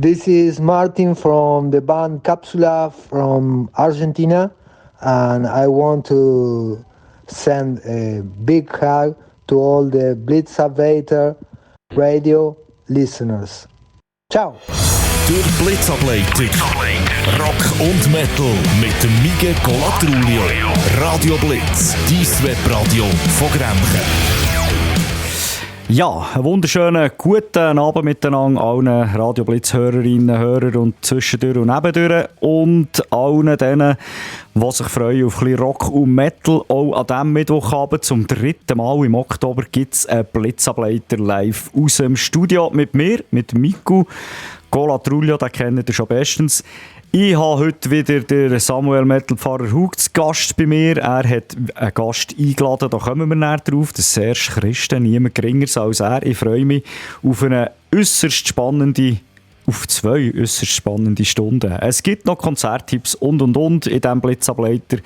This is Martin from the band Capsula from Argentina, and I want to send a big hug to all the Blitzableiter radio listeners. Ciao! Der Blitzableiter. Rock und Metal mit dem Miguel Colatrulio. Radio Blitz, dein Webradio von Grenchen. Ja, einen wunderschönen guten Abend miteinander, allen Radio Blitz-Hörerinnen, Hörer und zwischendurch und nebendurch und allen denen, die sich freuen auf ein bisschen Rock und Metal. Auch an diesem Mittwochabend zum 3. Mal im Oktober gibt es einen Blitzableiter live aus dem Studio mit mir, mit Miku Colatrulio, den kennt ihr schon bestens. Ich habe heute wieder den Samuel Metal-Pfarrer Hug zu Gast bei mir. Er hat einen Gast eingeladen, da kommen wir näher drauf. Das ist Serge Christen, niemand geringer als er. Ich freue mich auf eine auf zwei äußerst spannende Stunden. Es gibt noch Konzerttipps und in diesem Blitzableiter.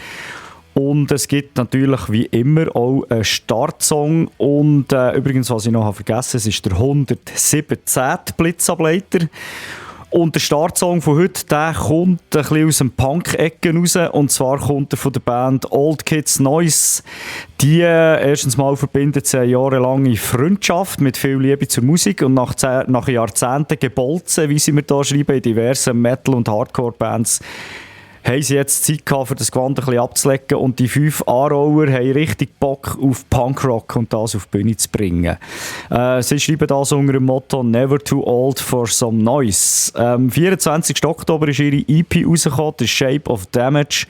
Und es gibt natürlich wie immer auch einen Startsong. Und übrigens, was ich noch vergessen habe, es ist der 117. Blitzableiter. Und der Startsong von heute, der kommt ein bisschen aus dem Punk-Ecken raus. Und zwar kommt er von der Band Old Kids Noise. Die erstens mal verbindet sie eine jahrelange Freundschaft mit viel Liebe zur Musik. Und nach Jahrzehnten gebolzen, wie sie mir hier schreiben, in diversen Metal- und Hardcore-Bands, haben sie jetzt Zeit gehabt, für das Gewand ein bisschen abzulegen. Und die 5 Aarauer haben richtig Bock auf Punkrock und das auf die Bühne zu bringen. Sie schreiben das unter dem Motto «Never too old for some noise». 24. Oktober ist ihre EP rausgekommen, «The Shape of Damage».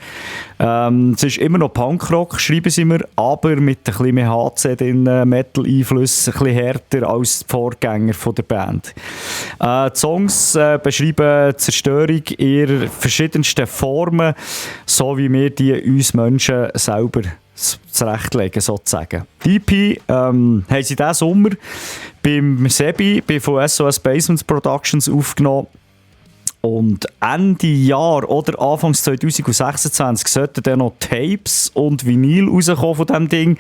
Es ist immer noch Punkrock, schreiben sie mir, aber mit ein bisschen mehr HC, den Metal-Einflüssen, ein bisschen härter als die Vorgänger von der Band. Die Songs beschreiben Zerstörung in verschiedensten Formen, so wie wir die uns Menschen selber zurechtlegen, sozusagen. Die EP haben sie diesen Sommer beim Sebi, von SOS Basements Productions aufgenommen. Und Ende Jahr oder Anfangs 2026 sollten dann noch Tapes und Vinyl rauskommen von diesem Ding.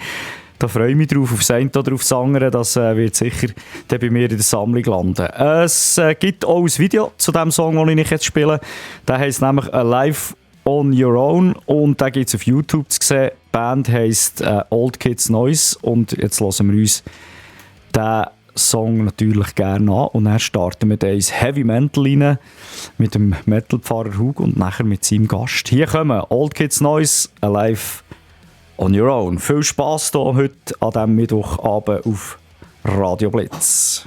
Da freue ich mich drauf, auf das eine oder auf das andere. Das wird sicher dann bei mir in der Sammlung landen. Es gibt auch ein Video zu dem Song, den ich jetzt spiele. Der heisst nämlich «Alive on Your Own» und den gibt es auf YouTube zu sehen. Die Band heisst «Old Kids Noise» und jetzt hören wir uns den Song natürlich gerne an und dann starten wir ins Heavy Mental rein mit dem Metal-Pfarrer Hug und nachher mit seinem Gast. Hier kommen «Old Kids Noise», «Alive on Your Own». Viel Spass hier heute an diesem Mittwochabend auf Radio Blitz.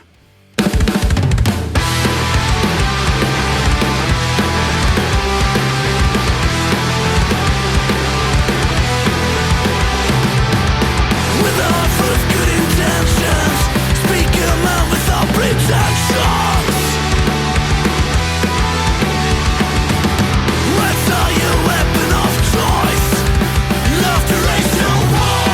Love to raise your walls.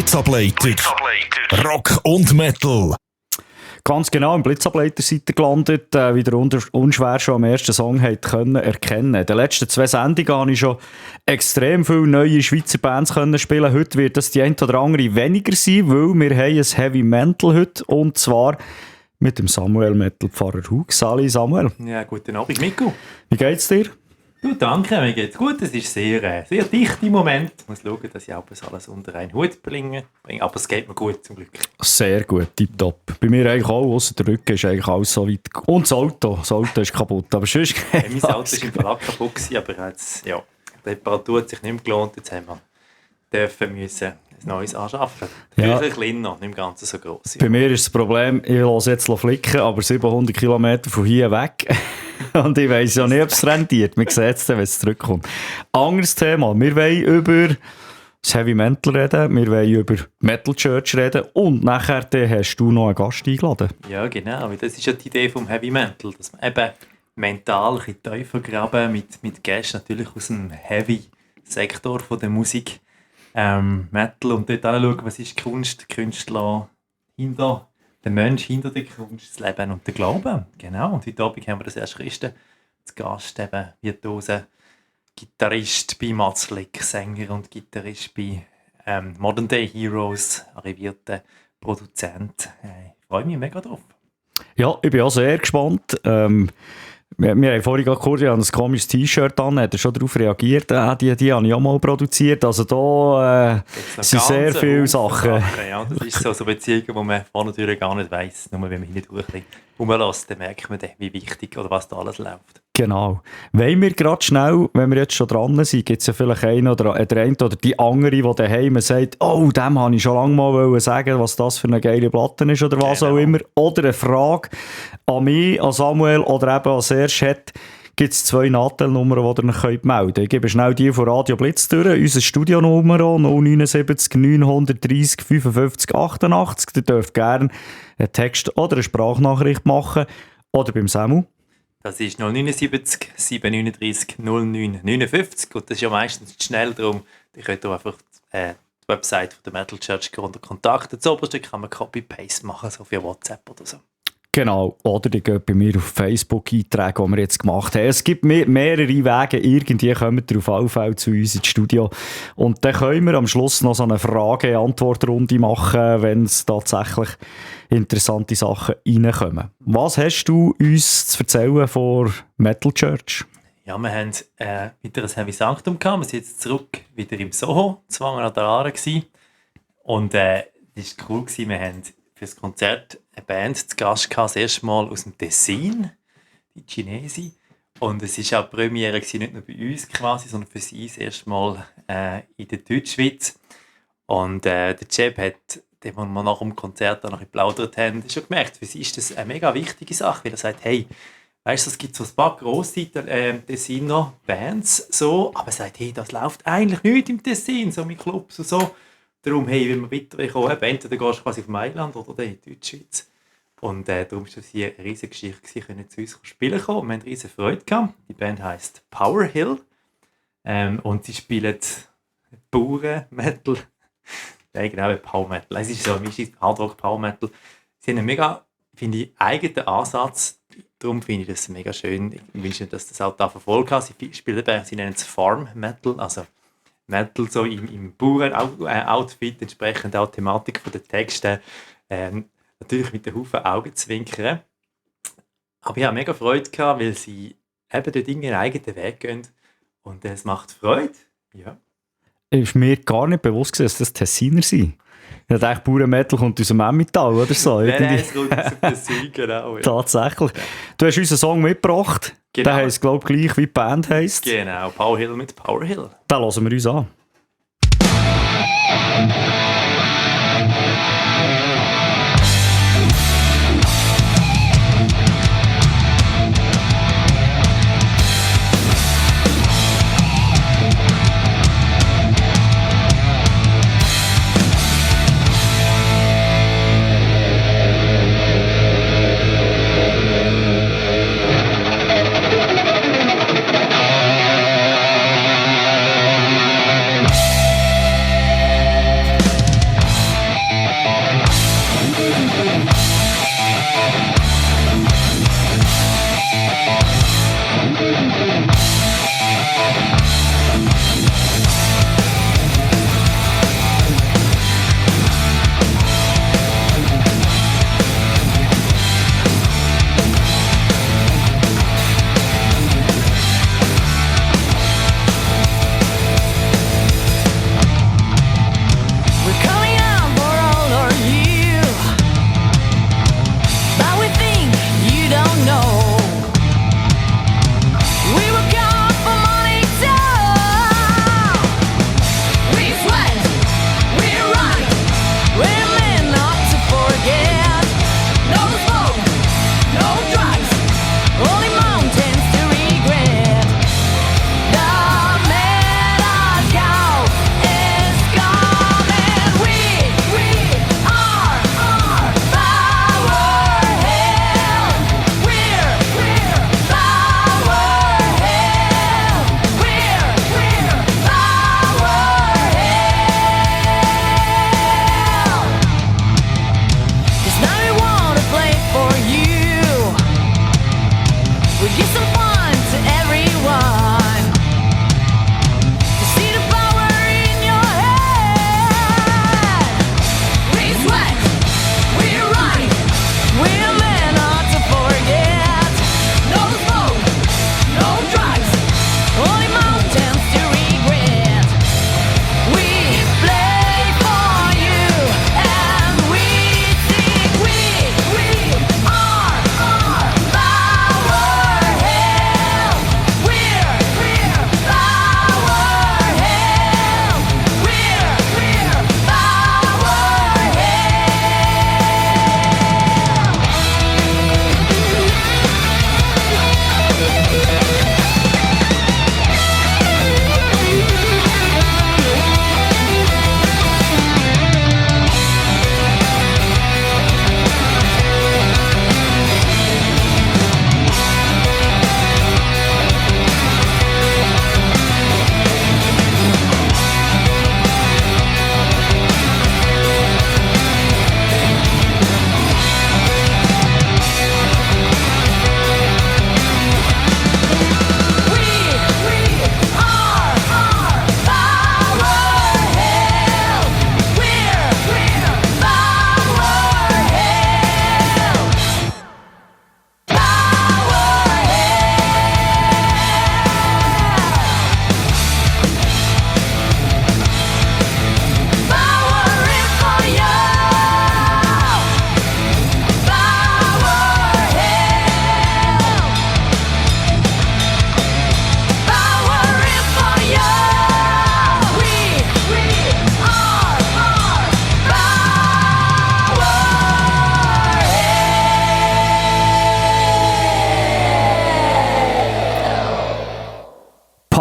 Blitzableiter. Rock und Metal. Ganz genau, im Blitzableiter seid ihr gelandet, wie ihr unschwer schon am ersten Song erkennen konnte. In den letzten 2 Sendungen habe ich schon extrem viele neue Schweizer Bands spielen. Heute wird das die eine oder andere weniger sein, weil wir haben ein Heavy Metal heute, und zwar mit dem Samuel Metal-Pfarrer Hug. Sali Samuel. Ja, guten Abend, Mikko. Wie geht's dir? Du, danke, mir geht's gut. Es ist sehr dicht im Moment. Ich muss schauen, dass ich alles unter einen Hut bringe. Aber es geht mir gut, zum Glück. Sehr gut, tipptopp. Bei mir eigentlich auch, ausser der Rücken ist eigentlich alles so weit. Und das Auto ist kaputt. Aber sonst mein Auto ist im Verlag kaputt gewesen, aber jetzt, die Reparatur hat sich nicht mehr gelohnt. Jetzt haben wir müssen ein neues anschaffen. Ja. Ein kleiner, nicht im Ganzen so gross. Bei mir ist das Problem, ich lasse jetzt flicken, aber 700 Kilometer von hier weg. Und ich weiss ja nicht, ob es rentiert. Man sieht es dann, wenn es zurückkommt. Anderes Thema. Wir wollen über das Heavy Metal reden, wir wollen über Metal Church reden und nachher hast du noch einen Gast eingeladen. Ja, genau. Das ist ja die Idee vom Heavy Metal, dass man eben mental ein bisschen tiefer graben mit Gästen, natürlich aus dem Heavy-Sektor der Musik. Metal und dort anschauen, was ist die Kunst, der Künstler hinter, der Mensch hinter der Kunst, das Leben und der Glauben. Genau, und heute Abend haben wir das erste Christen zu Gast, eben virtuose Gitarrist bei Mats Lick, Sänger und Gitarrist bei Modern Day Heroes, arrivierter Produzent. Ich freue mich mega drauf. Ja, ich bin auch sehr gespannt. Wir haben vorhin kurz ein komisches T-Shirt an, hat er schon darauf reagiert. Die habe ich auch mal produziert. Also da sind sehr viele Sachen. Ja, das ist so Beziehungen, die man vorne natürlich gar nicht weiss. Nur wenn man hinten durch rumlässt, dann merkt man, wie wichtig oder was da alles läuft. Genau. Wollen wir gerade schnell, wenn wir jetzt schon dran sind, gibt es ja vielleicht einen oder die andere, die daheim sagt, oh, dem habe ich schon lange mal sagen, was das für eine geile Platte ist oder was auch immer. Oder eine Frage an mich, an Samuel oder eben an Serge, gibt es 2 Nachtelnummern, die ihr euch melden könnt. Ich gebe schnell die von Radio Blitz durch. Unser Studionummer 079 930 55 88. Ihr dürft gerne einen Text oder eine Sprachnachricht machen. Oder beim Samu. Das ist 079 739 09 59 und das ist ja meistens schnell darum. Ihr könnt einfach die Website von der Metal Church unter Kontakt. Das oberste kann man Copy-Paste machen, so für WhatsApp oder so. Genau, oder die geht bei mir auf Facebook eintragen, die wir jetzt gemacht haben. Es gibt mehrere Wege, irgendwie kommen wir auf alle Fälle zu uns ins Studio. Und dann können wir am Schluss noch so eine Frage-Antwort-Runde machen, wenn es tatsächlich interessante Sachen reinkommen. Was hast du uns zu erzählen von Metal Church? Ja, wir haben wieder ein Heavy Sanctum gehabt. Wir sind jetzt zurück wieder im Soho, Zwanger an der Aare gewesen. Und das war cool gewesen. Wir haben für das Konzert eine Band zu Gast gehabt, das erste Mal aus dem Tessin, die Chinesen. Und es war auch die Premiere gewesen, nicht nur bei uns quasi, sondern für sie das erste Mal in der Deutschschweiz. Und der Jeb hat, den wir nach dem Konzert noch geplaudert haben, schon gemerkt, für sie ist das eine mega wichtige Sache, weil er sagt, hey, weißt du, es gibt so ein paar grosse Tessiner Bands, so, aber er sagt, hey, das läuft eigentlich nicht im Tessin, so mit Clubs und so. Darum, hey, wenn wir weiterkommen, entweder gehst du quasi auf Mailand oder in die Deutschschweiz. Und darum war das hier eine riesige Geschichte, können zu uns spielen kommen. Wir hatten riesige Freude gehabt. Die Band heisst Power Hill. Und sie spielen Bauern Metal. Ja, genau, Power Metal. Es ist so ein Mischung Hardrock Power Metal. Sie haben einen mega, finde ich, eigenen Ansatz. Darum finde ich das mega schön. Ich wünsche mir, dass das auch da verfolgt hat. Sie spielen sie nennen es Farm Metal, also Metal so im Bauern-Outfit, entsprechend auch die Thematik von den Texten. Natürlich mit den Haufen Augenzwinkern. Aber ich habe mega Freude gehabt, weil sie eben dort ihren eigenen Weg gehen. Und es macht Freude. Ja. Ist mir gar nicht bewusst gewesen, dass das Tessiner sind. Ich dachte, Bauernmetal kommt aus dem Emmental oder so. Nein, es kommt aus dem Tessin, genau. Ja. Tatsächlich. Du hast uns einen Song mitgebracht. Genau. Der heisst, glaube ich, gleich wie die Band heisst. Genau, Power Hill mit Power Hill. Den hören wir uns an.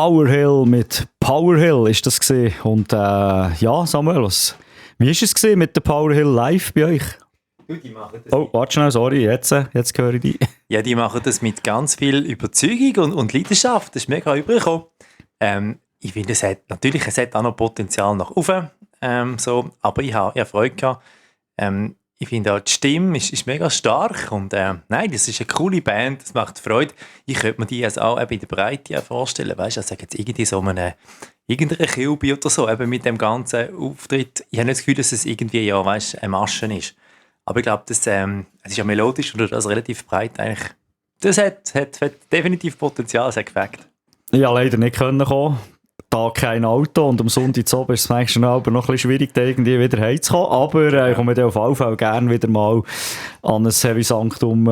Power Hill mit Power Hill ist das gesehen. Und ja, Samuel, wie ist es gesehen mit der Power Hill live bei euch? Die machen das warte schnell, sorry, jetzt höre ich dich. Ja, die machen das mit ganz viel Überzeugung und Leidenschaft. Das ist mega übergekommen. Ich finde, es hat auch noch Potenzial nach oben. Aber ich habe Freude gehabt. Ich finde auch, die Stimme ist mega stark und nein, das ist eine coole Band, das macht Freude. Ich könnte mir die also auch in der Breite vorstellen, weißt du, also jetzt irgendwie so irgendeine Kilbe oder so, eben mit dem ganzen Auftritt. Ich habe nicht das Gefühl, dass es irgendwie, ja, weißt, eine Masche ist. Aber ich glaube, es ist ja melodisch und das relativ breit eigentlich. Das hat definitiv Potenzial, das hat gefällt. Ja, leider nicht können kommen. Da kein Auto und am Sonntagabend ist es manchmal noch ein bisschen schwierig, da irgendwie wieder heimzukommen. Aber ich komme dann auf jeden Fall gerne wieder mal an ein Heavy Sanctum,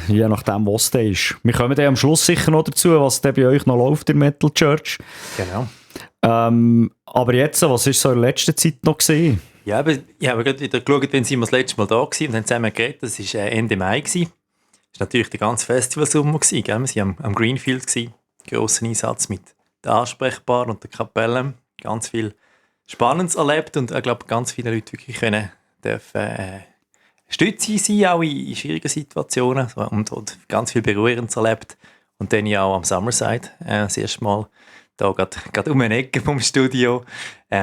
je nachdem, was es ist. Wir kommen dann am Schluss sicher noch dazu, was dann bei euch noch läuft in Metal Church. Genau. Aber jetzt, was ist so in der letzten Zeit noch gesehen? Ja, aber ich habe gerade wieder geschaut, wenn sie das letzte Mal da waren und haben zusammen geredet. Das war Ende Mai. Das war natürlich der ganze Festivalsommer. Wir waren am Greenfield, grosser Einsatz mit der Ansprechbar und der Kapelle. Ganz viel Spannendes erlebt und ich glaube, ganz viele Leute wirklich dürfen Stütze sein, auch in schwierigen Situationen und ganz viel Berührendes erlebt. Und dann ja auch am Summerside das erste Mal hier gerade um eine Ecke vom Studio,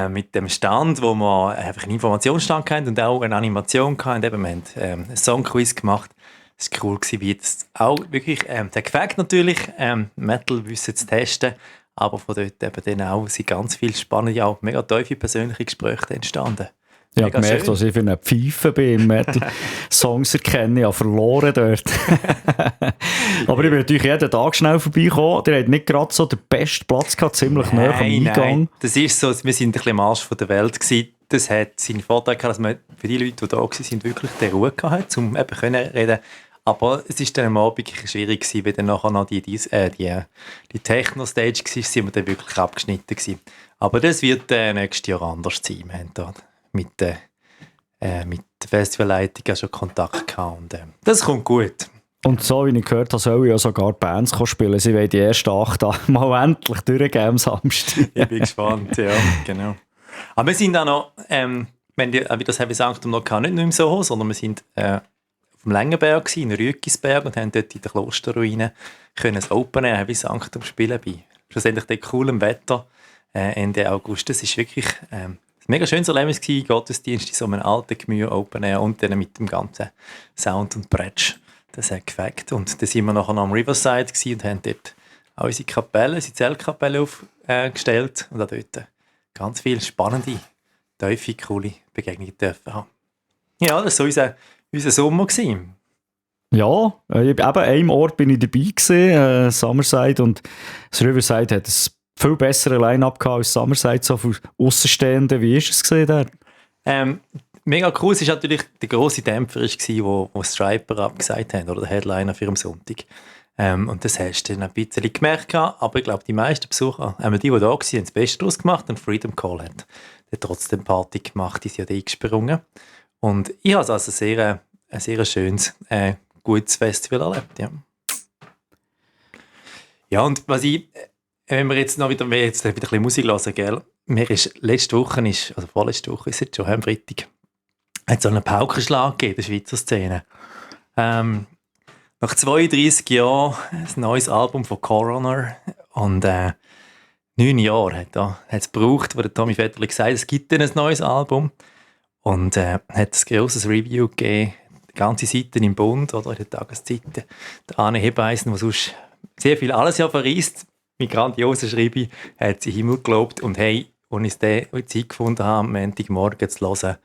mit dem Stand, wo wir einfach einen Informationsstand hatten und auch eine Animation hatten. Eben, wir haben einen Songquiz gemacht. Es war cool, wie das auch wirklich der Gefällt natürlich, Metal wissen zu testen, aber von dort eben dann auch sind ganz viele spannende, auch mega tiefe persönliche Gespräche entstanden. Ich habe gemerkt, was ich für eine Pfeife bin im Metal-Songs erkennen. Ich habe verloren dort. Aber ich bin natürlich jeden Tag schnell vorbeigekommen. Der hat nicht gerade so den besten Platz gehabt, ziemlich nah am Eingang. Nein. Das ist so, wir sind ein bisschen am Arsch von der Welt gewesen. Das hat seinen Vorteil gehabt, dass man für die Leute, die da waren, wirklich die Ruhe gehabt, um eben können reden. Aber es war dann am Abend schwierig gewesen, weil dann nachher noch die Techno-Stage war, sind wir dann wirklich abgeschnitten gewesen. Aber das wird nächstes Jahr anders sein. Wir haben da mit der Festivalleitung schon Kontakt gehabt und das kommt gut. Und so wie ich gehört habe, sollen ja sogar Bands spielen. Sie wollen die ersten 8 mal endlich durchgehen am Samstag. Ich bin gespannt, ja, genau. Aber wir sind auch noch, wie das Heavy Sanctum noch nicht nur im Soho, sondern wir sind auf dem Längenberg in Rüegisberg und haben dort in der Klosterruine das Open Air Heavy Sanctum spielen bei schlussendlich dem coolen Wetter Ende August. Das ist wirklich mega schönes Erlebnis gewesen, Gottesdienst in so einem alten Gemüse Open Air und dann mit dem ganzen Sound und Bretsch. Das hat gefällt. Und dann sind wir nachher noch am Riverside und haben dort auch unsere Kapelle, unsere Zeltkapelle aufgestellt und auch dort ganz viele spannende, tiefe, coole Begegnungen dürfen haben. Ja, das war unser Sommer gewesen. Ja, eben an einem Ort bin ich dabei gewesen, Summerside, und das Riverside hat ein viel bessere Line-Up gehabt als Summerside, so für Aussenstehende. Wie ist es gesehen? Mega cool, es war natürlich der grosse Dämpfer, wo Striper abgesagt haben, oder der Headliner für am Sonntag. Und das hast du dann ein bisschen gemerkt, aber ich glaube, die meisten Besucher, die da waren, haben das Beste daraus gemacht und Freedom Call hat trotzdem Party gemacht, die sind ja eingesprungen. Und ich habe also ein sehr schönes, gutes Festival erlebt. Ja, ja, und was wenn wir jetzt wieder ein bisschen Musik hören, gell? Mir ist vorletzte Woche ist es schon am Freitag, hat so einen Paukenschlag gegeben in der Schweizer Szene. Nach 32 Jahren ein neues Album von Coroner und 9 Jahre hat es gebraucht, wo der Tommy Vetterli gesagt hat, es gibt ein neues Album und hat ein grosses Review gegeben, die ganze Seite im Bund oder in der Tageszeitung. Der Arne Hebeisen, der sonst sehr viel alles ja verreist, mit grandiosen Schreiben, hat sie Himmel gelobt und hey, als ich die Zeit gefunden habe, am Montagmorgen zu hören,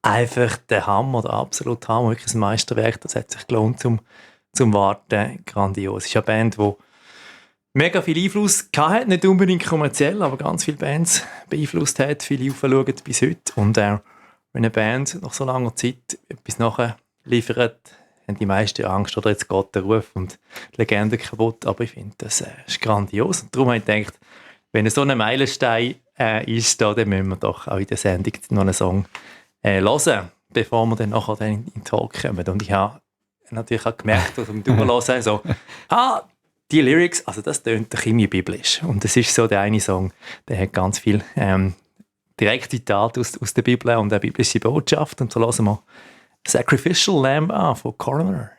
einfach der Hammer, der absolute Hammer, wirklich ein Meisterwerk, das hat sich gelohnt zum Warten, grandios. Es ist eine Band, die mega viel Einfluss hatte, nicht unbedingt kommerziell, aber ganz viele Bands beeinflusst hat, viele aufschauen bis heute. Und wenn eine Band nach so langer Zeit etwas nachher liefert, haben die meisten Angst, oder jetzt geht der Ruf und die Legende kaputt, aber ich finde, das ist grandios. Und darum habe ich gedacht, wenn es so ein Meilenstein ist, dann müssen wir doch auch in der Sendung noch einen Song hören, bevor wir dann nachher in den Talk kommen. Und ich habe natürlich auch gemerkt, beim Durchhören, so, die Lyrics, also das tönt ziemlich biblisch. Und das ist so der eine Song, der hat ganz viel Direktzitate aus der Bibel und eine biblische Botschaft. Und so hören wir Sacrificial Lamb von Coroner.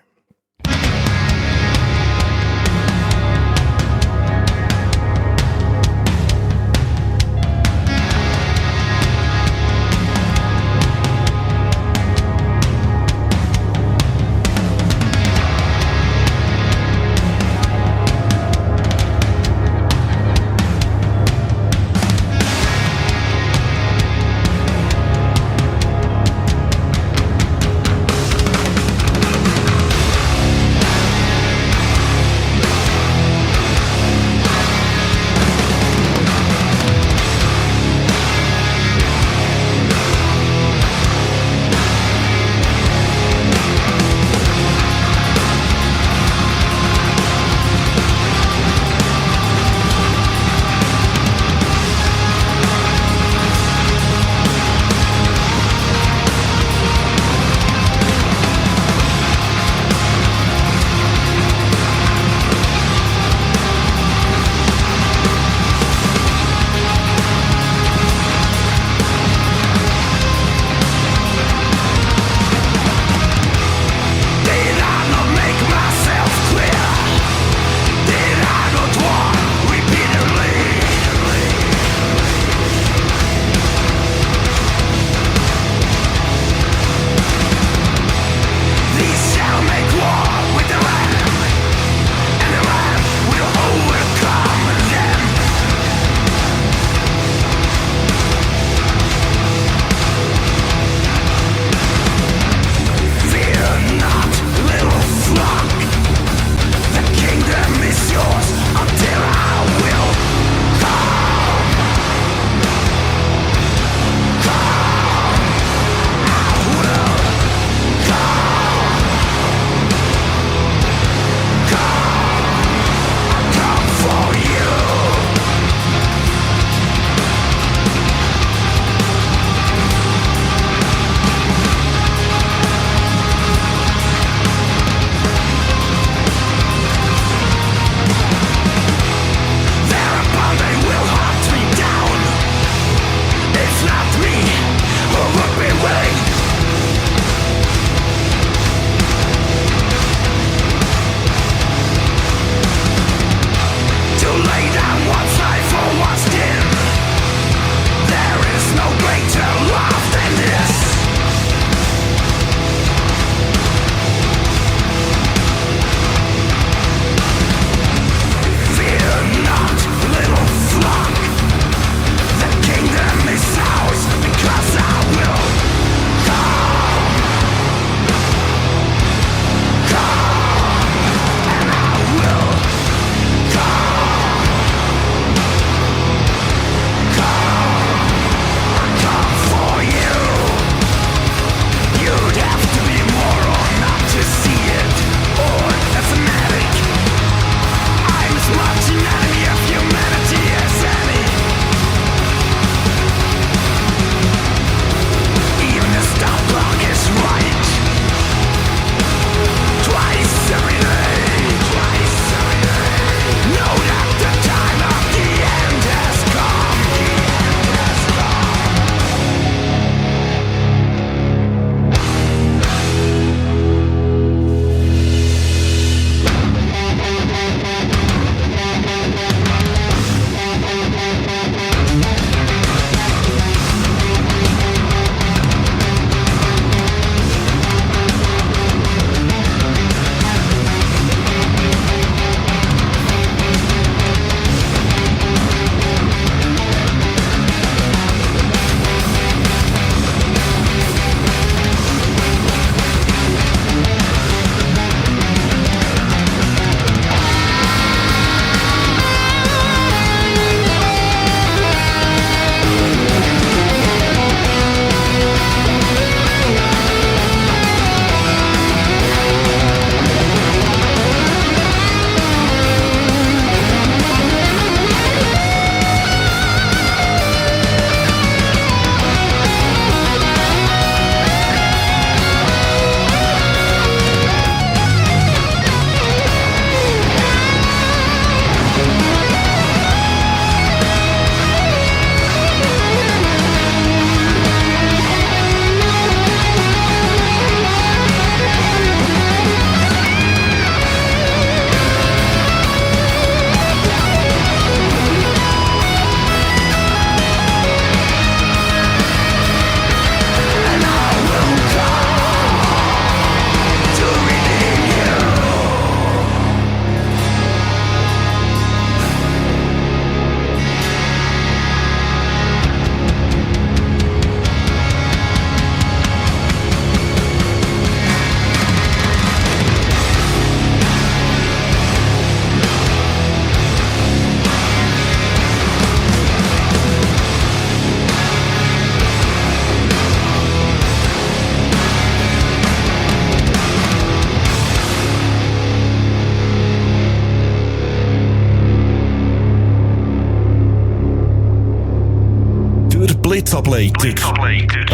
Blitzableiter.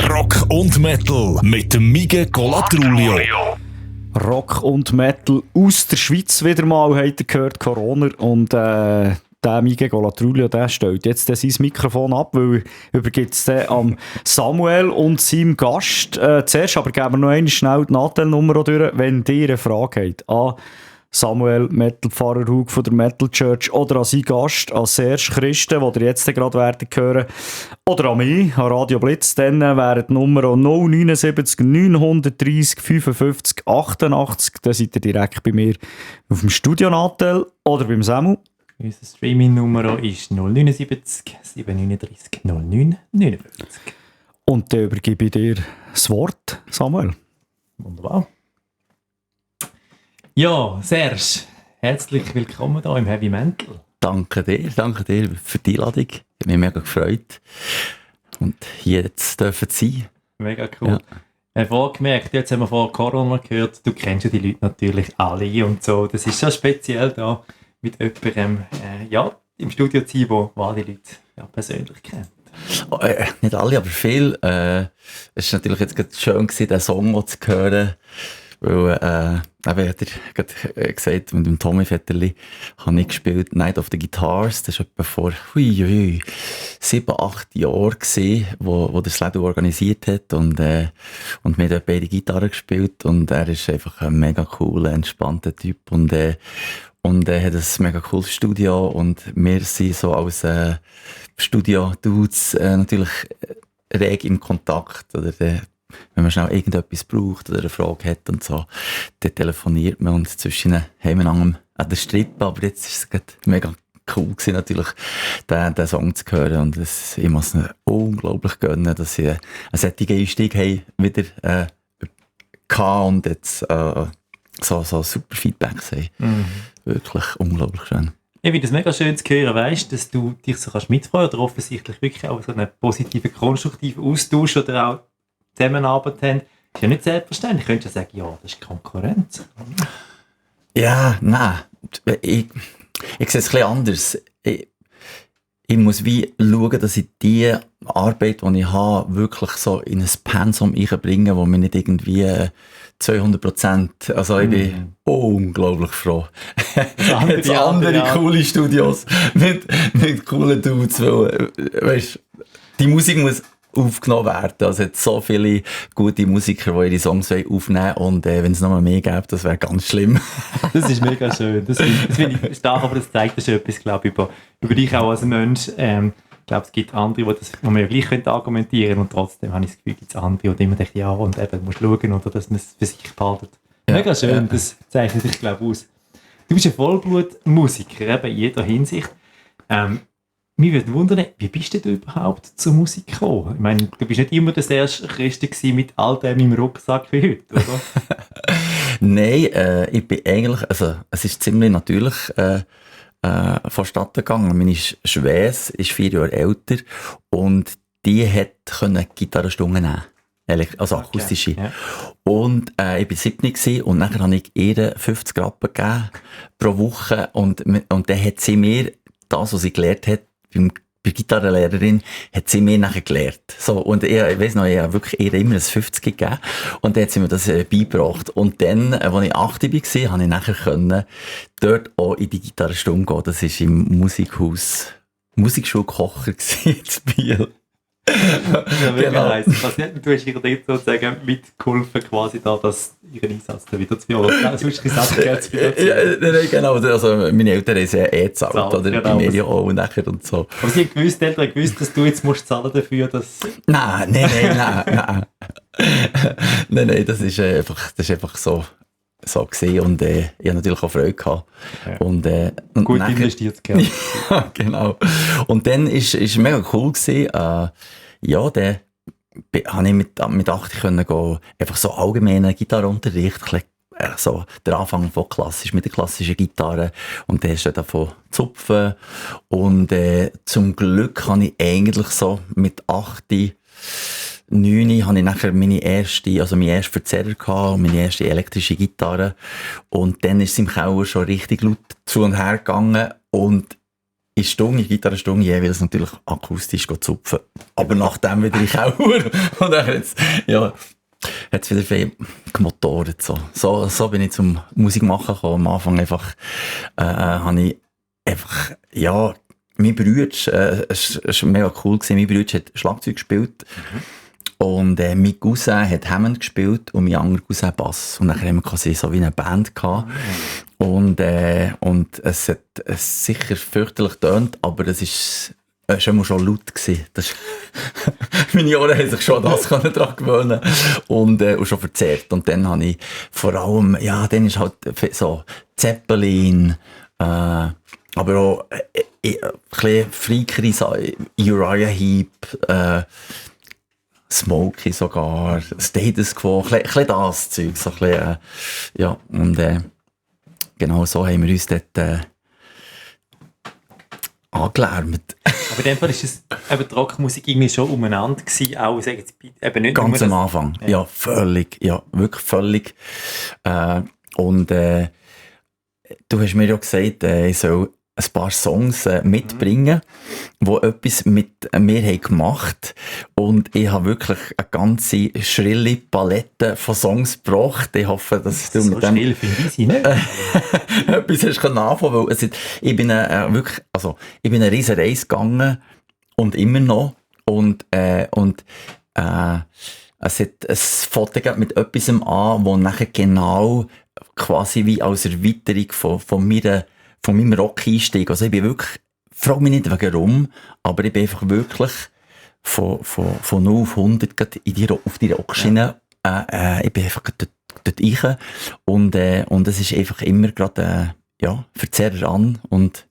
Rock und Metal mit dem Mige Colatrulio. Rock und Metal aus der Schweiz wieder mal, habt ihr gehört, Corona. Und der Mige Colatrulio, der stellt jetzt sein Mikrofon ab, weil übergibt es an Samuel und seinem Gast. Zuerst aber geben wir noch einmal schnell die Nachteilnummer durch, wenn ihr eine Frage habt. An Samuel, Metal-Pfarrer Hug von der Metal Church, oder an seinen Gast, an Serge Christen, den ihr jetzt gerade werdet hören, oder an mich, an Radio Blitz, dann wäre die Nummer 079 930 55 88. Dann seid ihr direkt bei mir auf dem Studio-Nachteil oder beim Samu. Unsere Streaming-Nummer ist 079 739 09 59. Und dann übergebe ich dir das Wort, Samuel. Wunderbar. Ja, Serge, herzlich willkommen hier im Heavy Mental. Danke dir für die Einladung. Ich habe mich mega gefreut. Und hier jetzt dürfen sein. Mega cool. Ja. Vorgemerkt, jetzt haben wir vor Corona gehört, du kennst ja die Leute natürlich alle und so. Das ist schon speziell da mit jemandem im Studio zu sein, wo alle Leute persönlich kennt. Nicht alle, aber viel. Es war natürlich jetzt gerade schön gewesen, den Song zu hören. Weil, eben hat er gerade gesagt, mit dem Tommy Vetterli habe ich gespielt Night of the Guitars. Das war etwa vor 7-8 Jahren gewesen, wo der Sledu organisiert hat. Und wir haben dort beide Gitarren gespielt. Und er ist einfach ein mega cooler, entspannter Typ. Und er hat ein mega cooles Studio. Und wir sind so als Studio-Dudes natürlich reg im Kontakt. Oder wenn man schnell irgendetwas braucht oder eine Frage hat und so, dann telefoniert man und zwischen haben wir an der Strippe, aber jetzt ist es mega cool gewesen, natürlich, den Song zu hören und ich muss es unglaublich gönnen, dass sie einen solchen Einstieg haben wieder gehabt und jetzt so super Feedbacks haben. Mhm. Wirklich unglaublich schön. Ich finde es mega schön zu hören, weißt, dass du dich so mitfreuen oder offensichtlich wirklich auch so einen positiven, konstruktiven Austausch oder auch Zusammenarbeit haben, ist ja nicht selbstverständlich. Ich könnte ja sagen, ja, das ist Konkurrenz. Ja, nein. Ich sehe es ein bisschen anders. Ich muss wie schauen, dass ich die Arbeit, die ich habe, wirklich so in ein Pensum einbringe, wo mir nicht irgendwie 200%, also ich bin unglaublich froh. Jetzt andere coole Studios mit coolen Dudes, weil, weißt, die Musik muss aufgenommen werden. Also es hat so viele gute Musiker, die ihre Songs aufnehmen wollen und wenn es noch mal mehr gäbe, das wäre ganz schlimm. Das ist mega schön. Das finde ich stark, aber das zeigt schon etwas, glaube ich, über dich auch als Mensch. Ich glaube, es gibt andere, die man ja gleich argumentieren könnte und trotzdem habe ich das Gefühl, es gibt andere, die immer denken, ja, und eben, musst schauen oder dass man es für sich behalten. Ja, mega schön, das zeichnet sich, glaube ich, aus. Du bist ein Vollblutmusiker, eben in jeder Hinsicht. Mich würde wundern, wie bist du überhaupt zur Musik gekommen? Ich meine, du bist nicht immer der erste Christen mit all dem im Rucksack wie heute, oder? Nein, ich bin eigentlich, also es ist ziemlich natürlich vonstatten gegangen. Meine Schwäche ist 4 Jahre älter und die konnte Gitarrenstunden nehmen. Also akustische. Okay, ja. Und ich war 7 und dann habe ich ihr 50 Rappen gegeben pro Woche und dann hat sie mir das, was sie gelernt hat, bei Gitarrenlehrerin, hat sie mir nachher gelehrt. So, und ich weiss noch, ich habe wirklich ihr immer ein 50 gegeben. Und dann hat sie mir das beigebracht. Und dann, als ich 8 war, konnte ich nachher dort auch in die Gitarrenstunde gehen. Das war im Musikhaus, Musikschulkocher in Biel. Ja, genau. Nice. Du hast ihr dort sozusagen mitgeholfen, quasi da, dass ihren Einsatz dann wieder zu behalten. Sonst gesagt, ja, genau. Also, meine Eltern haben ja gezahlt, oder? Genau, bei mir ja auch nachher und so. Aber sie haben die Eltern gewusst, dass du jetzt musst zahlen dafür, dass... Nein. Nein, das ist einfach so gesehen und ich habe natürlich auch Freude gehabt. Ja. Und gut nachher, investiert Geld. Ja, genau. Und dann ist mega cool gewesen, dann habe ich mit 8 können gehen, einfach so allgemeinen Gitarrenunterricht, so der Anfang von klassisch, mit der klassischen Gitarre und dann ist davon zupfen und zum Glück habe ich eigentlich so mit 8, 9 hatte ich nachher meinen ersten Verzerrer gehabt und meine erste elektrische Gitarre. Und dann ist es im Keller schon richtig laut zu und her gegangen. Und Gitarrenstunde jeweils natürlich akustisch zupfen. Aber nachdem wieder in den Keller. Und dann hat's wieder viel gemotort. So bin ich zum Musikmachen gekommen. Am Anfang habe ich mein Bruder, es war mega cool gewesen. Mein Bruder hat Schlagzeug gespielt. Und mein Cousin hat Hammond gespielt und mein anderer Cousin Bass. Und dann haben wir quasi so wie eine Band gehabt. Und es hat sicher fürchterlich getönt, aber es war immer schon laut gewesen. Meine Ohren haben sich schon an das daran gewöhnen und schon verzerrt. Und dann habe ich vor allem, dann ist halt so Zeppelin, aber auch ein bisschen freakere Sachen, Uriah Heep, Smokey sogar, Status Quo, ein bisschen das Zeug, so ein bisschen, und genau so haben wir uns dort angelärmt. Aber in dem Fall war es eben die Rockmusik irgendwie schon umeinander gewesen, auch sagen Sie, eben nicht ganz nur am Anfang, völlig, wirklich völlig. Und du hast mir ja gesagt, ich soll ein paar Songs mitbringen, die etwas mit mir haben gemacht haben. Und ich habe wirklich eine ganze schrille Palette von Songs gebracht. Ich hoffe, dass du mit dem schrill finde ich sie nicht. etwas hast anfangen können. Ich bin eine riesen Reise gegangen und immer noch. Und es fängt mit etwas an, das nachher genau quasi wie als Erweiterung von meinem Rock-Einstieg. Also ich bin wirklich, frag mich nicht warum, aber ich bin einfach wirklich von 0 auf 100 auf die Rockschiene. Ich bin einfach dort rein. Und es ist einfach immer gerade, Verzerrer an und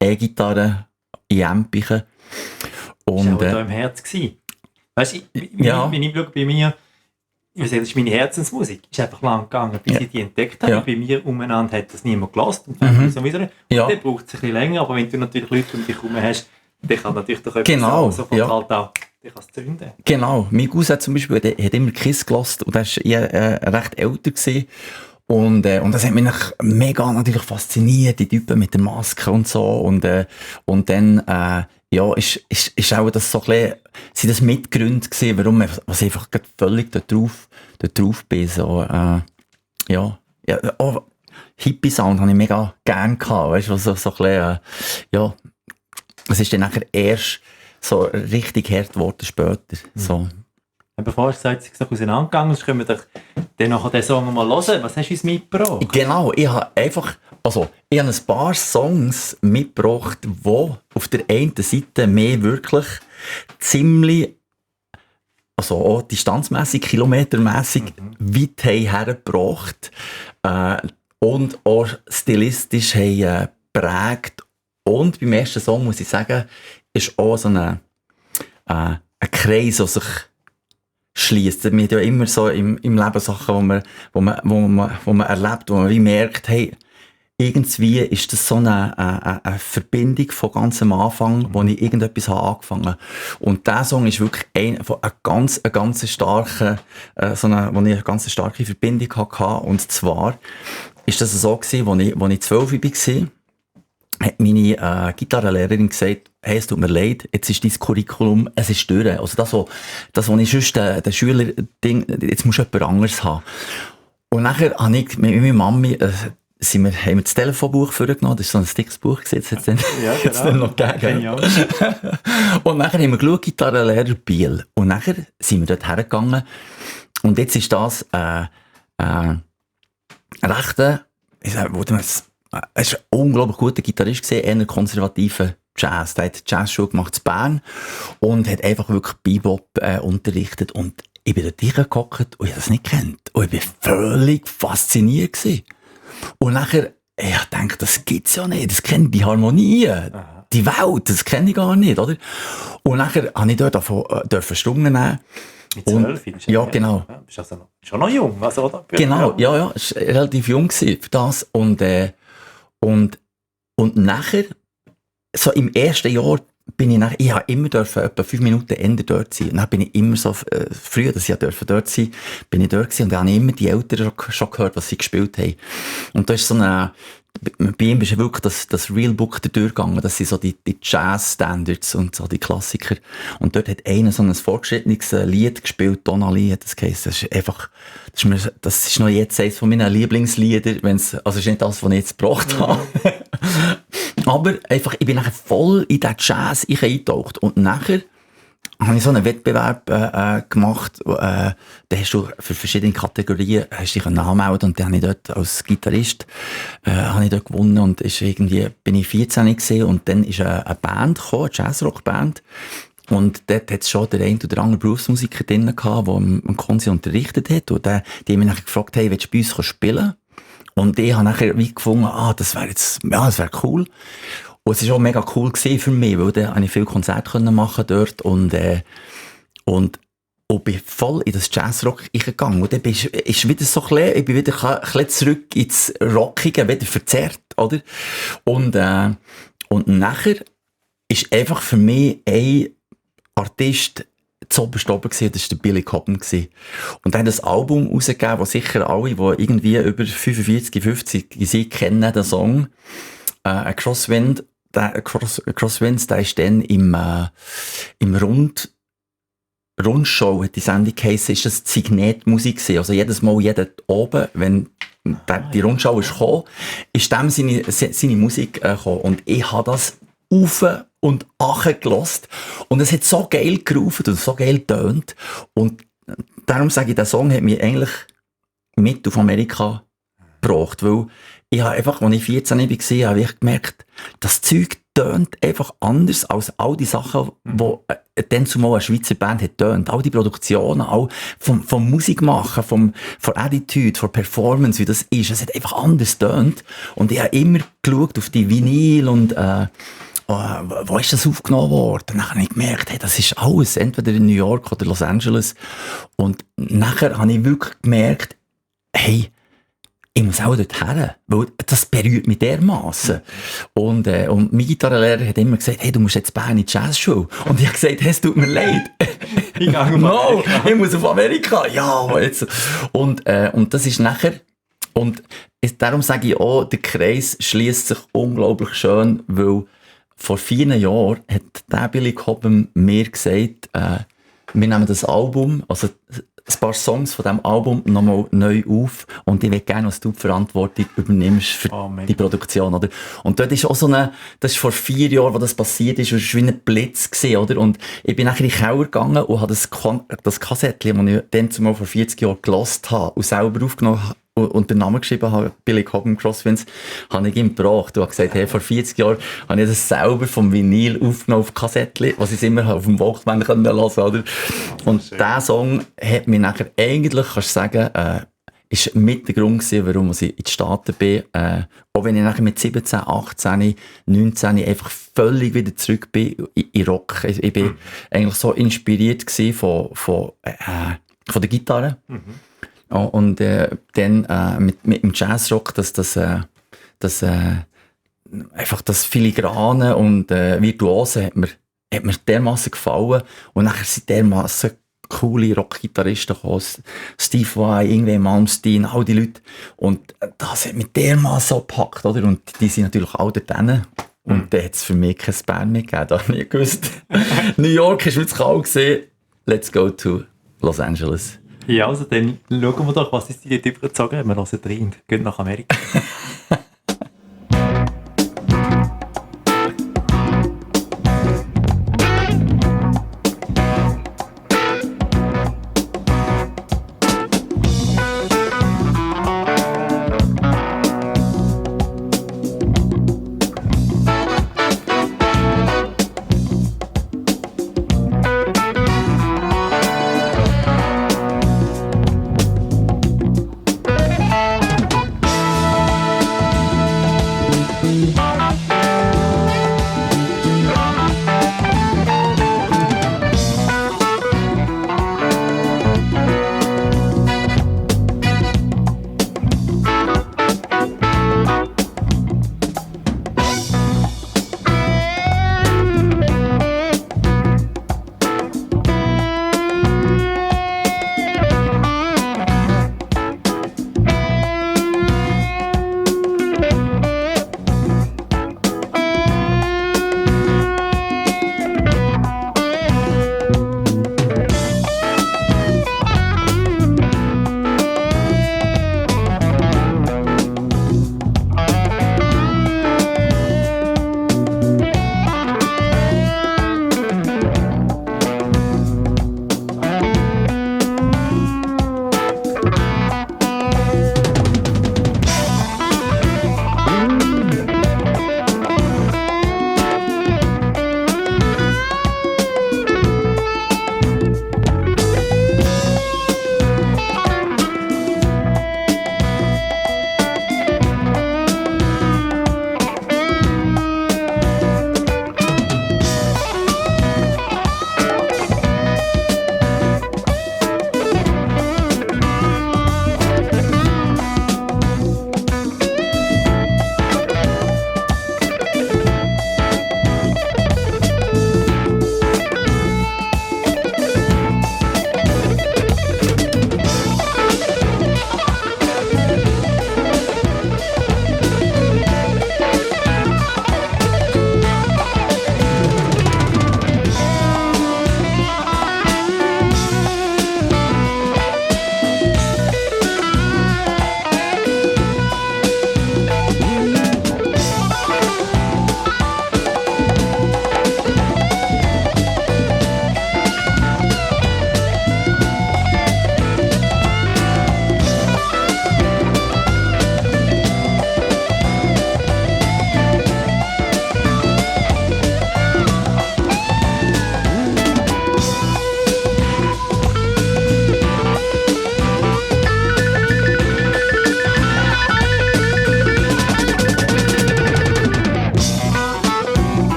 E-Gitarre in Ampichen. Und das war auch da im Herz gewesen. Weißt du, wenn ich schaue bei mir, ich sage, das ist meine Herzensmusik. Es ist einfach lang gegangen, bis ich die entdeckt habe. Ja. Bei mir umeinander hat das niemand gehört. Und dann sowieso. Und dann braucht es ein bisschen länger, aber wenn du natürlich Leute um dich herum hast, dann kann natürlich doch etwas sofort halt auch, dann kann es zünden. Genau. Mein Cousin zum Beispiel, der hat immer Kiss gehört und der war recht älter gewesen. Und das hat mich mega natürlich fasziniert, die Typen mit der Maske und so. Und dann, ist auch das so ein bisschen, sind das Mitgründe gewesen, warum ich einfach völlig dort drauf bin, so, Hippie-Sound habe ich mega gern gehabt, weißt du, so ein bisschen, es ist dann nachher erst so richtig hart geworden später, so. Bevor du gesagt hast, auseinandergegangen, können wir doch dann nachher den Song mal hören. Was hast du uns mitgebracht? Genau, ich habe ein paar Songs mitgebracht, die auf der einen Seite mehr wirklich ziemlich, also auch distanzmässig, kilometermässig weit hergebracht und auch stilistisch haben geprägt. Und beim ersten Song, muss ich sagen, ist auch so ein Kreis, der sich schließt. Wir haben ja immer so im Leben Sachen, wo man erlebt, wo man wie merkt, hey, irgendwie ist das so eine Verbindung von ganz am Anfang, wo ich irgendetwas angefangen habe. Und dieser Song ist wirklich eine ganz starke, wo ich eine ganz starke Verbindung hatte. Und zwar ist das so gewesen, als ich 12 war, hat meine Gitarrenlehrerin gesagt, hey, es tut mir leid, jetzt ist dein Curriculum, es ist durch. Also das, was ich sonst den Schüler jetzt musst du jemand anderes haben. Und nachher habe ich mit meiner Mami, haben wir das Telefonbuch vorgenommen, das ist so ein dickes Buch, jetzt dann noch gegeben. Und nachher haben wir geschaut, Gitarrenlehrer Biel. Und nachher sind wir dort hergegangen. Und jetzt ist das rechter, es war ein unglaublich guter Gitarrist gewesen, eher konservativer Jazz. Der hat Jazzschule gemacht in Bern und hat einfach wirklich Bebop unterrichtet. Und ich bin dort reingehockt und ich habe das nicht gekannt. Und ich war völlig fasziniert gewesen. Und nachher, ich dachte, das gibt's ja nicht. Das kennen die Harmonien, die Welt, das kenne ich gar nicht, oder? Und nachher habe ich dort davon Stunden nehmen. Mit 12? Ja, genau. Du bist also schon noch jung, was, oder? Genau, ja, es war relativ jung für das. Und nachher, so im ersten Jahr, bin ich nachher, ich habe immer dürfen, etwa 5 Minuten eher dort sein. Und dann bin ich immer so, früher, dass ich dort sein, bin ich dort gewesen und dann habe ich immer die Eltern schon gehört, was sie gespielt haben. Und da ist so eine, bei ihm ist ja wirklich das Real Book da durchgegangen. Das sind so die Jazz-Standards und so die Klassiker. Und dort hat einer so ein vorgeschrittenes Lied gespielt, Donnelly hat das geheißen. Das ist einfach, das ist noch jetzt eines von meinen Lieblingslieder, also ist nicht das, was ich jetzt gebracht habe. Aber einfach, ich bin nachher voll in den Jazz eingetaucht. Und nachher habe ich so einen Wettbewerb gemacht, da hast du für verschiedene Kategorien hast dich anmelden und dann habe ich dort als Gitarrist habe ich dort gewonnen und bin ich 14 gewesen und dann ist eine Band gekommen, eine Jazzrock-Band und dort hat es schon der ein oder andere Berufsmusiker drin gehabt, der am Konzi unterrichtet hat und die haben mich nachher gefragt, hey, willst du bei uns spielen? Und ich habe nachher wie gefunden, das wäre cool. Und es war auch mega cool für mich, weil dann konnte ich viele Konzerte machen dort und bin voll in das Jazzrock eingegangen. Und dann ist wieder so ich bin wieder ein bisschen zurück ins Rockige, wieder verzerrt, oder? Und nachher ist einfach für mich ein Artist zuoberst oben gewesen, das war der Billy Cobham gewesen. Und dann hat das Album rausgegeben, das sicher alle, die irgendwie über 45, 50 sind, kennen den Song. Crosswinds, der ist dann im Rundschau, hat die Sendung geheissen, ist das Signetmusik gewesen. Also jedes Mal, oben, wenn die Rundschau ist gekommen, ist dem seine Musik gekommen. Und ich habe das rauf und ache gelost. Und es hat so geil gerufen und so geil getönt. Und darum sage ich, der Song hat mich eigentlich mit auf Amerika gebracht, weil ich habe einfach, als ich 14 war, habe ich gemerkt, das Zeug tönt einfach anders als all die Sachen, die dann zumal eine Schweizer Band hat tönt. All die Produktionen, auch vom Musikmachen, von Attitude, von Performance, wie das ist. Es hat einfach anders tönt. Und ich habe immer geschaut auf die Vinyl und wo ist das aufgenommen worden? Dann habe ich gemerkt, hey, das ist alles, entweder in New York oder Los Angeles. Und nachher habe ich wirklich gemerkt, hey, ich muss auch dorthin, weil das berührt mich dermassen. Und mein Gitarrenlehrer hat immer gesagt, hey, du musst jetzt Bern in die Jazzschule. Und ich habe gesagt, hey, es tut mir leid. Ich muss auf Amerika. Ja, jetzt. Und das ist nachher, und darum sage ich auch, der Kreis schließt sich unglaublich schön, weil vor 4 Jahren hat der Billy Cobham mir gesagt, wir nehmen das Album, also ein paar Songs von diesem Album nochmal neu auf und ich will gerne, dass du die Verantwortung übernimmst für die Produktion, oder? Und dort ist auch das ist vor 4 Jahren, wo das passiert ist, und es war wie ein Blitz gewesen, oder? Und ich bin nachher in den Keller gegangen und habe das Kassettchen, das ich dann zumal vor 40 Jahren gehört habe und selber aufgenommen habe, und den Namen geschrieben habe, Billy Cobham Crosswinds, habe ich ihm gebracht. Und habe gesagt, hey, vor 40 Jahren habe ich das selber vom Vinyl aufgenommen auf Kassettchen, was ich immer auf dem Walkman hören konnte, oder? Und dieser Song hat mich nachher eigentlich, kannst du sagen, ist mit der Grund gewesen, warum ich in die Staaten bin. Auch wenn ich nachher mit 17, 18, 19 einfach völlig wieder zurück bin in Rock. Ich bin eigentlich so inspiriert gewesen von der Gitarre. Und dann mit dem Jazzrock, einfach das Filigrane und Virtuose hat mir dermassen gefallen. Und nachher sind dermassen coole Rockgitarristen gekommen, Steve Vai, Yngwie Malmsteen, all die Leute. Und das hat mich dermassen gepackt, oder? Und die sind natürlich auch dort hin. Und dann hat es für mich kein Band mehr gegeben, da habe ich gewusst. New York ist wirklich kalt gewesen. Let's go to Los Angeles. Ja, also dann schauen wir doch, was ist die übergezogen haben. Wir hören rein. Gehen nach Amerika.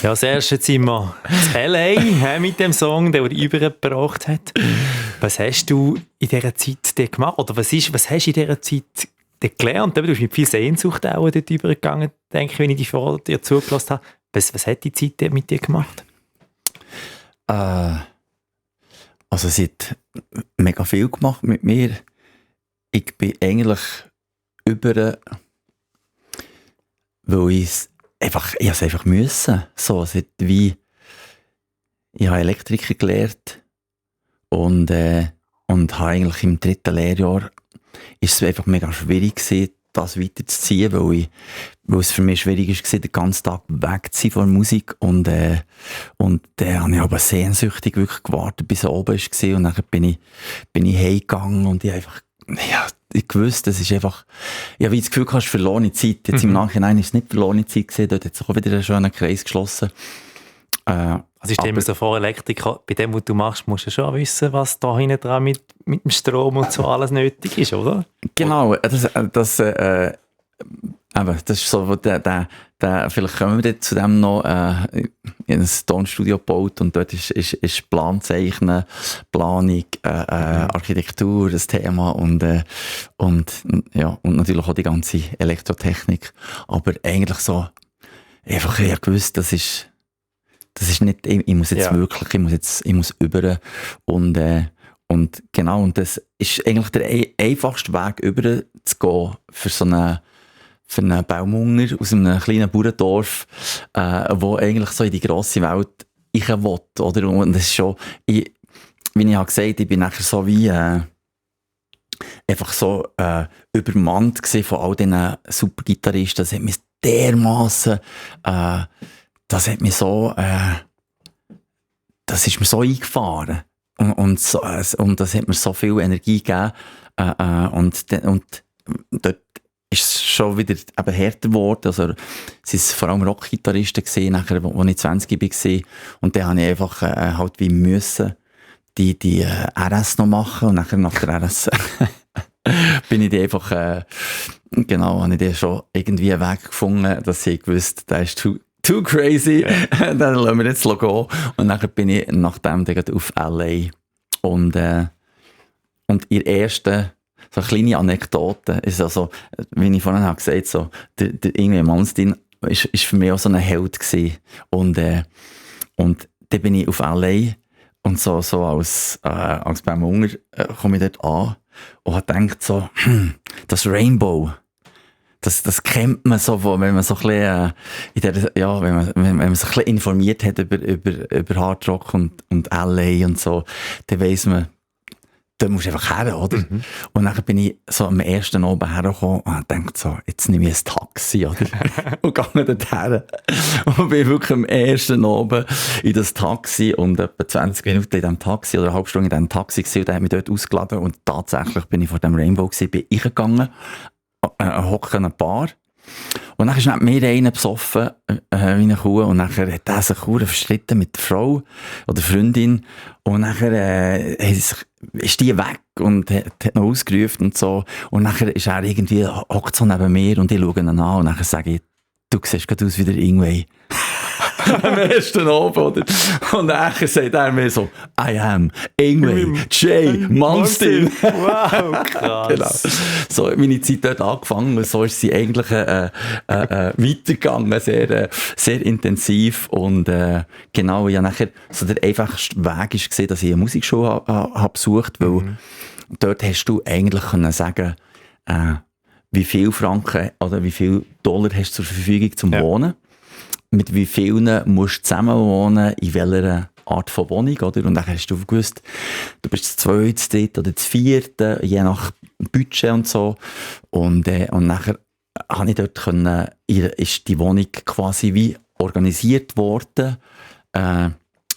Ja, als erstes sind wir in L.A. mit dem Song, der dich übergebracht hat. Was hast du in dieser Zeit dort gemacht? Oder was hast du in dieser Zeit dort gelernt? Du bist mit viel Sehnsucht auch dort übergegangen, denke ich, wenn ich dich vor dir zugelassen habe. Was hat die Zeit dort mit dir gemacht? Also sie hat mega viel gemacht mit mir. Ich bin eigentlich weil ich es einfach müssen. So, es hat ich habe Elektriker gelernt und habe eigentlich im 3. Lehrjahr ist es einfach mega schwierig gewesen, das weiterzuziehen, weil es für mich schwierig war, den ganzen Tag weg zu sein von der Musik und dann habe ich aber sehnsüchtig wirklich gewartet, bis er oben war und dann bin ich heimgegangen und ich einfach, ich wusste, das ist einfach, ich habe das Gefühl, du hast verlorene Zeit. Jetzt im Nachhinein ist es nicht verlorene Zeit gewesen, dort hat sich auch wieder einen schönen Kreis geschlossen. Also ich stelle mir so vor, Elektriker, bei dem, was du machst, musst du schon wissen, was da hinten dran mit dem Strom und so alles nötig ist, oder? Genau, das ist so, vielleicht kommen wir zu dem noch, in ein Tonstudio gebaut und dort ist Planzeichnen, Planung, Architektur das Thema und natürlich auch die ganze Elektrotechnik. Aber eigentlich so, einfach, ich habe gewusst, das ist nicht, ich muss jetzt wirklich, ich muss über und genau, und das ist eigentlich der einfachste Weg über zu gehen für einen Baumunger aus einem kleinen Bauerndorf, wo eigentlich so in die grosse Welt ich will, oder? Und das ist schon, wie ich habe gesagt, ich bin nachher so wie einfach so übermannt gewesen von all diesen super Gitarristen. Das hat mich dermassen das ist mir so eingefahren. Und das hat mir so viel Energie gegeben. Und dort ist es schon wieder eben härter geworden. Also, es waren vor allem Rockgitarristen gewesen, nachher, als ich 20 war. Und dann habe ich einfach halt wie müssen die RS noch machen. Und nachher nach der RS bin ich die einfach, habe ich die schon irgendwie einen Weg gefunden, dass ich gewusst, der ist too crazy, dann lassen wir jetzt gehen. Und dann bin ich nachdem auf L.A. Und ihr erste, so eine kleine Anekdote, ist also, wie ich vorhin gesagt habe, so, der Ingrid Malmsteen ist für mich auch so ein Held gewesen. Und dann bin ich auf L.A. und so als Baumunger komme ich dort an und habe gedacht so, das Rainbow, das kennt man so, wenn man so ein bisschen, wenn man sich ein bisschen informiert hat über Hard Rock und LA und so, dann weiss man, da musst du einfach her, oder? Mhm. Und dann bin ich so am ersten Abend hergekommen und dachte so, jetzt nehme ich ein Taxi, oder? Und gehe dort her. Und bin wirklich am ersten Abend in das Taxi und etwa 20 Minuten in diesem Taxi oder eine halbe Stunde in diesem Taxi gewesen, und der hat mich dort ausgeladen und tatsächlich bin ich vor dem Rainbow gewesen, bin ich gegangen, hocken in einer Bar. Und dann ist neben mir einer besoffen, wie eine Kuh, und nachher hat er sich verstritten mit der Frau oder Freundin, und nachher ist die weg und hat noch ausgerufen und so, und nachher ist er irgendwie, hockt so neben mir und ich schaue ihn an und nachher sage ich, du siehst gerade aus wie der Ingwer. Am ersten Abend, oder? Und nachher sagt er mir so, I am Ingwer J. Malmsteen. Wow, krass. Genau. So hat meine Zeit dort angefangen und so ist sie eigentlich weitergegangen, sehr, sehr intensiv. Und genau, ja, nachher so der einfachste Weg war, dass ich eine Musikschule habe besucht, weil dort hast du eigentlich können sagen, wie viel Franken oder wie viel Dollar hast du zur Verfügung zum Wohnen. Mit wie vielen musst du zusammen wohnen, in welcher Art von Wohnung, oder? Und dann hast du gewusst, du bist das 2., das 3. oder das 4., je nach Budget und so. Und nachher habe ich dort können, ist die Wohnung quasi wie organisiert worden.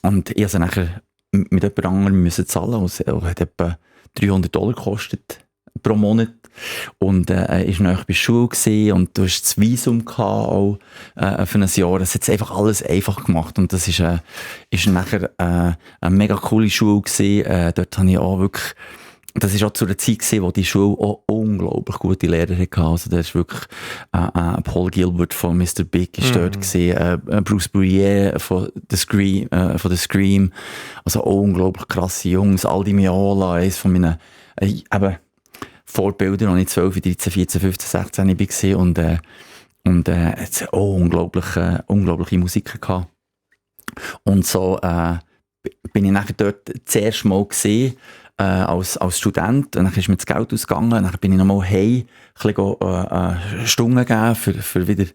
Und ich musste nachher mit jemand anderem müssen zahlen, was hat etwa $300 gekostet pro Monat. Und ist noch bei der Schule gewesen, und du hast das Visum gehabt, auch für ein Jahr. Das hat es einfach alles einfach gemacht. Und das ist nachher eine mega coole Schule gewesen. Dort habe ich auch wirklich das war auch zu einer Zeit gewesen, wo die Schule auch unglaublich gute Lehrer hatte. Also da ist wirklich Paul Gilbert von Mr. Big ist dort gewesen, Bruce Bruyère von The Scream, also unglaublich krasse Jungs, Aldi Meola, eines von meinen eben Vorbilder, als ich 12, 13, 14, 15, 16 war und es unglaubliche Musiker gehabt. Und so bin ich nachher dort zuerst mal gesehen, als Student, und dann ist mir das Geld ausgegangen, dann bin ich nochmal heim, ein bisschen Stunden gegeben, für wieder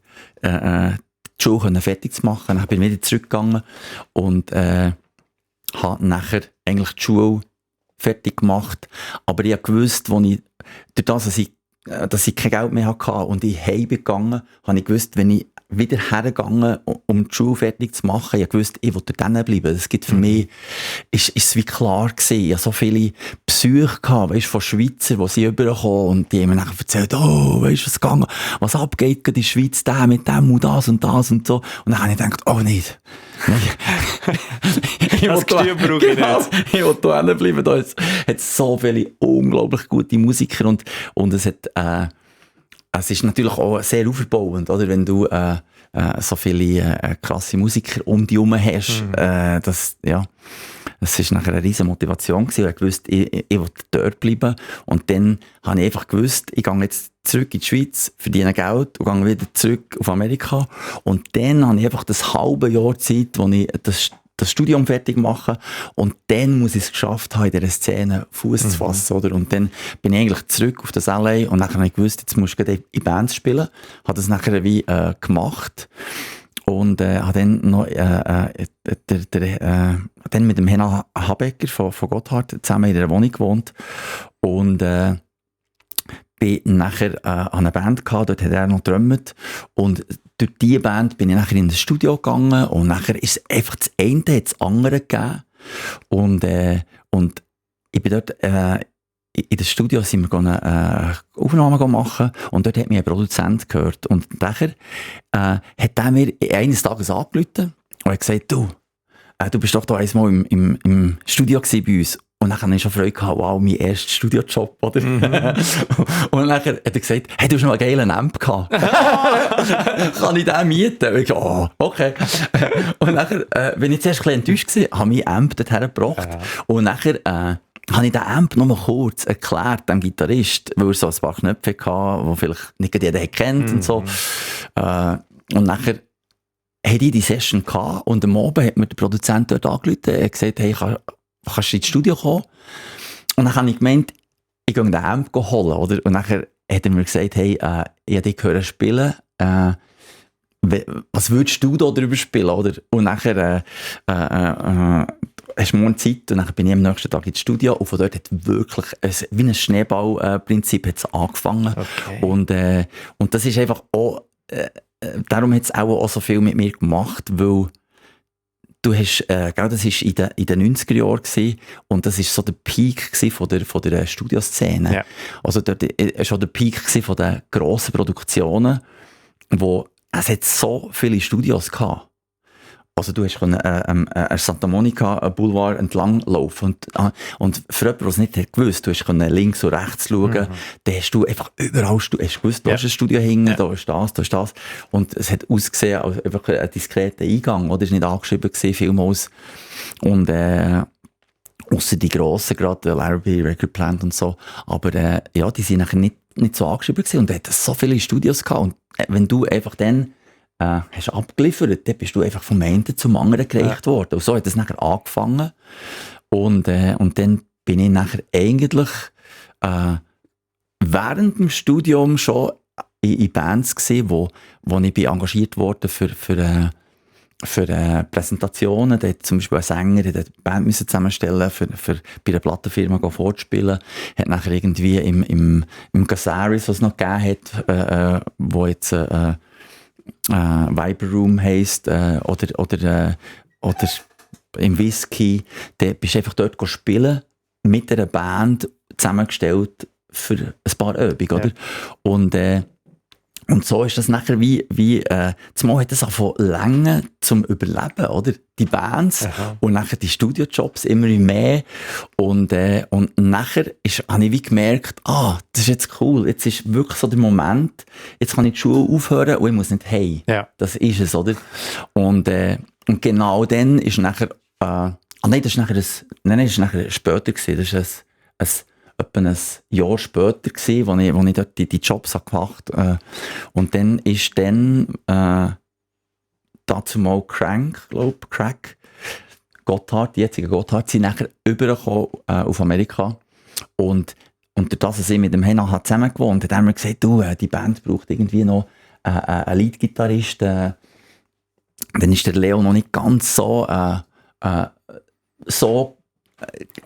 die Schule fertig zu machen. Dann bin ich wieder zurückgegangen und habe nachher eigentlich die Schule fertig gemacht. Aber ich habe gewusst, durch das, dass ich kein Geld mehr hatte und ich heim bin gegangen, habe ich gewusst, wenn ich wieder hergegangen, um die Schule fertig zu machen. Ich habe gewusst, ich will dort bleiben. Das gibt für mich, ist es wie klar gewesen. Ich hatte so viele Psyche gehabt, weißt, von Schweizer, die sie rüberkommen und die haben mir nachher erzählt, oh, weißt du, was gegangen, was abgeht in der Schweiz, der mit dem und das und das und so. Und dann habe ich gedacht, oh, nicht. Ich will da bleiben. Da hat so viele unglaublich gute Musiker und es hat, es ist natürlich auch sehr aufbauend, oder? Wenn du so viele krasse Musiker um dich herum hast. Das ist nachher eine riesen Motivation gewesen. Ich wusste, ich will dort bleiben. Und dann habe ich einfach gewusst, ich gehe jetzt zurück in die Schweiz, verdiene Geld und gehe wieder zurück auf Amerika. Und dann habe ich einfach das halbe Jahr Zeit, wo ich das Studium fertig machen und dann muss ich es geschafft haben, in dieser Szene Fuß zu fassen, oder? Und dann bin ich eigentlich zurück auf das LA und dann habe ich gewusst, jetzt musst du in Bands spielen. Habe das nachher wie gemacht und habe dann noch dann mit dem Henna Habecker von Gotthard zusammen in der Wohnung gewohnt und bin nachher an einer Band gehabt, dort hat er noch gedrummt und durch diese Band bin ich nachher in das Studio gegangen und nachher ist es einfach das eine hat das andere gegeben und ich bin dort in das Studio sind wir eine Aufnahme machen und dort hat mich ein Produzent gehört und nachher hat er mir eines Tages angerufen und hat gesagt, du bist doch da einmal im Studio gewesen bei uns. Und dann hatte ich schon Freude gehabt, wow, mein erster Studiojob, oder? Und dann hat er gesagt, hey, du hast noch einen geilen Amp gehabt. Kann ich den mieten? Und ich so, oh, okay. Und nachher, bin ich zuerst ein bisschen enttäuscht gewesen, habe ich Amp dorthin gebracht. Und nachher, habe ich den Amp noch mal kurz erklärt, dem Gitarrist, weil er so ein paar Knöpfe hatte, die vielleicht nicht jeder kennt und so. Und nachher, hatte ich die Session gehabt und am Abend hat mir der Produzent dort angerufen, er hat gesagt, hey, kannst du ins Studio kommen? Und dann habe ich gemeint, ich gehe den Amp holen, oder? Und nachher hat er mir gesagt, hey, ich habe dich gehört spielen, was würdest du da drüber spielen, oder? Und nachher hast du morgen Zeit und dann bin ich am nächsten Tag ins Studio und von dort hat wirklich wie ein Schneeballprinzip hat's angefangen. Okay. Und das ist einfach auch, darum hat es auch so viel mit mir gemacht, weil du hast, das war in den 90er Jahren gewesen, und das war so der Peak von der Studioszene. Ja. Also dort war schon der Peak von den grossen Produktionen, wo es hat so viele Studios gehabt. Also du hast Santa Monica Boulevard entlang laufen und für jemanden, der es nicht hat gewusst, du hast links und rechts schauen, dann hast du einfach überall hast gewusst, da ist ein Studio hinten, da ist das. Und es hat ausgesehen als einfach ein diskreter Eingang, oder? Es war nicht angeschrieben gewesen, vielmals. Und ausser die grossen, gerade Larrabee, Record Plant und so. Aber die sind nachher nicht so angeschrieben gewesen und da hat so viele Studios gehabt. Und wenn du einfach dann hast abgeliefert, dann bist du einfach vom einen zum anderen gereicht worden. Und so hat es nachher angefangen. Und dann bin ich nachher eigentlich während dem Studium schon in Bands gewesen, wo ich bin engagiert wurde für Präsentationen. Da hat zum Beispiel ein Sänger die Band müssen zusammenstellen für bei einer Plattenfirma vorzuspielen. Hat nachher irgendwie im Casaris, was es noch gegeben hat, wo jetzt Viper Room heisst, oder im Whisky, da bist du einfach dort spielen, mit einer Band zusammengestellt für ein paar Übungen, oder? Und Und so ist das nachher zumal hat das auch länger zum Überleben, oder? Die Bands und nachher die Studiojobs immer mehr. Und nachher habe ich wie gemerkt, das ist jetzt cool, jetzt ist wirklich so der Moment, jetzt kann ich die Schule aufhören und ich muss nicht heim. Ja. Das ist es, oder? Und genau dann ist nachher, das ist nachher später gewesen, das ist etwa ein Jahr später gewesen, wo ich dort die Jobs gemacht habe. Und dann ist dazu mal Crack, Gotthard, die jetzige Gotthard, sind nachher übergekommen auf Amerika. Und durch das, dass ich mit dem Henna zusammen gewohnt habe, haben wir gesagt, die Band braucht irgendwie noch einen Leadgitarrist. Dann ist der Leo noch nicht ganz so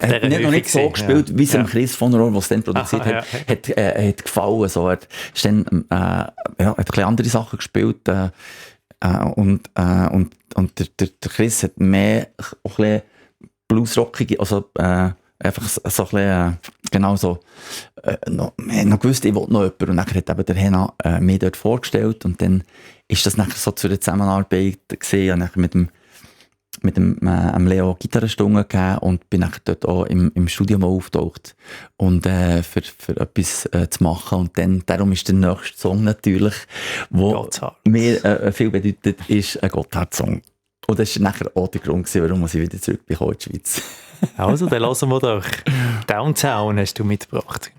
er hat noch nicht so gespielt, wie es dem Chris von Rohr, der es dann produziert hat gefallen. So, er ist dann, hat ein bisschen andere Sachen gespielt, und der Chris hat mehr auch ein bisschen bluesrockige, also einfach so ein bisschen, genau so, noch gewusst, ich wollte noch jemanden, und dann hat eben der Henna mir dort vorgestellt, und dann ist das nachher so zu der Zusammenarbeit gesehen, nachher mit dem Leo Gitarrenstunden gegeben und bin nachher dort auch im Studio mal auftaucht und für etwas zu machen. Und darum ist der nächste Song natürlich, wo mir viel bedeutet, ist ein Gotthard-Song. Und das war nachher auch der Grund, warum ich wieder zurück bin in die Schweiz. Also, dann hören wir doch. Downtown hast du mitgebracht.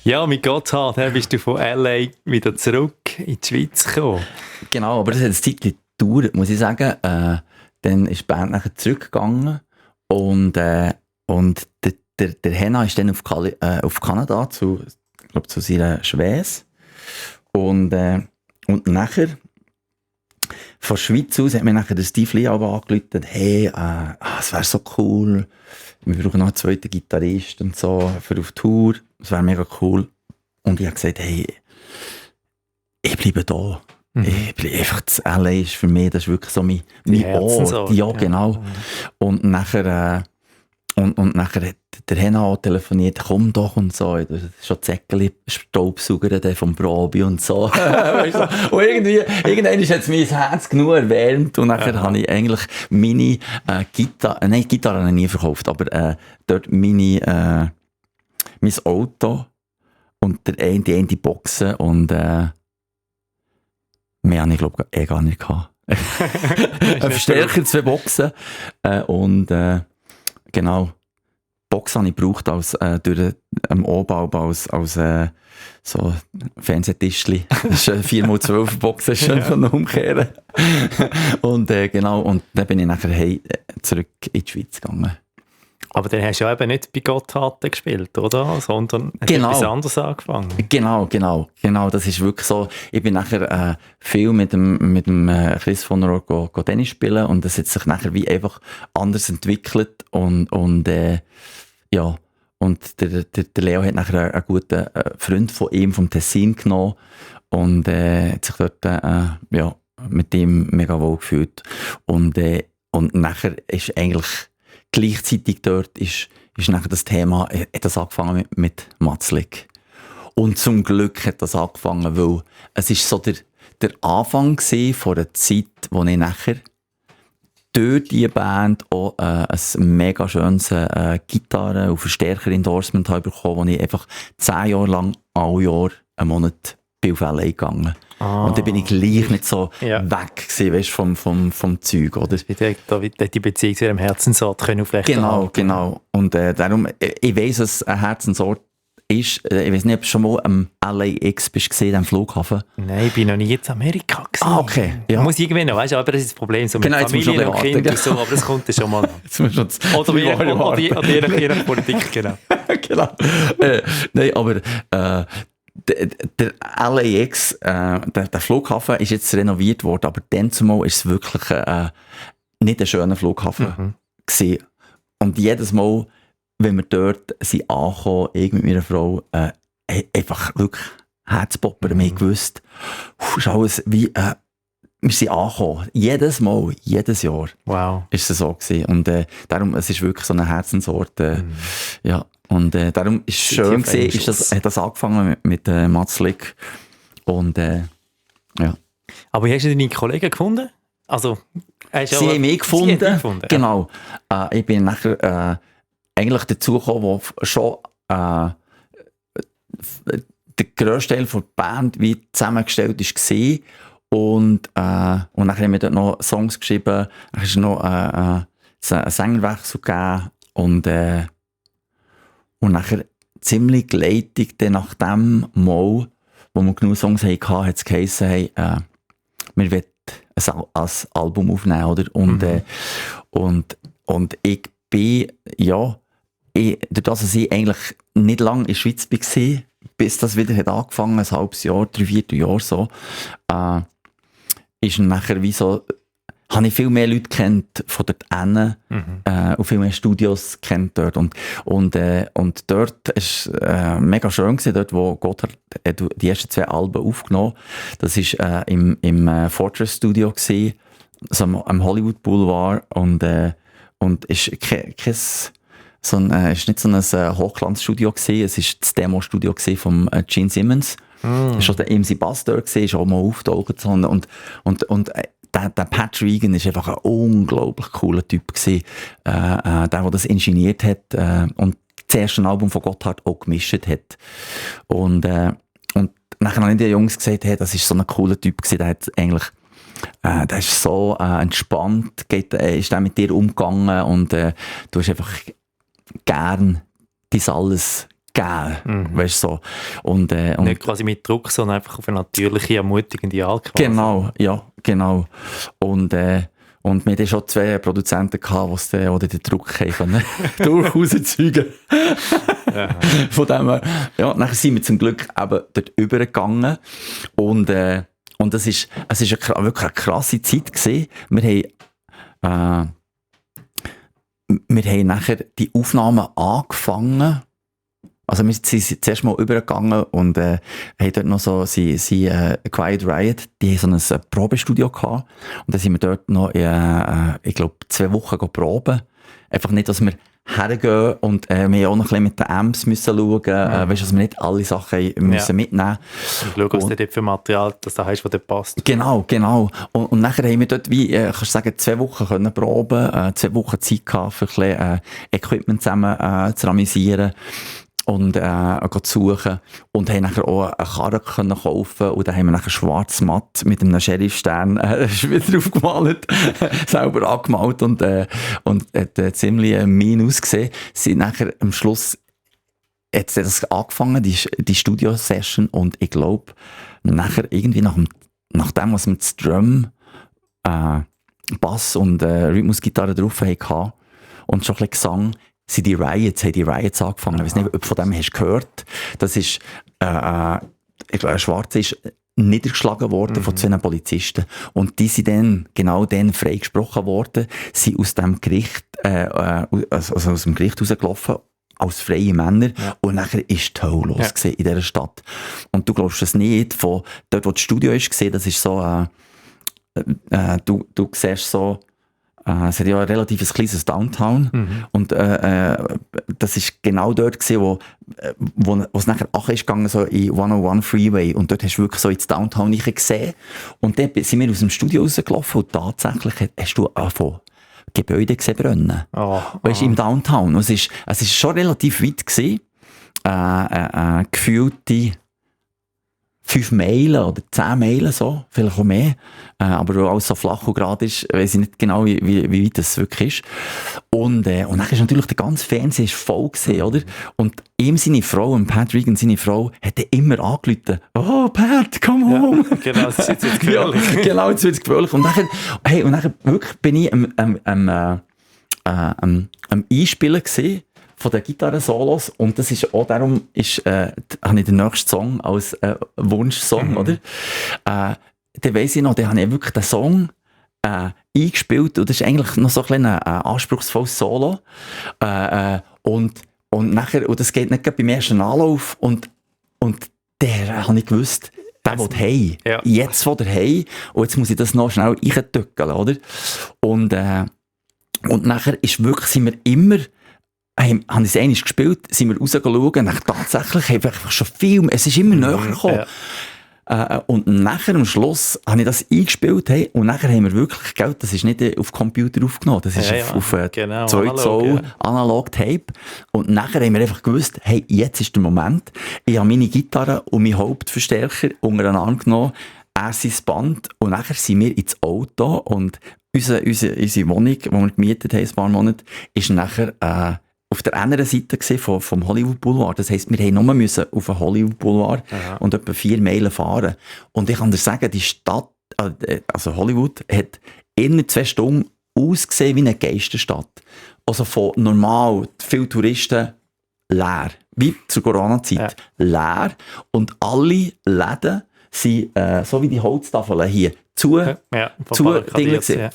Ja, mit Gotthard bist du von LA wieder zurück in die Schweiz gekommen. Genau, aber das hat eine Zeit gedauert, muss ich sagen. Dann ist die Band nachher zurückgegangen und der Henna ist dann auf Kanada zu glaube zu seiner Schwäche. Und nachher, von der Schweiz aus, hat mir nachher der Steve Lee aber angerufen, hey, es wäre so cool, wir brauchen noch einen zweiten Gitarrist und so, für auf Tour, es wäre mega cool. Und ich habe gesagt, hey, ich bleibe da. Ich bleibe einfach, das LA ist für mich, das ist wirklich so mein Ort. Ja, genau. Und nachher, und nachher hat der Henna telefoniert, komm doch und so. Das ist schon Zäckchen Staubsauger vom Probi und so. Weißt du? Und irgendwann hat es mein Herz genug erwärmt. Und nachher habe ich eigentlich meine Gitarre habe ich nie verkauft, aber dort mein Auto und die eine Boxen und mehr habe ich, glaube ich, gar nicht gehabt. Ein Verstärker, 2 Boxen. Und genau, Boxen habe ich gebraucht als, durch einen Anbau als so Fernsehtischli. Das ist 4x12 Boxen, schon umkehren. Und genau, und dann bin ich nachher zurück in die Schweiz gegangen. Aber dann hast du ja eben nicht bei Gotthard gespielt, oder? Sondern hast etwas anderes angefangen. Genau. Das ist wirklich so. Ich bin nachher viel mit dem Chris von Rohr Tennis spielen und das hat sich nachher wie einfach anders entwickelt und ja. Und der Leo hat nachher einen guten Freund von ihm vom Tessin genommen und hat sich dort mit ihm mega wohl gefühlt. Und nachher ist eigentlich gleichzeitig dort ist nachher das Thema, hat das angefangen mit Matzlik. Und zum Glück hat das angefangen, weil es ist so der Anfang von einer Zeit, wo ich nachher durch diese Band auch ein mega schönes Gitarre- und Verstärker-Endorsement habe bekommen, wo ich einfach 10 Jahre lang, alle Jahre, einen Monat bin auf LA gegangen. Und dann bin ich gleich nicht so weg gewesen, weißt, vom Zeug, oder? Die Beziehung zu ihrem Herzensort können aufrechterhalten. Genau. Und darum, ich weiss, dass es ein Herzensort ist. Ich weiss nicht, ob du schon mal am LAX bist gesehen, am Flughafen. Nein, ich bin noch nie in Amerika gewesen. Okay. Ja. Muss irgendwann noch, weißt du, aber das ist das Problem, so mit Familie und Kind und so, aber das kommt dann schon mal. Oder je nach Politik, genau. Genau. Nein, aber der LAX, der Flughafen ist jetzt renoviert worden, aber dann zumal ist es wirklich nicht ein schöner Flughafen gewesen. Und jedes Mal, wenn wir dort sind angekommen, ich mit meiner Frau, einfach wirklich Herzpoppen, wir haben gewusst, ist alles wie, wir sind angekommen. Jedes Mal, jedes Jahr. Wow. Ist es so gewesen. Und darum, es ist wirklich so ein Herzensort. Ja. Und darum ist es schön gewesen, hat das angefangen mit Matzlik. Und ja. Aber wie hast du deine Kollegen gefunden? Also, sie haben mich gefunden. Genau. Ich bin nachher eigentlich dazu gekommen, wo schon der grösste Teil der Band wie zusammengestellt war. Und nachher haben wir dort noch Songs geschrieben. Es ist noch einen Sängerwechsel gegeben. Und nachher ziemlich geleitet, nach dem Mal, wo wir genug Songs hatten, hat es geheissen, hey, wir wollen ein Album aufnehmen, oder? Und ich bin, dadurch, dass ich eigentlich nicht lange in der Schweiz war, bis das wieder hat angefangen, ein halbes Jahr, 3/4 Jahre so, ist nachher wie so, habe ich viel mehr Leute kennt von dort hinten, und viel mehr Studios kennt dort. Und dort ist mega schön gewesen, dort wo Gotthard die ersten 2 Alben aufgenommen. Das war im Fortress Studio gewesen, also am Hollywood Boulevard und ist ist nicht so ein Hochglanzstudio gewesen, es ist das Demo-Studio von Gene Simmons. Schon der MC Bass dort gewesen, ist auch mal aufgetaucht. Und der Pat Regan ist einfach ein unglaublich cooler Typ gewesen. Der das ingeniert hat und das erste Album von Gotthard auch gemischt hat. Und nachher haben die Jungs gesagt, hey, das ist so ein cooler Typ gewesen, der hat eigentlich der ist so entspannt, ist der mit dir umgegangen und du hast einfach gern dies alles gegeben, weißt du, so. Und nicht quasi mit Druck, sondern einfach auf eine natürliche, ermutigende Art. Genau, ja, genau. Und Und wir hatten schon 2 Produzenten, die den Druck haben durchaus erzeugen. Von dem her, ja, nachher sind wir zum Glück eben dort übergegangen. Und es ist wirklich eine krasse Zeit gewesen. Wir haben nachher die Aufnahmen angefangen. Also wir sind zuerst mal übergegangen und haben dort noch so Quiet Riot, die haben so ein Probestudio gehabt. Und dann sind wir dort noch, ich glaube, 2 Wochen proben. Einfach nicht, dass wir hergehen und wir haben auch noch ein bisschen mit den Amps müssen schauen, weißt, dass wir nicht alle Sachen müssen mitnehmen. Und schauen, was du dort für Material das da hast, das dir passt. Genau. Und nachher haben wir dort, wie, kannst du sagen, 2 Wochen können proben, 2 Wochen Zeit gehabt, für ein bisschen Equipment zusammen zu ramisieren. Und zu suchen. Und haben nachher auch eine Karre können kaufen. Und dann haben wir nachher schwarz matt mit einem Sheriff-Stern wieder aufgemalt, selber angemalt und hat ziemlich mean ausgesehen. Sind nachher am Schluss hat das angefangen, die Studio-Session. Und ich glaube, nachher irgendwie nach dem, was wir das Drum, Bass und Rhythmusgitarre drauf hatten und schon ein bisschen Gesang, haben die Riots angefangen. Ich weiß nicht, ob du von dem hast gehört. Das ist, ich glaube, ein Schwarzer ist niedergeschlagen worden von 2 Polizisten. Und die sind dann, genau dann freigesprochen worden, sind aus dem Gericht, also aus dem Gericht rausgelaufen, als freie Männer. Ja. Und nachher ist die Hölle los in dieser Stadt. Und du glaubst es nicht, von dort, wo das Studio ist, gesehen, das ist so, du siehst so, es hat ja ein relativ kleines Downtown. Und das ist genau dort gewesen, wo es nachher ist gegangen, so in 101 Freeway. Und dort hast du wirklich so ins Downtown gesehen. Und dann sind wir aus dem Studio rausgelaufen und tatsächlich hast du von Gebäude gesehen brennen. Weißt du, im Downtown. Es ist schon relativ weit gewesen. Gefühlte 5 Meilen oder 10 Meilen, so, vielleicht auch mehr. Aber weil alles so flach und gerade ist, weiss ich nicht genau, wie weit das wirklich ist. Und dann ist natürlich der ganze Fernseher voll gewesen, oder? Und ihm seine Frau, Pat Regan, seine Frau, hat immer angerufen, oh, Pat, komm home. Ja, genau, das ist jetzt gefährlich. Ja, genau, jetzt wird es gefährlich. Und nachher wirklich bin ich am Einspielen gewesen, von den Gitarren-Solos, und das ist auch darum, habe ich den nächsten Song als Wunschsong, oder? Dann weiss ich noch, dann habe ich wirklich den Song eingespielt, und das ist eigentlich noch so ein anspruchsvolles Solo. Und nachher, und das geht nicht gerade beim ersten Anlauf, und der habe ich gewusst, der will heim. Ja. Jetzt will er heim, und jetzt muss ich das noch schnell reintückeln, oder? Und nachher ist wirklich, sind wir immer, haben es einmal gespielt, sind wir rausgeschaut und tatsächlich haben wir einfach schon viel, es ist immer näher gekommen. Ja. Und nachher am Schluss habe ich das eingespielt, und nachher haben wir wirklich, gell, das ist nicht auf Computer aufgenommen, das ist auf 2 Zoll analog Tape. Und nachher haben wir einfach gewusst, hey, jetzt ist der Moment. Ich habe meine Gitarre und meinen Hauptverstärker untereinander genommen, er sein Band, und nachher sind wir ins Auto, und unsere Wohnung, die wir gemietet haben, ein paar Monate, ist nachher auf der anderen Seite vom Hollywood Boulevard. Das heisst, wir haben nur müssen auf den Hollywood Boulevard und etwa 4 Meilen fahren. Und ich kann dir sagen, die Stadt, also Hollywood, hat in 2 Stunden ausgesehen wie eine Geisterstadt. Also von normal, viele Touristen, leer. Wie zur Corona-Zeit. Leer. Und alle Läden sind, so wie die Holztafeln hier,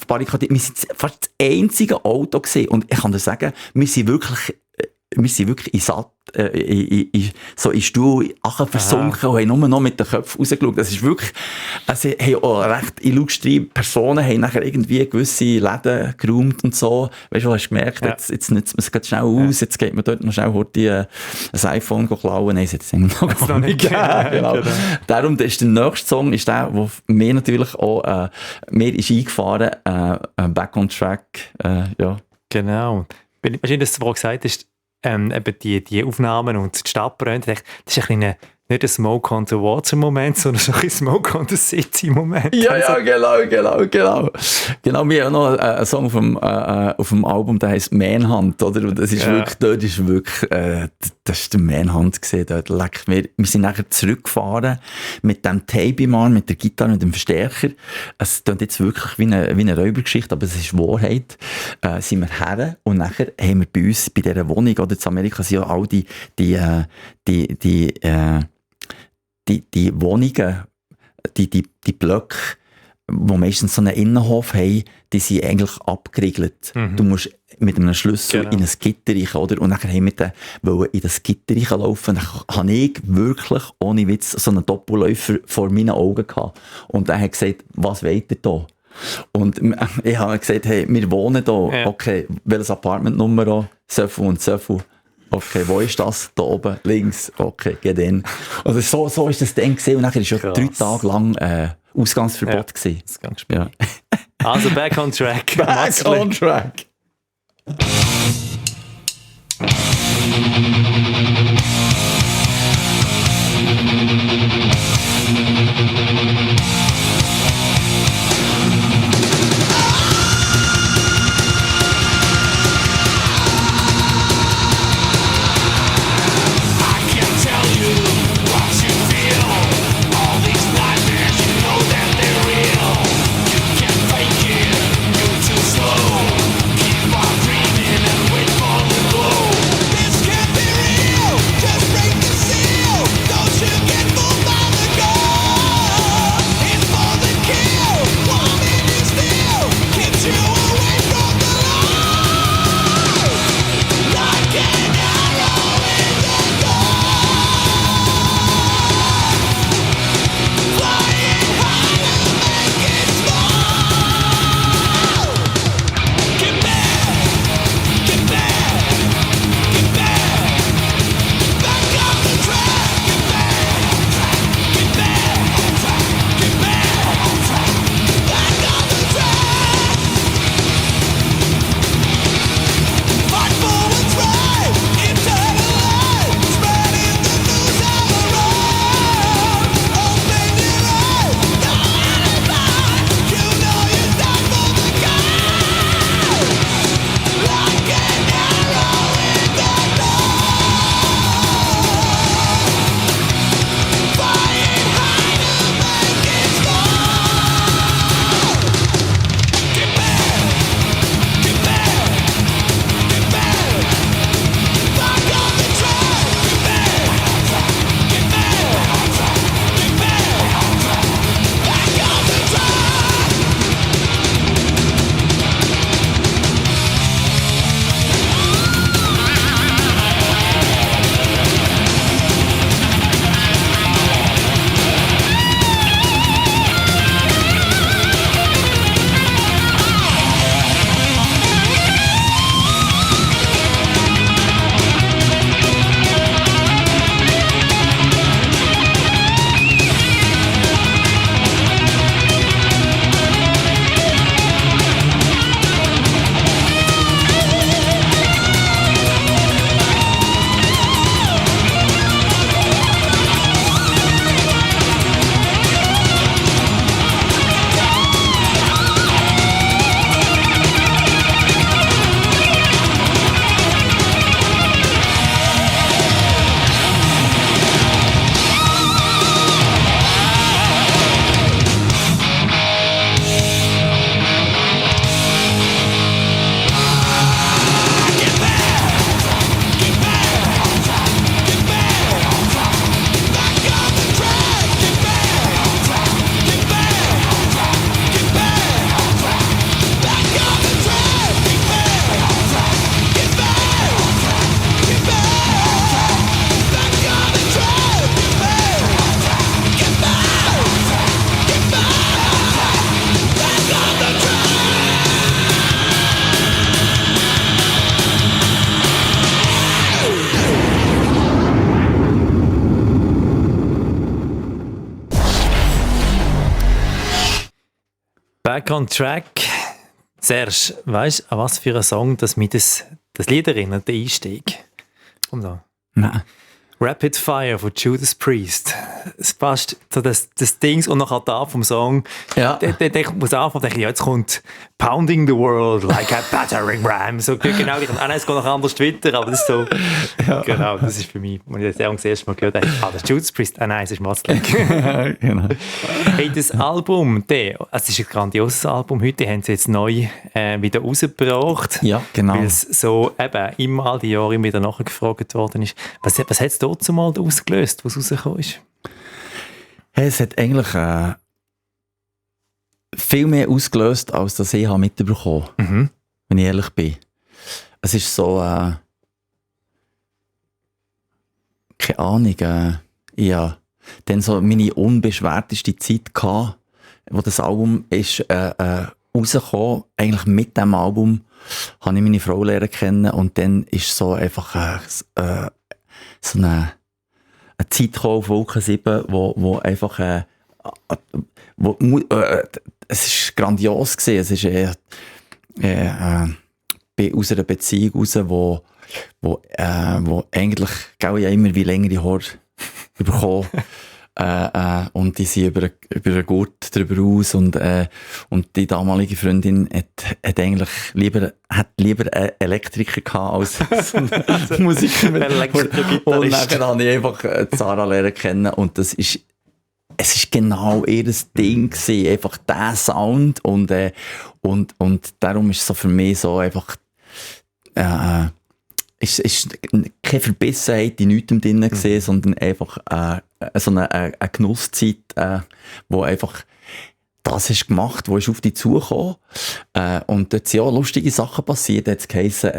barrikadiert. Wir sind fast das einzige Auto gesehen, und ich kann dir sagen, wir sind wirklich in Stuhl versunken und haben nur noch mit den Köpfen rausgeschaut. Das ist wirklich, also haben auch recht illustre Personen haben nachher irgendwie gewisse Läden geräumt und so. Weißt du, hast gemerkt, jetzt nützt man es ganz schnell aus, jetzt geht man dort noch schnell ein iPhone klauen. Nein, das hat es noch nicht gegeben. Genau. Darum ist der nächste Song, ist der mir natürlich auch, mir ist eingefahren, Back on Track, ja. Genau. Wahrscheinlich, dass du vorhin gesagt hast, eben die Aufnahmen und die Stadt brennt, das ist ein nicht ein Smoke on the Water-Moment, sondern so ein Smoke on the City-Moment. Ja, genau. Genau, wir haben noch einen Song auf dem Album, der heisst Manhunt, oder? Und das ist wirklich, dort ist wirklich, das ist der Manhunt gesehen, dort leckt mir. Wir sind nachher zurückgefahren mit dem Tape im Arm, mit der Gitarre, mit dem Verstärker. Es klingt jetzt wirklich wie eine Räubergeschichte, aber es ist Wahrheit. Sind wir her und nachher haben wir bei uns, bei dieser Wohnung, oder in Amerika sind ja all die Wohnungen, die Blöcke, die meistens so einen Innenhof haben, die sind eigentlich abgeriegelt. Du musst mit einem Schlüssel in ein Gitter rein, oder? Und dann haben wir in das Gitter reinlaufen. Dann habe ich wirklich, ohne Witz, so einen Doppelläufer vor meinen Augen gehabt. Und er hat gesagt, was wollt ihr da? Und ich habe gesagt, hey, wir wohnen da. Ja. Okay, welches Apartmentnummer? So viel und so viel. Okay, wo ist das? Da oben, links. Okay, geh dann. Also so ist das dann gesehen. Und nachher war schon 3 Tage lang Ausgangsverbot gewesen. Das ist ganz spannend. Ja. Also back on track. Back on track. Back on track. Serge, weißt du, an was für ein Song das mich das Lied erinnert, der Einstieg? Komm da. Nein. Rapid Fire von Judas Priest. Es passt so das Ding und nachher da vom Song. Ja. Der muss anfangen, denke ich, ja, jetzt kommt Pounding the World like a battering ram. So genau, nein, es geht noch anders weiter, aber das ist so, genau, das ist für mich, als ich das erste Mal gehört habe, das ist Judas Priest, nein, es ist Motley. Genau. Hey, das Album, es ist ein grandioses Album, heute haben sie jetzt neu wieder rausgebracht. Ja, genau. Weil es so eben immer all die Jahre wieder nachgefragt worden ist. Was hat es dort zumal ausgelöst, was rausgekommen ist? Hey, es hat eigentlich viel mehr ausgelöst, als das ich mitbekommen habe, wenn ich ehrlich bin. Es ist so, keine Ahnung, ja, dann so meine unbeschwerteste Zeit gehabt, wo das Album ist rausgekommen. Eigentlich mit dem Album habe ich meine Frau lernen kennen und dann ist so einfach so eine Zeit gekommen auf Wolke 7, wo einfach es ist grandios gewesen. Es ist aus einer Beziehung raus, wo eigentlich ja immer wie längere Haare bekommen. Und die sind über einen Gurt drüber aus und die damalige Freundin hat eigentlich lieber einen Elektriker gehabt als einen Musiker. Und dann habe ich einfach Sarah lernen kennen und es ist genau ihr Ding gewesen, einfach der Sound und darum ist es so für mich so einfach ist keine Verbissenheit in nichts drin gesehen, sondern einfach so eine Genusszeit, wo einfach das ist gemacht, wo ist auf dich zugekommen. Und dort sind auch lustige Sachen passiert. Jetzt geheissen,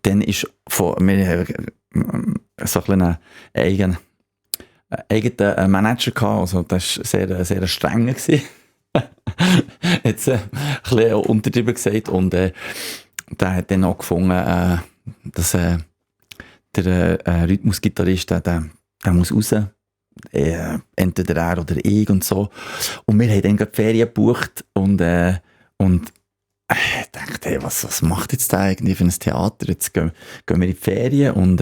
dann ist von mir so ein eigenen Manager gehabt, also das war sehr streng gewesen. Jetzt ein bisschen untertrieben gesagt und der hat dann auch gefunden, dass der Rhythmusgitarrist, der muss raus. Entweder er oder ich und so. Und wir haben dann gerade Ferien gebucht und ich dachte, hey, was macht jetzt der eigentlich für ein Theater? Jetzt gehen wir in die Ferien und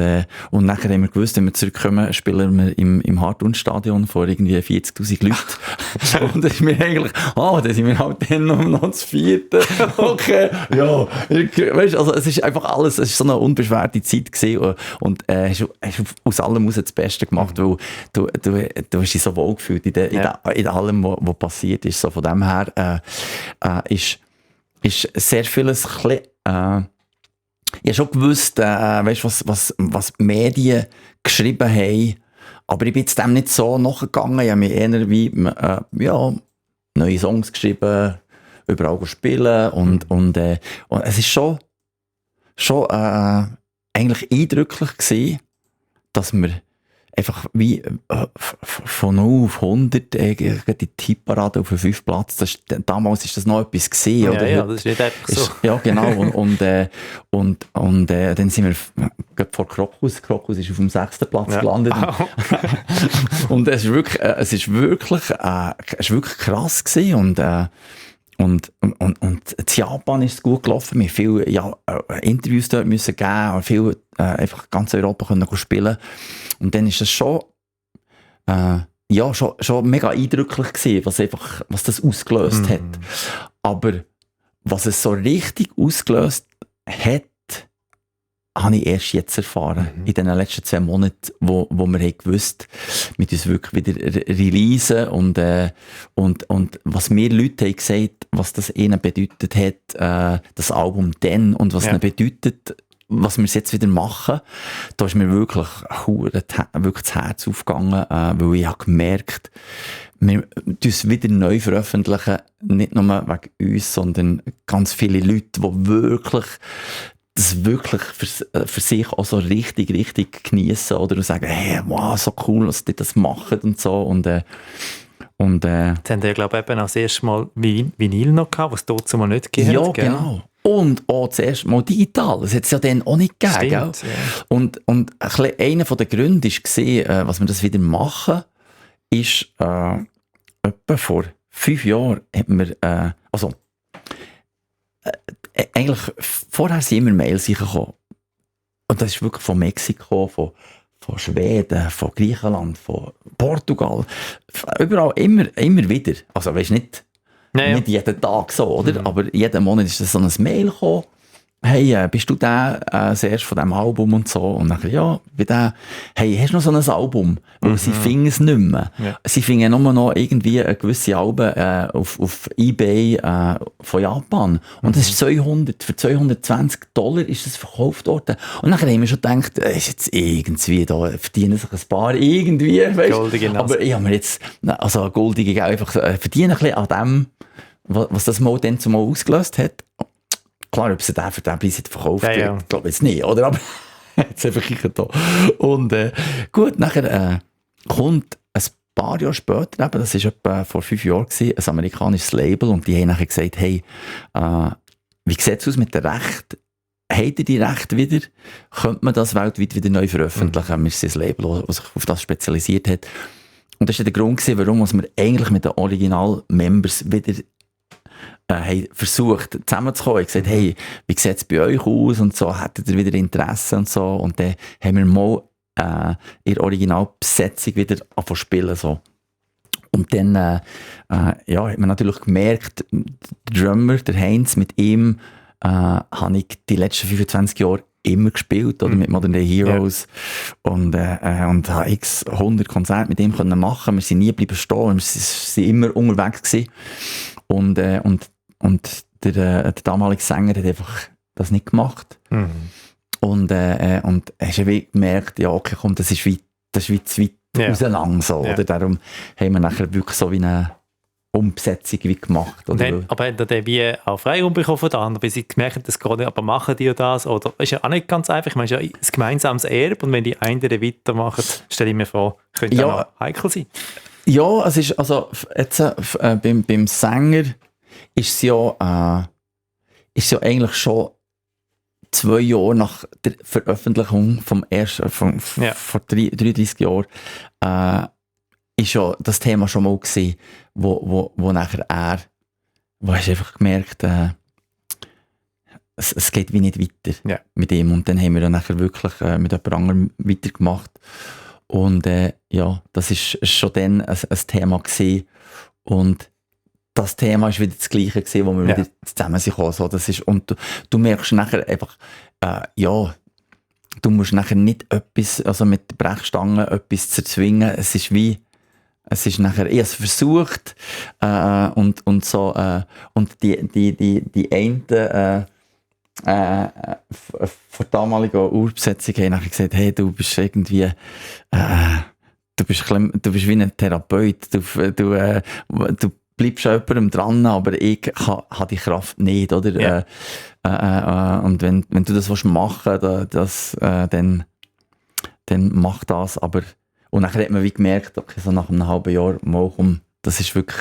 nachher haben wir gewusst, wenn wir zurückkommen, spielen wir im Hartund-Stadion vor irgendwie 40'000 Leuten. Und das ist mir eigentlich, da sind wir halt dann noch das vierte. Okay, ja. Weißt, also es ist einfach alles, es ist so eine unbeschwerte Zeit gewesen und hast aus allem raus das Beste gemacht, weil du hast dich so wohl gefühlt in allem, was passiert ist. So von dem her ist sehr vieles ich habe schon gewusst, weißt, was die Medien geschrieben haben, aber ich bin jetzt dem nicht so nachgegangen. Ich habe mir eher wie neue Songs geschrieben, überall spielen und es ist schon eigentlich eindrücklich gewesen, dass wir einfach wie von 0 auf 100 die Tipparade auf den 5. Platz. Damals ist das noch etwas gewesen, ja, oder? Ja, das ist nicht einfach so. Ja, genau. Und dann sind wir vor Krokus. Krokus ist auf dem 6. Platz gelandet. Und es ist wirklich krass gewesen. Und in Japan ist es gut gelaufen. Wir haben viele Interviews dort müssen geben, viel einfach ganz Europa können spielen. Und dann ist es schon mega eindrücklich gewesen, was das ausgelöst hat. Aber was es so richtig ausgelöst hat, habe ich erst jetzt erfahren. In den letzten 2 Monaten, wo wir haben gewusst, mit uns wirklich wieder releasen und was mir Leute haben gesagt, was das ihnen bedeutet hat, das Album dann und was ihnen bedeutet, was wir jetzt wieder machen, da ist mir wirklich das Herz aufgegangen, weil ich habe gemerkt, wir veröffentlichen wieder neu veröffentlichen, nicht nur wegen uns, sondern ganz viele Leute, die das wirklich für sich auch so richtig geniessen oder sagen, hey, wow, so cool, dass die das machen und so. Jetzt haben wir, glaube ich, eben auch das erste Mal Vinyl noch gehabt, was es dort mal nicht gegeben hat. Ja, genau. Und auch das erste Mal digital. Das hat es ja dann auch nicht gegeben. Stimmt, ja. Und einer der Gründe war, was wir das wieder machen, ist, etwa vor 5 Jahren hat wir, eigentlich vorher sind immer Mails gekommen. und das ist wirklich von Mexiko, von Schweden, von Griechenland, von Portugal, überall immer wieder. Also weißt nicht jeden Tag so, oder? Aber jeden Monat ist das so ein Mail gekommen. Hey, bist du der zuerst von diesem Album und so? Und dann, ja, bei dem, hey, hast du noch so ein Album? Weil sie finden es nicht mehr. Ja. Sie finden nur noch irgendwie eine gewisse Alben auf eBay von Japan. Und das ist für $220 ist das verkauft worden. Und dann haben wir schon gedacht, ist jetzt irgendwie, da verdienen sich ein paar irgendwie, weißt? Goldige Nase. Aber ich habe mir jetzt, also goldige einfach verdienen ein bisschen an dem, was das mal dann zumal ausgelöst hat. Klar, ob sie den für den Preis verkauft, ja. Ich glaube jetzt nicht, oder? Aber jetzt einfach ich da. Und gut, nachher kommt ein paar Jahre später, eben, das war etwa vor 5 Jahren, ein amerikanisches Label, und die haben nachher gesagt, hey, wie sieht es aus mit den Rechten? Habt ihr die Rechte wieder? Könnte man das weltweit wieder neu veröffentlichen? Wir sind ein Label, das sich auf das spezialisiert hat. Und das war der Grund, warum wir eigentlich mit den Original-Members wieder haben versucht zusammenzukommen. Ich habe gesagt, hey, wie sieht es bei euch aus? Und so, hättet ihr wieder Interesse und so. Und dann haben wir mal in der Originalbesetzung wieder angefangen zu spielen. So. Und dann hat man natürlich gemerkt, der Drummer, der Heinz, mit ihm habe ich die letzten 25 Jahre immer gespielt, oder, mit Modern Day Heroes. Ja. Und habe x 100 Konzerte mit ihm können machen. Wir sind nie bleiben stehen, wir sind immer unterwegs gewesen. Und der damalige Sänger hat einfach das nicht gemacht. Und hast du gemerkt, ja, okay, komm, das ist wie zu weit auseinander, so, oder? Darum haben wir nachher wirklich so wie eine Umbesetzung wie gemacht. Oder? Dann, aber hat er dann wie auch Freiraum bekommen von den anderen, weil sie gemerkt haben, das geht nicht, aber machen die das? Oder ist ja auch nicht ganz einfach. Ich meine, es ist ja ein gemeinsames Erbe, und wenn die einen weitermachen, stelle ich mir vor, könnte ja auch heikel sein. Ja, es ist, also, jetzt, beim Sänger ist ja eigentlich schon 2 Jahre nach der Veröffentlichung vom ersten, vor 33 Jahren, ist ja das Thema schon mal gewesen, wo nachher wo hast du einfach gemerkt, es geht wie nicht weiter mit ihm. Und dann haben wir dann nachher wirklich mit jemand anderem weitergemacht. Und das ist schon dann ein Thema gewesen. Und das Thema ist wieder das Gleiche gewesen, wo wir wieder zusammen sind. So, das ist, und du merkst nachher einfach, du musst nachher nicht etwas, also mit der Brechstange etwas zu erzwingen. Es ist nachher, ich habe es versucht, und so, und die einen, vor der damaligen Urbesetzung haben nachher gesagt, hey, du bist irgendwie, du bist wie ein Therapeut, du bleibst an jemandem dran, aber ich habe die Kraft nicht, oder? Ja. Und wenn du das machen willst, dann mach das, aber, und dann hat man wie gemerkt, okay, so nach einem halben Jahr, das ist wirklich,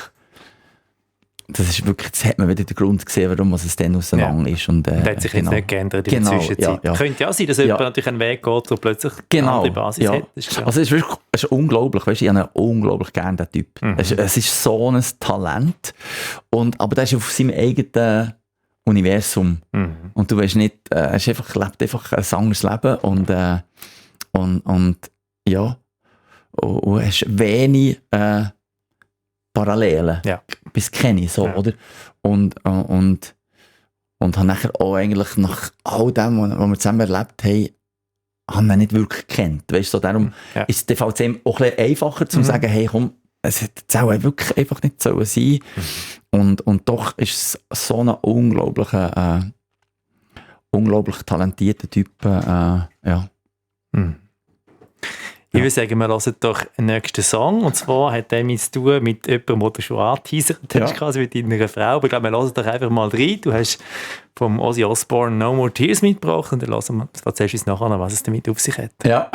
jetzt hat man wieder den Grund gesehen, warum es dann auseinander ist. Und hat sich jetzt nicht geändert in der Zwischenzeit. Ja. Könnte ja sein, dass jemand natürlich einen Weg geht, der plötzlich eine andere Basis hat. Also es ist unglaublich, weißt, ich habe unglaublich gerne den Typ. Es ist so ein Talent, aber der ist auf seinem eigenen Universum. Und du weißt nicht, er lebt einfach ein anderes Leben, und hast wenig Parallelen. Bis kenne ich so, oder? Und habe nachher auch eigentlich nach all dem, was wir zusammen erlebt haben, haben wir nicht wirklich gekannt. Weißt du, so darum ist es auch ein bisschen einfacher zu sagen, hey, komm, es hätte auch wirklich einfach nicht so sein. Und doch ist es so ein unglaublich talentierter Typ. Ich würde sagen, wir hören doch den nächsten Song. Und zwar hat der zu tun mit jemandem, den du schon angeteasert hast, quasi mit deiner Frau. Aber ich glaube, wir hören doch einfach mal rein. Du hast vom Ozzy Osbourne No More Tears mitgebracht. Und dann hören wir, erzählst du uns nachher, was es damit auf sich hat. Ja.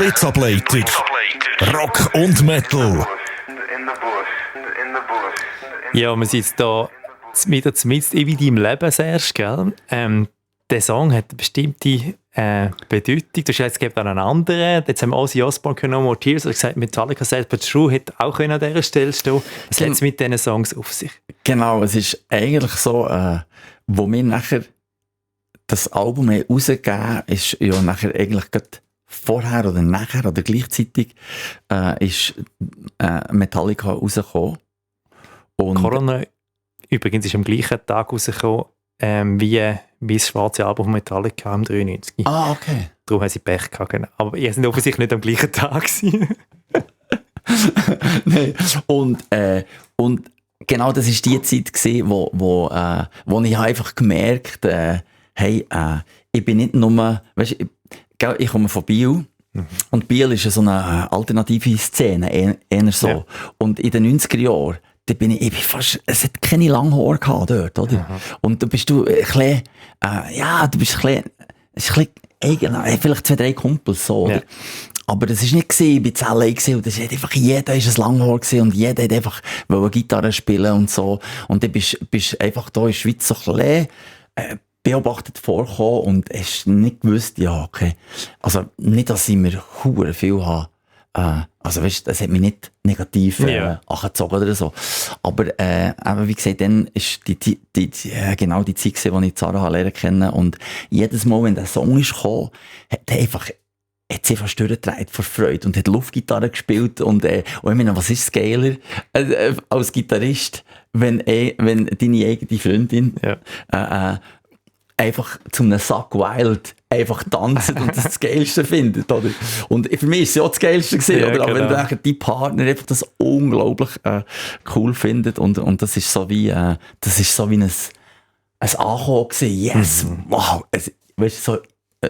Blitzableiter. Rock und Metal. Ja, wir sind jetzt hier wieder mitten in deinem Leben, Serge, gell? Der Song hat eine bestimmte Bedeutung. Du hast jetzt gegeben an einen anderen. Jetzt haben wir Ozzy Osbourne No More Tears gesagt, Metallica Sad But True hätte auch an dieser Stelle stehen. Was hat es mit diesen Songs auf sich? Genau, es ist eigentlich so, wo wir nachher das Album rausgegeben ist ja nachher eigentlich gerade vorher oder nachher oder gleichzeitig ist Metallica rausgekommen. Und Corona übrigens ist am gleichen Tag rausgekommen wie das schwarze Album von Metallica im 93. okay. Darum haben sie Pech gehabt. Genau. Aber ihr seid offensichtlich nicht am gleichen Tag gewesen. Nein. Und genau das war die Zeit gewesen, wo ich einfach gemerkt hey, ich bin nicht nur, weißt, ich komme von Biel. Und Biel ist so eine alternative Szene, eher so. Ja. Und in den 90er Jahren, da bin ich fast, es hat keine Langhaare gehabt dort, oder? Aha. Und da bist du ein bisschen, du bist ein bisschen, vielleicht 2, 3 Kumpels, so, oder? Ja. Aber das war nicht gewesen, ich war allein gewesen, und das ist einfach, jeder ist ein Langhaar gewesen, und jeder hat einfach Gitarre spielen und so. Und dann bist einfach da in der Schweiz so ein bisschen, beobachtet vorkommen und hast nicht gewusst, ja, okay. Also, nicht, dass ich mir hure viel habe. Also, weißt, das hat mich nicht negativ angezogen oder so. Aber, wie gesagt, dann ist genau die Zeit gewesen, wo ich Zara lernen kennen. Und jedes Mal, wenn der Song ist gekommen, hat sie fast durchgedreht vor Freude und hat Luftgitarre gespielt. Und ich meine, was ist geiler als Gitarrist, wenn deine eigene Freundin einfach zu einem Zack Wild einfach tanzen und das Geilste findet, oder? Und für mich war es ja auch das Geilste gewesen, oder? Aber wenn dann dein Partner einfach das unglaublich cool findet und das ist so wie ein Ankommen gewesen. Yes, wow, weißt du,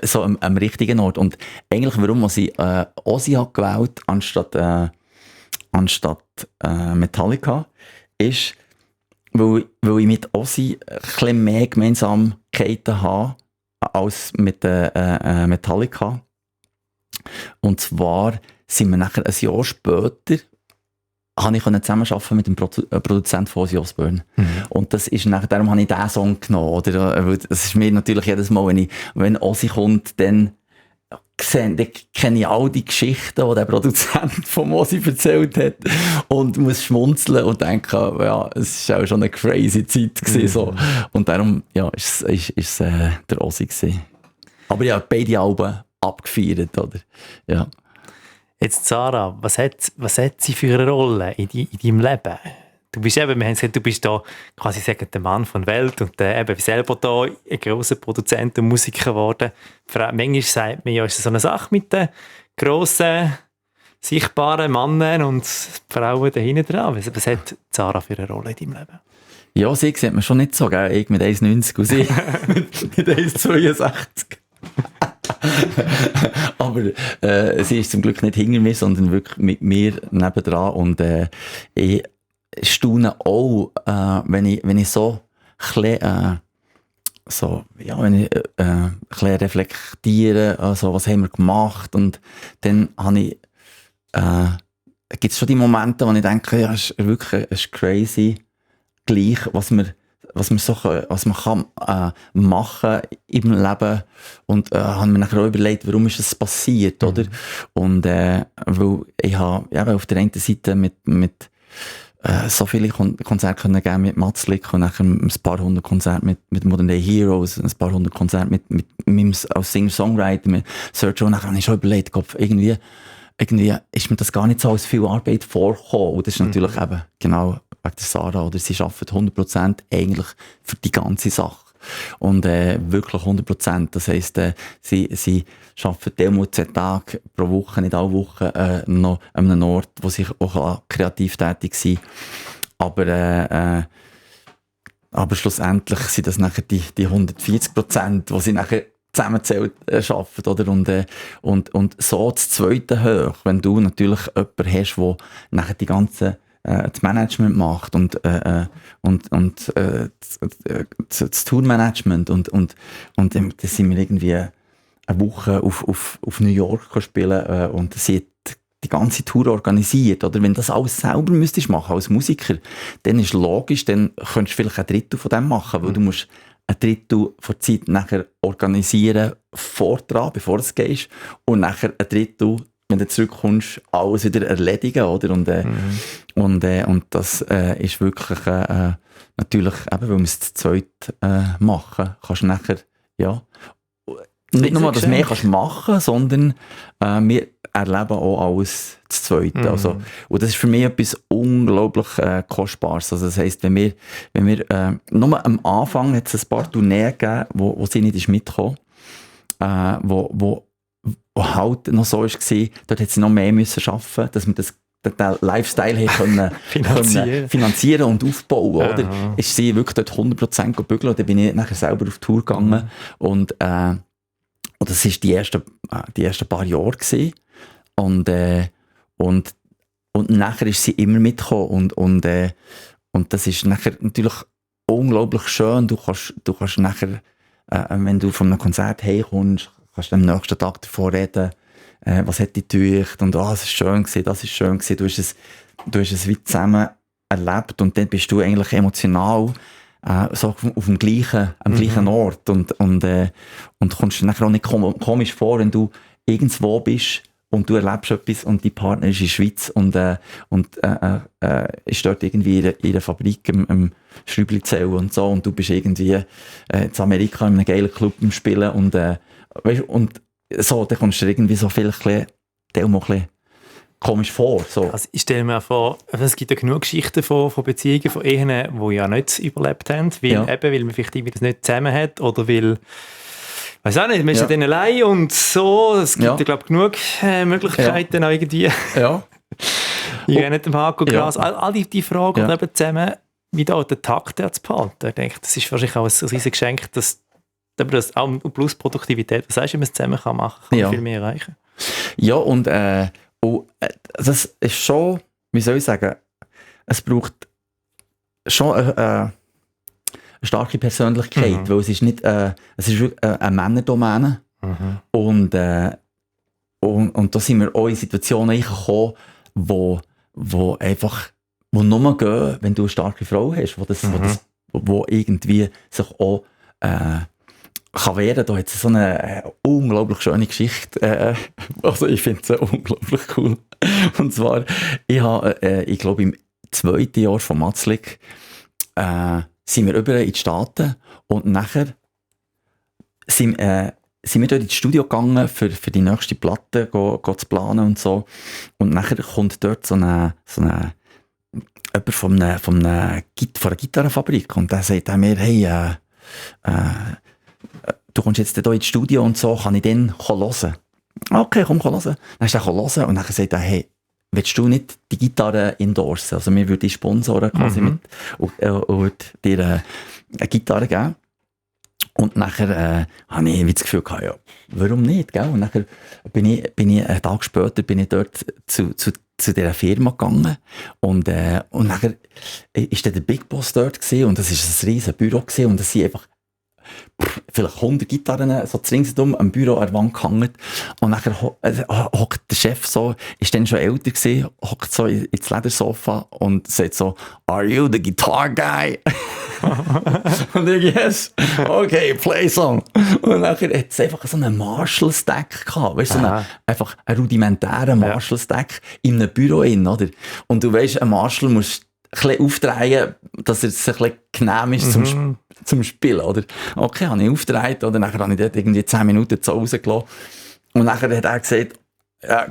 so am richtigen Ort. Und eigentlich, warum ich Ozzy habe gewählt anstatt Metallica, ist, weil ich mit Ozzy ein bisschen mehr Gemeinsamkeiten habe als mit Metallica. Und zwar sind wir nachher ein Jahr später habe ich zusammenarbeiten mit dem Produzenten von Ozzy Osbourne. Und das ist nachher, darum habe ich diesen Song genommen. Oder? Das ist mir natürlich jedes Mal, wenn Ozzy kommt, dann kenne ich all die Geschichten, die der Produzent von Ozzy erzählt hat und muss schmunzeln und denken, ja, es war auch schon eine crazy Zeit gewesen, so. Und darum, ja, ist es der Ozzy gewesen. Aber ja, beide Alben abgefeiert, oder? Ja. Jetzt, Zara, was hat sie für eine Rolle in deinem Leben? Du bist eben, wir haben gesagt, du bist da quasi sagen, der Mann von der Welt und eben selber da ein grosser Produzent und Musiker geworden. Manchmal sagt man ja, ist das so eine Sache mit den grossen, sichtbaren Männern und Frauen da hinten dran. Was hat Zara für eine Rolle in deinem Leben? Ja, sie sieht man schon nicht so, gell? Ich mit 1,90 und sie mit 1,62. Aber sie ist zum Glück nicht hinter mir, sondern wirklich mit mir nebendran und ich staune auch, wenn ich so ein bisschen reflektiere, also was haben wir gemacht, und dann habe ich gibt es schon die Momente, wo ich denke, ja, es ist wirklich crazy gleich, was man kann machen im Leben, und habe mir nachher auch überlegt, warum ist das passiert, oder? Und weil ich habe auf der einen Seite mit so viele Konzerte können geben mit Matzlik und nachher ein paar hundert Konzerte mit Modern Day Heroes, ein paar hundert Konzerte mit meinem als Singer-Songwriter, mit Sergio, und nachher habe ich schon überlegt, irgendwie ist mir das gar nicht so als viel Arbeit vorgekommen, und das ist natürlich eben genau wegen der Sarah, oder sie arbeitet 100% eigentlich für die ganze Sache. Und wirklich 100%. Das heisst, sie arbeitet immer 2 Tage pro Woche, nicht alle Wochen, noch an einem Ort, wo sie auch kreativ tätig sein kann. Aber schlussendlich sind das nachher die 140%, die sie nachher zusammenzählt arbeiten, oder? Und so das Zweite hoch, wenn du natürlich jemanden hast, der nachher die ganze das Management macht und das Tourmanagement und dann sind wir irgendwie eine Woche auf New York spielen und sie hat die ganze Tour organisiert. Oder wenn das alles selber müsstest machen als Musiker, dann ist logisch, dann könntest du vielleicht ein Drittel von dem machen, weil du musst ein Drittel der Zeit nachher organisieren, dran, bevor du gehst, und nachher ein Drittel, wenn du zurückkommst, alles wieder erledigen, oder? Und das ist wirklich natürlich, eben, weil wir es zu zweit machen, kannst du nachher, ja, nicht nur, dass du mehr kannst machen, sondern wir erleben auch alles zu zweit. Also, und das ist für mich etwas unglaublich Kostbares. Also das heisst, wenn wir nur am Anfang hat es ein paar Tourneen gegeben, wo sie nicht ist mitgekommen, wo halt noch so war, dort hat sie noch mehr müssen arbeiten, dass wir den Lifestyle können finanzieren und aufbauen. Oder? Ist sie wirklich dort 100% gebügelt, dann bin ich nachher selber auf Tour gegangen und das war die ersten paar Jahre gewesen. Und nachher ist sie immer mitgekommen und das ist nachher natürlich unglaublich schön. Du kannst nachher, wenn du von einem Konzert heimkommst, kannst du am nächsten Tag davor reden, was hat dich getäuscht und es ist schön gewesen, das ist schön gewesen. Du hast es wie zusammen erlebt und dann bist du eigentlich emotional so auf dem gleichen Ort und kommst dir nachher auch nicht komisch vor, wenn du irgendwo bist und du erlebst etwas und dein Partner ist in der Schweiz und ist dort irgendwie in der Fabrik im Schräublizell und so und du bist irgendwie in Amerika in einem geilen Club im Spielen und so, dann kommst du dir irgendwie so vielleicht ein bisschen komisch vor. So. Also ich stelle mir vor, es gibt ja genug Geschichten von Beziehungen, von Ehen, die ja nicht überlebt haben, weil man vielleicht irgendwie das nicht zusammen hat oder weil, weiß auch nicht, man ist ja dann allein und so. Es gibt ja, glaube ich, genug Möglichkeiten auch irgendwie. Ja. Ich gehe nicht im Haken-Gras. All die Fragen und eben zusammen, wie da den Takt zu behalten. Ich denke, das ist wahrscheinlich auch ein riesiges Geschenk, dass das auch plus Produktivität, was heißt, wenn man es zusammen machen kann man viel mehr erreichen. Ja, und das ist schon, wie soll ich sagen, es braucht schon eine starke Persönlichkeit, weil es ist nicht, es ist eine Männerdomäne und da sind wir auch in Situationen gekommen, wo nur gehen, wenn du eine starke Frau hast, wo irgendwie sich auch kann werden. Da hat es so eine unglaublich schöne Geschichte. Also ich finde es unglaublich cool. Und zwar, ich glaube im 2. Jahr von Matzlik sind wir über in die Staaten und nachher sind wir dort ins Studio gegangen, für die nächste Platte zu planen und so. Und nachher kommt dort so eine jemand von einer Gitarrenfabrik und der sagt mir, hey, du kommst jetzt hier ins Studio und so, kann ich dann hören? Okay, komm hören. Dann ist er hören und dann sagt er, hey, willst du nicht die Gitarre endorsen? Also wir würden die Sponsoren quasi mit und dir eine Gitarre geben. Und nachher habe ich das Gefühl gehabt, ja, warum nicht? Gell? Und nachher bin ich einen Tag später dort zu dieser Firma gegangen und nachher ist der Big Boss dort gewesen, und das ist ein riesen Büro gewesen, und das sind einfach vielleicht 100 Gitarren so ringsherum am Büro an der Wand gehangen. Und nachher hockt der Chef so, ist dann schon älter gewesen, hockt so ins Ledersofa und sagt so, "Are you the guitar guy?" Und ich, yes, okay, play song. Und nachher hat es einfach so einen Marshall-Stack gehabt, weißt du, einfach einen rudimentären Marshall-Stack in einem Büro in, oder? Und du weißt, ein Marshall muss ein bisschen aufdrehen, dass er sich ein bisschen genehm ist zum Spielen, oder? Okay, habe ich aufgedreht, oder? Nachher habe ich dort irgendwie 10 Minuten zu Hause gelassen. Und nachher hat er gesagt,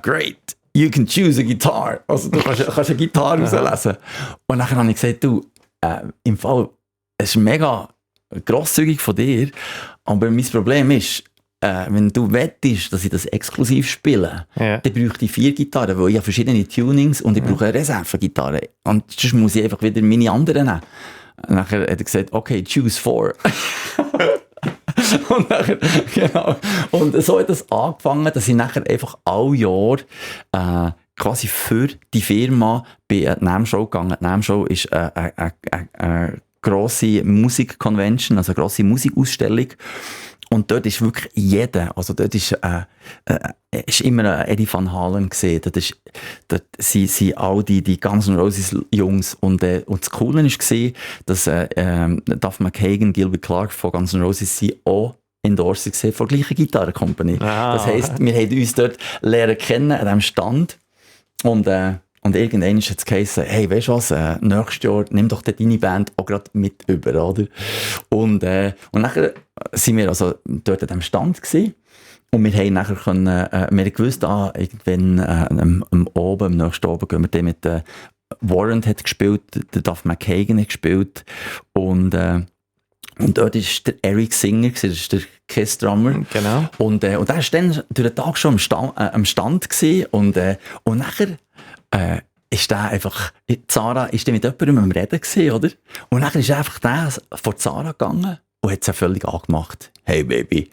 great, you can choose a guitar. Also du kannst eine Gitarre rauslesen. Und nachher habe ich gesagt, du, im Fall, es ist mega grosszügig von dir, aber mein Problem ist, wenn du wettest, dass ich das exklusiv spiele, dann bräuchte ich 4 Gitarren, weil ich habe verschiedene Tunings und ich brauche eine Reservegitarre. Und sonst muss ich einfach wieder meine anderen nehmen. Und nachher hat er gesagt, okay, choose 4. Und nachher, genau. Und so hat es angefangen, dass ich nachher einfach alle Jahre quasi für die Firma bei einer NAMM-Show gegangen. Die NAMM-Show ist eine grosse Musikconvention, also eine grosse Musikausstellung. Und dort ist wirklich jeder, also dort ist immer ein Eddie Van Halen gesehen. Dort sind all die Guns N' Roses Jungs. Und das Coole war, dass Duff McKagan, Gilby Clarke von Guns N' Roses sind auch Endorser gesehen von der gleichen Gitarrencompany. Das heisst, wir haben uns dort lernen kennen an diesem Stand. Und irgendwann ist jetzt geheißen, hey, weißt du was, nächstes Jahr nimm doch deine Band auch gerade mit über, oder? Und nachher sind wir also dort an diesem Stand gewesen. Und wir haben nachher können, wir haben gewusst, irgendwann am nächsten Oben gehen wir dann mit Warrant hat gespielt, der Duff McKagan hat gespielt und dort war der Eric Singer, das ist der Kiss-Drummer. Genau. Und er war dann durch den Tag schon am Stand gewesen, und nachher ist der einfach, Zara ist dann mit jemandem am Reden gewesen, oder? Und nachher ist einfach der vor Zara gegangen und hat sie völlig angemacht. Hey Baby.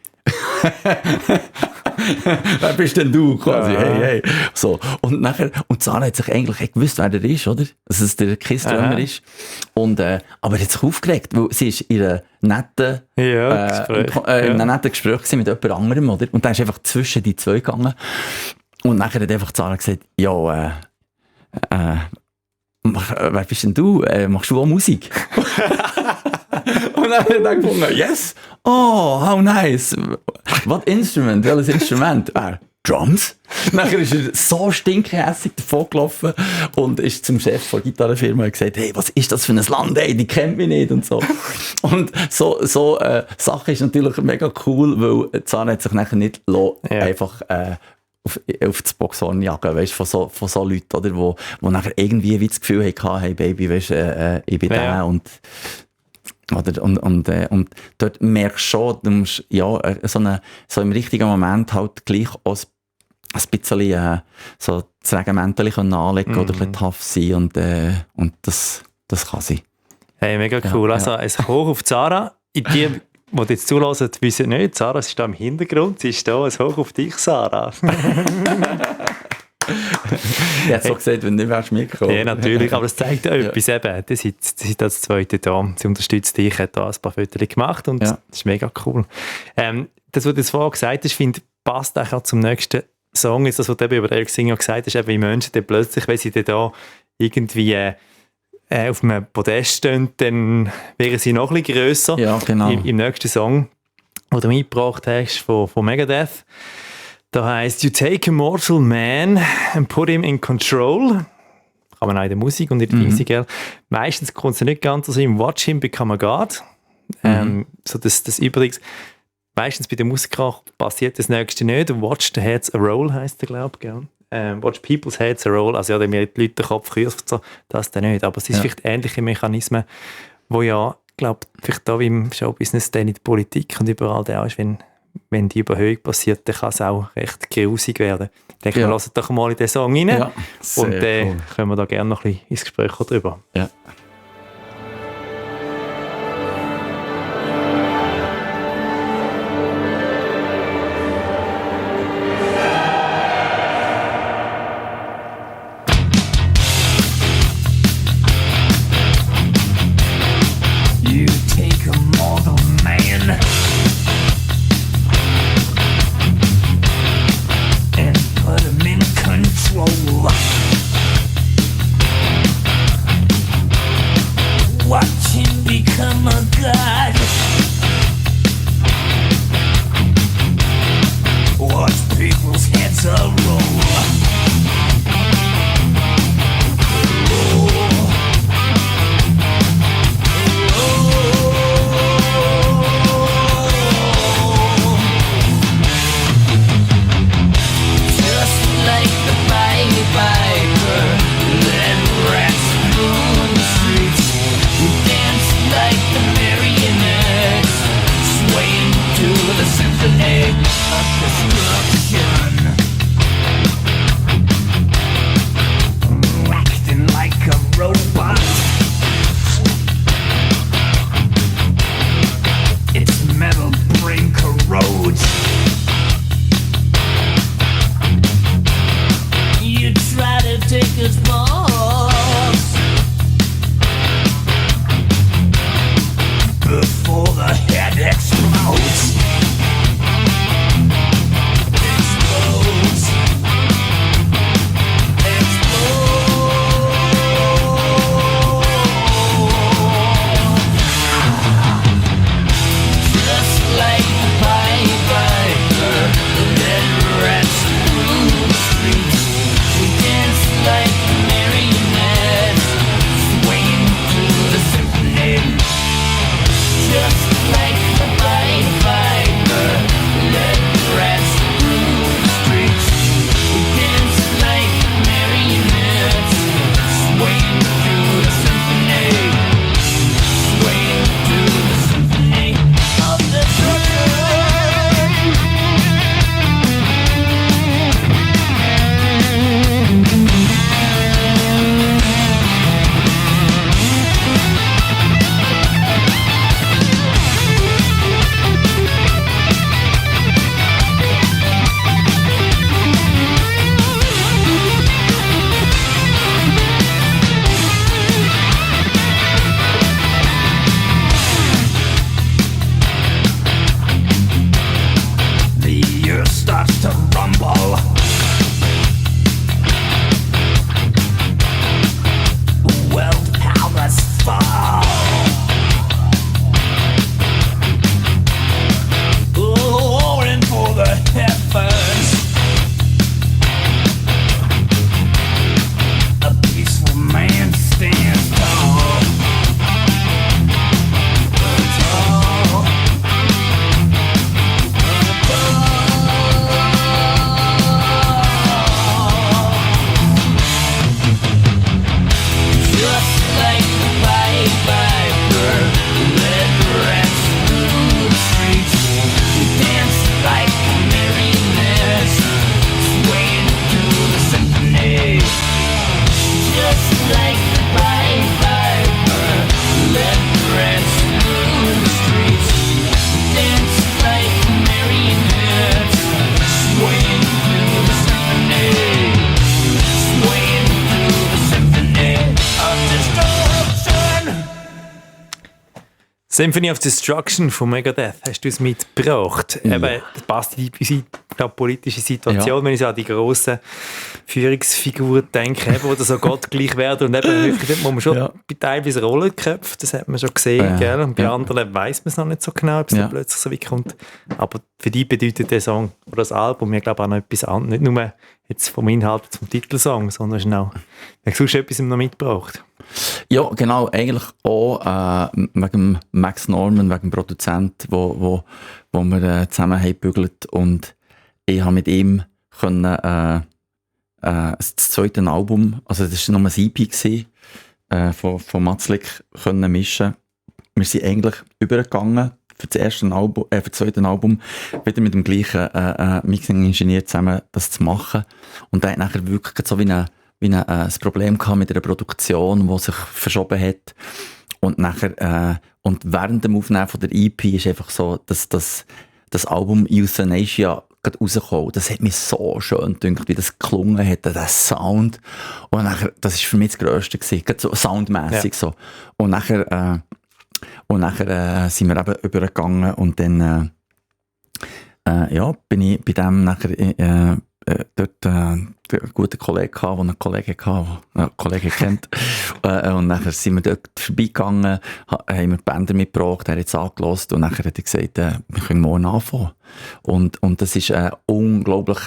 Wer bist denn du? Quasi, hey. So. Und Zara hat sich eigentlich gewusst, wer der ist, oder? Dass es der Kiss-Drummer ist. Und, aber er hat sich aufgeregt, weil sie ist in einem netten Gespräch gewesen mit jemand anderem, oder? Und dann ist einfach zwischen die zwei gegangen. Und nachher hat einfach Zara gesagt, ja, wer bist denn du? Machst du auch Musik? Und dann hat er gefunden, yes, oh, how nice. What instrument? Welches Instrument? Drums. Nachher ist er so stinkehässig davon gelaufen und ist zum Chef der Gitarrenfirma und gesagt, hey, was ist das für ein Land, ey, die kennt mich nicht und so. Und so Sache ist natürlich mega cool, weil Zara hat sich nachher nicht einfach auf das Boxhorn jagen, weißt, von so Leuten, oder, wo nachher irgendwie wie das Gefühl hatten, hey Baby, weißt, ich bin der und dort merkst du schon, du musst so im richtigen Moment halt gleich auch ein bisschen so das Regimentchen anlegen oder ein bisschen tough sein und das kann sein. Hey, mega cool. Ja, also ein Hoch auf Zara. Die jetzt zulassen, wissen nicht, Zara ist da im Hintergrund, sie ist da, ein Hoch auf dich, Zara. Ich hätte so gesagt, wenn du nicht wärst mitgekommen. Ja, natürlich, aber es zeigt ja etwas eben. Die sind als Zweite da. Sie unterstützt dich, hat da ein paar Fotos gemacht und das ist mega cool. Das, was du jetzt vorher gesagt hast, finde passt auch zum nächsten Song. Ist das, was du eben über Eric Singer gesagt hast, eben wie Menschen dann plötzlich, wenn sie dann da irgendwie auf einem Podest stehen, dann wären sie noch ein bisschen grösser. Ja, genau. Im nächsten Song, den du mitgebracht hast von Megadeth. Da heisst, you take a mortal man and put him in control. Kann man auch in der Musik und in der Musik. Meistens kommt es nicht ganz so im Watch him become a god. So das übrigens, meistens bei den Musikern passiert das nächste nicht. Watch the heads a roll heisst der, glaube ich. Watch people's heads a roll. Also ja, wenn mir die Leute den Kopf kürzt, so, das dann nicht. Aber es ist vielleicht ähnliche Mechanismen, wo ja, glaube vielleicht da wie im Showbusiness, dann in der Politik und überall da ist, wenn die Überhöhung passiert, dann kann es auch recht grusig werden. Ich denke, wir hören doch mal in den Song rein und dann können wir da gerne noch ein bisschen ins Gespräch drüber. Ja. Symphony of Destruction von Megadeth, hast du es mitgebracht? Ja. Eben, das passt in die politische Situation, wenn ich so an die grossen Führungsfiguren denke, eben, die so gottgleich werden und eben häufig muss man schon bei teilweise Rollenköpfe, das hat man schon gesehen, gell? Und bei anderen weiss man es noch nicht so genau, ob es dann plötzlich so weit kommt. Aber für dich bedeutet der Song oder das Album, ich glaube auch noch etwas anderes, nicht nur jetzt vom Inhalt zum Titelsong, sondern es ist auch, hast du etwas noch mitgebracht? Ja, genau, eigentlich auch wegen Max Norman, wegen dem Produzent, wo wir zusammen haben gebügelt, und ich habe mit ihm können, das zweite Album, also das war nur ein EP gewesen, von Matzlik, können mischen. Wir sind eigentlich übergegangen für das zweite Album wieder mit dem gleichen Mixing-Ingenieur zusammen das zu machen, und der hat nachher wirklich so wie ein Problem gehabt mit einer Produktion, die sich verschoben hat. Und nachher, und während dem Aufnehmen von der EP ist einfach so, dass das Album Euthanasia gerade rausgekommen. Das hat mich so schön gedacht, wie das geklungen hat, der Sound. Und nachher, das ist für mich das Grösste gewesen, gerade so soundmässig so. Und nachher sind wir eben übergegangen, und dann, bin ich bei dem nachher, dort einen guten Kollegen gehabt, der einen Kollegen kennt. Und nachher sind wir dort vorbeigegangen, haben wir die Bänder mitgebracht, er hat es angehört, und nachher hat er gesagt, wir können morgen anfangen. Und das ist eine unglaublich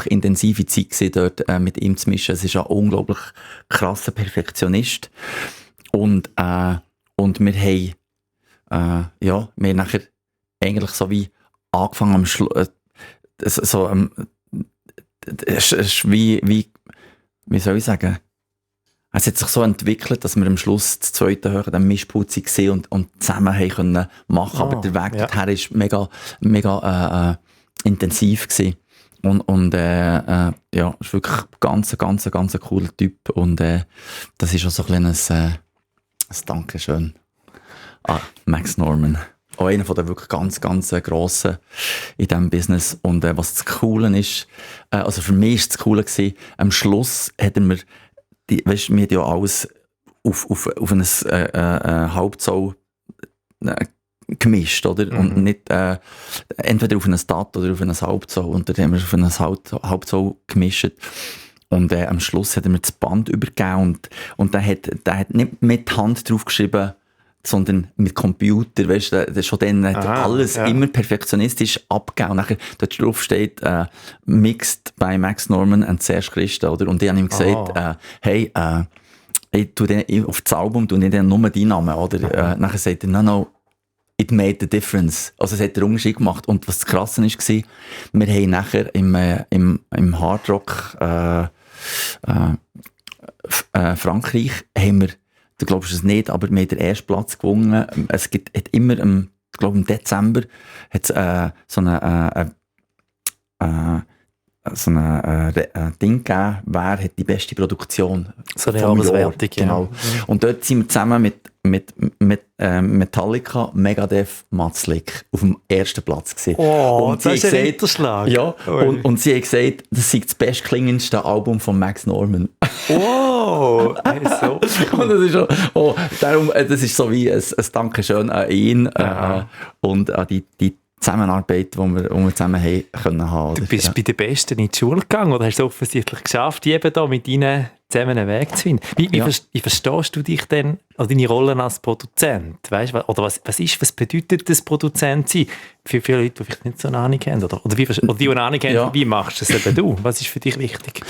intensive Zeit gewesen, dort mit ihm zu mischen. Es ist ein unglaublich krasser Perfektionist. Und wir haben nachher eigentlich so wie angefangen am Schluss, es ist wie soll ich sagen, es hat sich so entwickelt, dass wir am Schluss das zweite Hören dann Mischputz gesehen und zusammen haben können machen, aber der Weg dorthin ist mega intensiv gewesen. Und ist wirklich ganz cooler Typ, und das ist auch so ein kleines Dankeschön an Max Norman. Auch einer von den wirklich ganz grossen in diesem Business. Und was das Coole ist, also für mich war das Coole gewesen, am Schluss hatten wir, wir haben ja alles auf ein Hauptzoll gemischt, oder? Und nicht entweder auf ein Stat oder auf ein Hauptzoll. Und dann haben wir auf ein Hauptzoll gemischt. Und am Schluss hat er mir das Band übergeben, und der hat nicht mit Hand draufgeschrieben, sondern mit Computer, weißt du, schon dann hat alles immer perfektionistisch abgegeben. Und nachher dort drauf steht, mixed by Max Norman und Serge Christa, oder? Und ich habe ihm gesagt, ich tue den, auf das Album tue ich dann nur deinen Namen, oder? Nachher sagt er, no, it made the difference. Also es hat den Unterschied gemacht. Und was das Krasse war, wir haben nachher im Hardrock Frankreich haben wir, du glaubst es nicht, aber wir haben den ersten Platz gewonnen. Es hat immer, ich glaube im Dezember, hat es so ein Ding gegeben, wer hat die beste Produktion. So eine Jahreswertung, genau. Und dort sind wir zusammen mit Metallica, Megadeth, Matzlik auf dem ersten Platz gewesen. Oh, und das ist ein Ritterschlag. Ja, und sie hat gesagt, das sei das bestklingendste Album von Max Norman. Wow, so und das ist schon, darum, das ist so wie ein Dankeschön an ihn und an die Zusammenarbeit, die wir zusammen haben können. Du bist bei den Besten in die Schule gegangen, oder hast du es offensichtlich geschafft, eben da mit ihnen zusammen einen Weg zu finden? Wie verstehst du dich denn, oder deine Rolle als Produzent? Weißt, oder was bedeutet das Produzent sein? Für viele Leute, die vielleicht nicht so eine Ahnung haben, oder die eine Ahnung haben, wie machst du das eben du? Was ist für dich wichtig?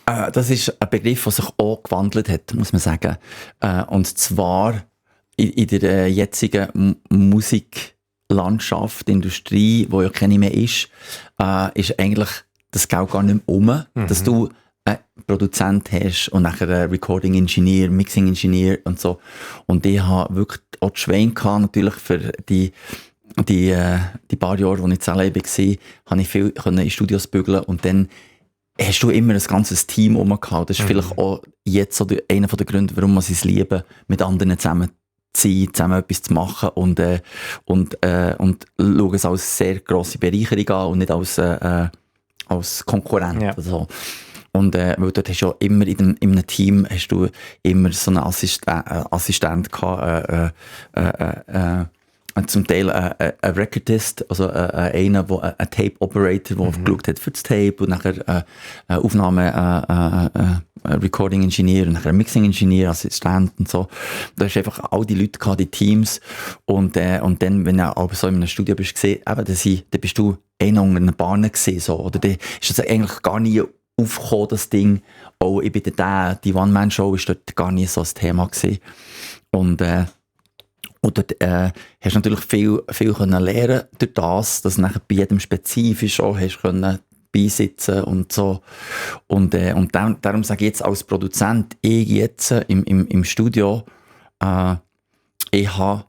Das ist ein Begriff, der sich auch gewandelt hat, muss man sagen. Und zwar in der jetzigen Musiklandschaft, Industrie, wo ja keine mehr ist eigentlich das Geld gar nicht mehr dass du einen Produzent hast und nachher einen Recording-Ingenieur, Mixing-Ingenieur und so. Und ich habe wirklich auch die Schweine gehabt, natürlich für die paar Jahre, wo ich zu Leben war, habe ich viel in Studios bügeln, und dann hast du immer ein ganzes Team gehabt. Das ist vielleicht auch jetzt so einer der Gründe, warum ich es liebe, mit anderen zusammen zu sein, zusammen etwas zu machen und schaue es als sehr grosse Bereicherung an und nicht als Konkurrent. Ja. Oder so. weil dort hast du ja immer in einem Team hast du immer so einen Assistent gehabt, zum Teil ein Recordist, also einer, ein Tape-Operator, der geschaut hat für das Tape und nachher eine Aufnahme, Recording-Ingenieur und nachher ein Mixing-Ingenieur, Assistent und so. Da hast einfach all die Leute gehabt, die Teams und dann, wenn du aber so in einem Studio bist gesehen, eben, dann bist du einer unter einer Bahn gesehen, so, oder dann ist das eigentlich gar nie aufgekommen, das Ding. Auch ich bin die One-Man-Show ist dort gar nie so ein Thema gewesen. Und dort hast du natürlich viel können lernen durch das, dass du nachher bei jedem spezifisch auch hast können beisitzen und so. Und darum sage ich jetzt als Produzent, ich jetzt im Studio, ich habe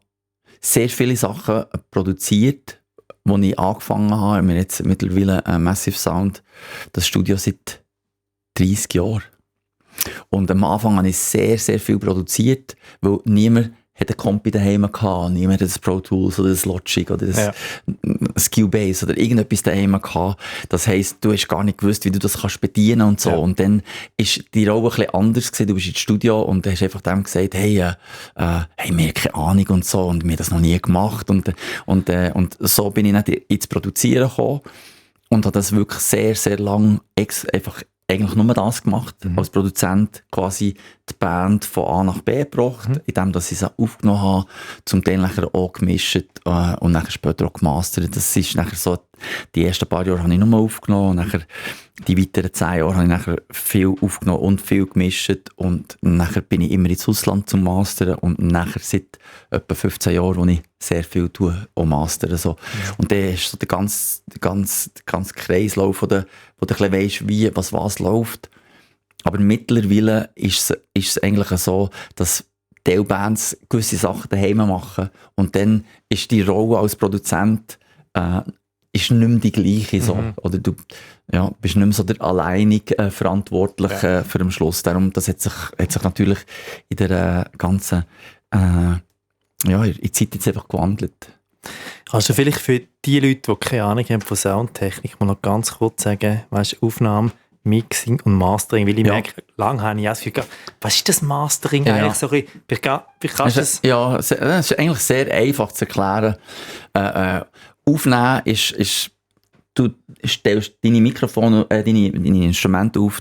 sehr viele Sachen produziert, wo ich angefangen habe. Wir haben jetzt mittlerweile Massive Sound, das Studio seit 30 Jahren. Und am Anfang habe ich sehr, sehr viel produziert, weil niemand hat einen Kompi daheim gehabt, niemand hat das Pro Tools oder das Logic oder das Cubase oder irgendetwas daheim gehabt. Das heisst, du hast gar nicht gewusst, wie du das kannst bedienen und so. Ja. Und dann ist die Rolle ein bisschen anders gewesen. Du bist ins Studio und hast einfach dem gesagt, hey, wir haben keine Ahnung und so und wir haben das noch nie gemacht. Und so bin ich nicht ins Produzieren gekommen und habe das wirklich sehr, sehr lang einfach eigentlich nur das gemacht, als Produzent quasi die Band von A nach B gebracht, indem dass ich sie aufgenommen habe, zum Teil nachher auch gemischt und nachher später auch gemastert. Das ist nachher so, die ersten paar Jahre habe ich nur aufgenommen und nachher die weiteren 10 Jahre habe ich nachher viel aufgenommen und viel gemischt und nachher bin ich immer ins Ausland zum Mastern und nachher seit etwa 15 Jahren, wo ich sehr viel tue, auch mastern. So. Und dann ist so der ganze Kreislauf, wo du ein bisschen weisst, wie, was läuft. Aber mittlerweile ist es eigentlich so, dass Teilbands gewisse Sachen daheim machen und dann ist die Rolle als Produzent ist nicht mehr die gleiche. So. Oder du bist nicht mehr so der alleinig verantwortlich für den Schluss. Darum, das hat sich natürlich in der ganzen in der Zeit jetzt einfach gewandelt. Kannst du vielleicht für die Leute, die keine Ahnung haben von Soundtechnik, mal noch ganz kurz sagen, weißt, Aufnahme, Mixing und Mastering, weil ich merke, lange habe ich auch das Gefühl, was ist das Mastering eigentlich? So ein bisschen, ja, das ist eigentlich sehr einfach zu erklären. Aufnehmen ist, du stellst deine Mikrofone, deine Instrumente auf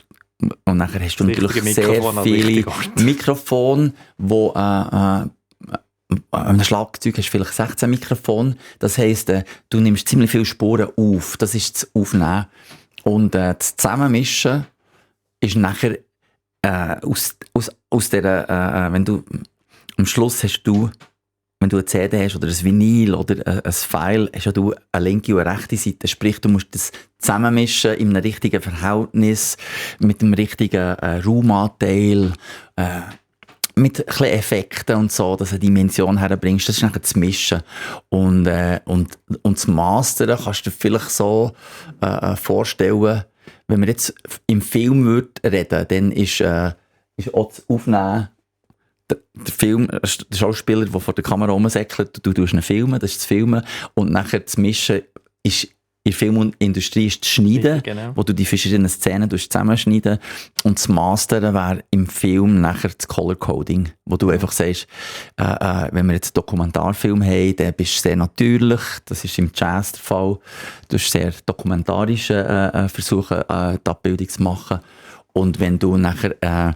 und nachher hast du natürlich sehr viele Mikrofone, wo ein Schlagzeug hast vielleicht 16 Mikrofone. Das heisst, du nimmst ziemlich viele Spuren auf. Das ist das Aufnehmen. Und das Zusammenmischen ist nachher aus der, wenn du am Schluss hast du, wenn du eine CD hast oder ein Vinyl oder ein File, hast du eine linke und eine rechte Seite. Sprich, du musst das zusammenmischen in einem richtigen Verhältnis, mit dem richtigen Raumanteil, mit ein bisschen Effekten und so, dass du eine Dimension herbringst. Das ist nachher das Mischen. Und das Mastern kannst du dir vielleicht so vorstellen, wenn wir jetzt im Film reden, dann ist auch das Aufnehmen, der Film, der Schauspieler, der vor der Kamera rumsäckelt, du tust ihn filmen, das ist das Filmen. Und nachher das Mischen ist in der Filmindustrie ist das Schneiden, wo du die verschiedenen Szenen zusammenschneiden. Und das Mastern wäre im Film nachher das Color Coding, wo du einfach sagst, wenn wir jetzt einen Dokumentarfilm haben, dann bist du sehr natürlich, das ist im Jazz der Fall, du hast sehr dokumentarisch versuchen, die Abbildung zu machen. Und wenn du nachher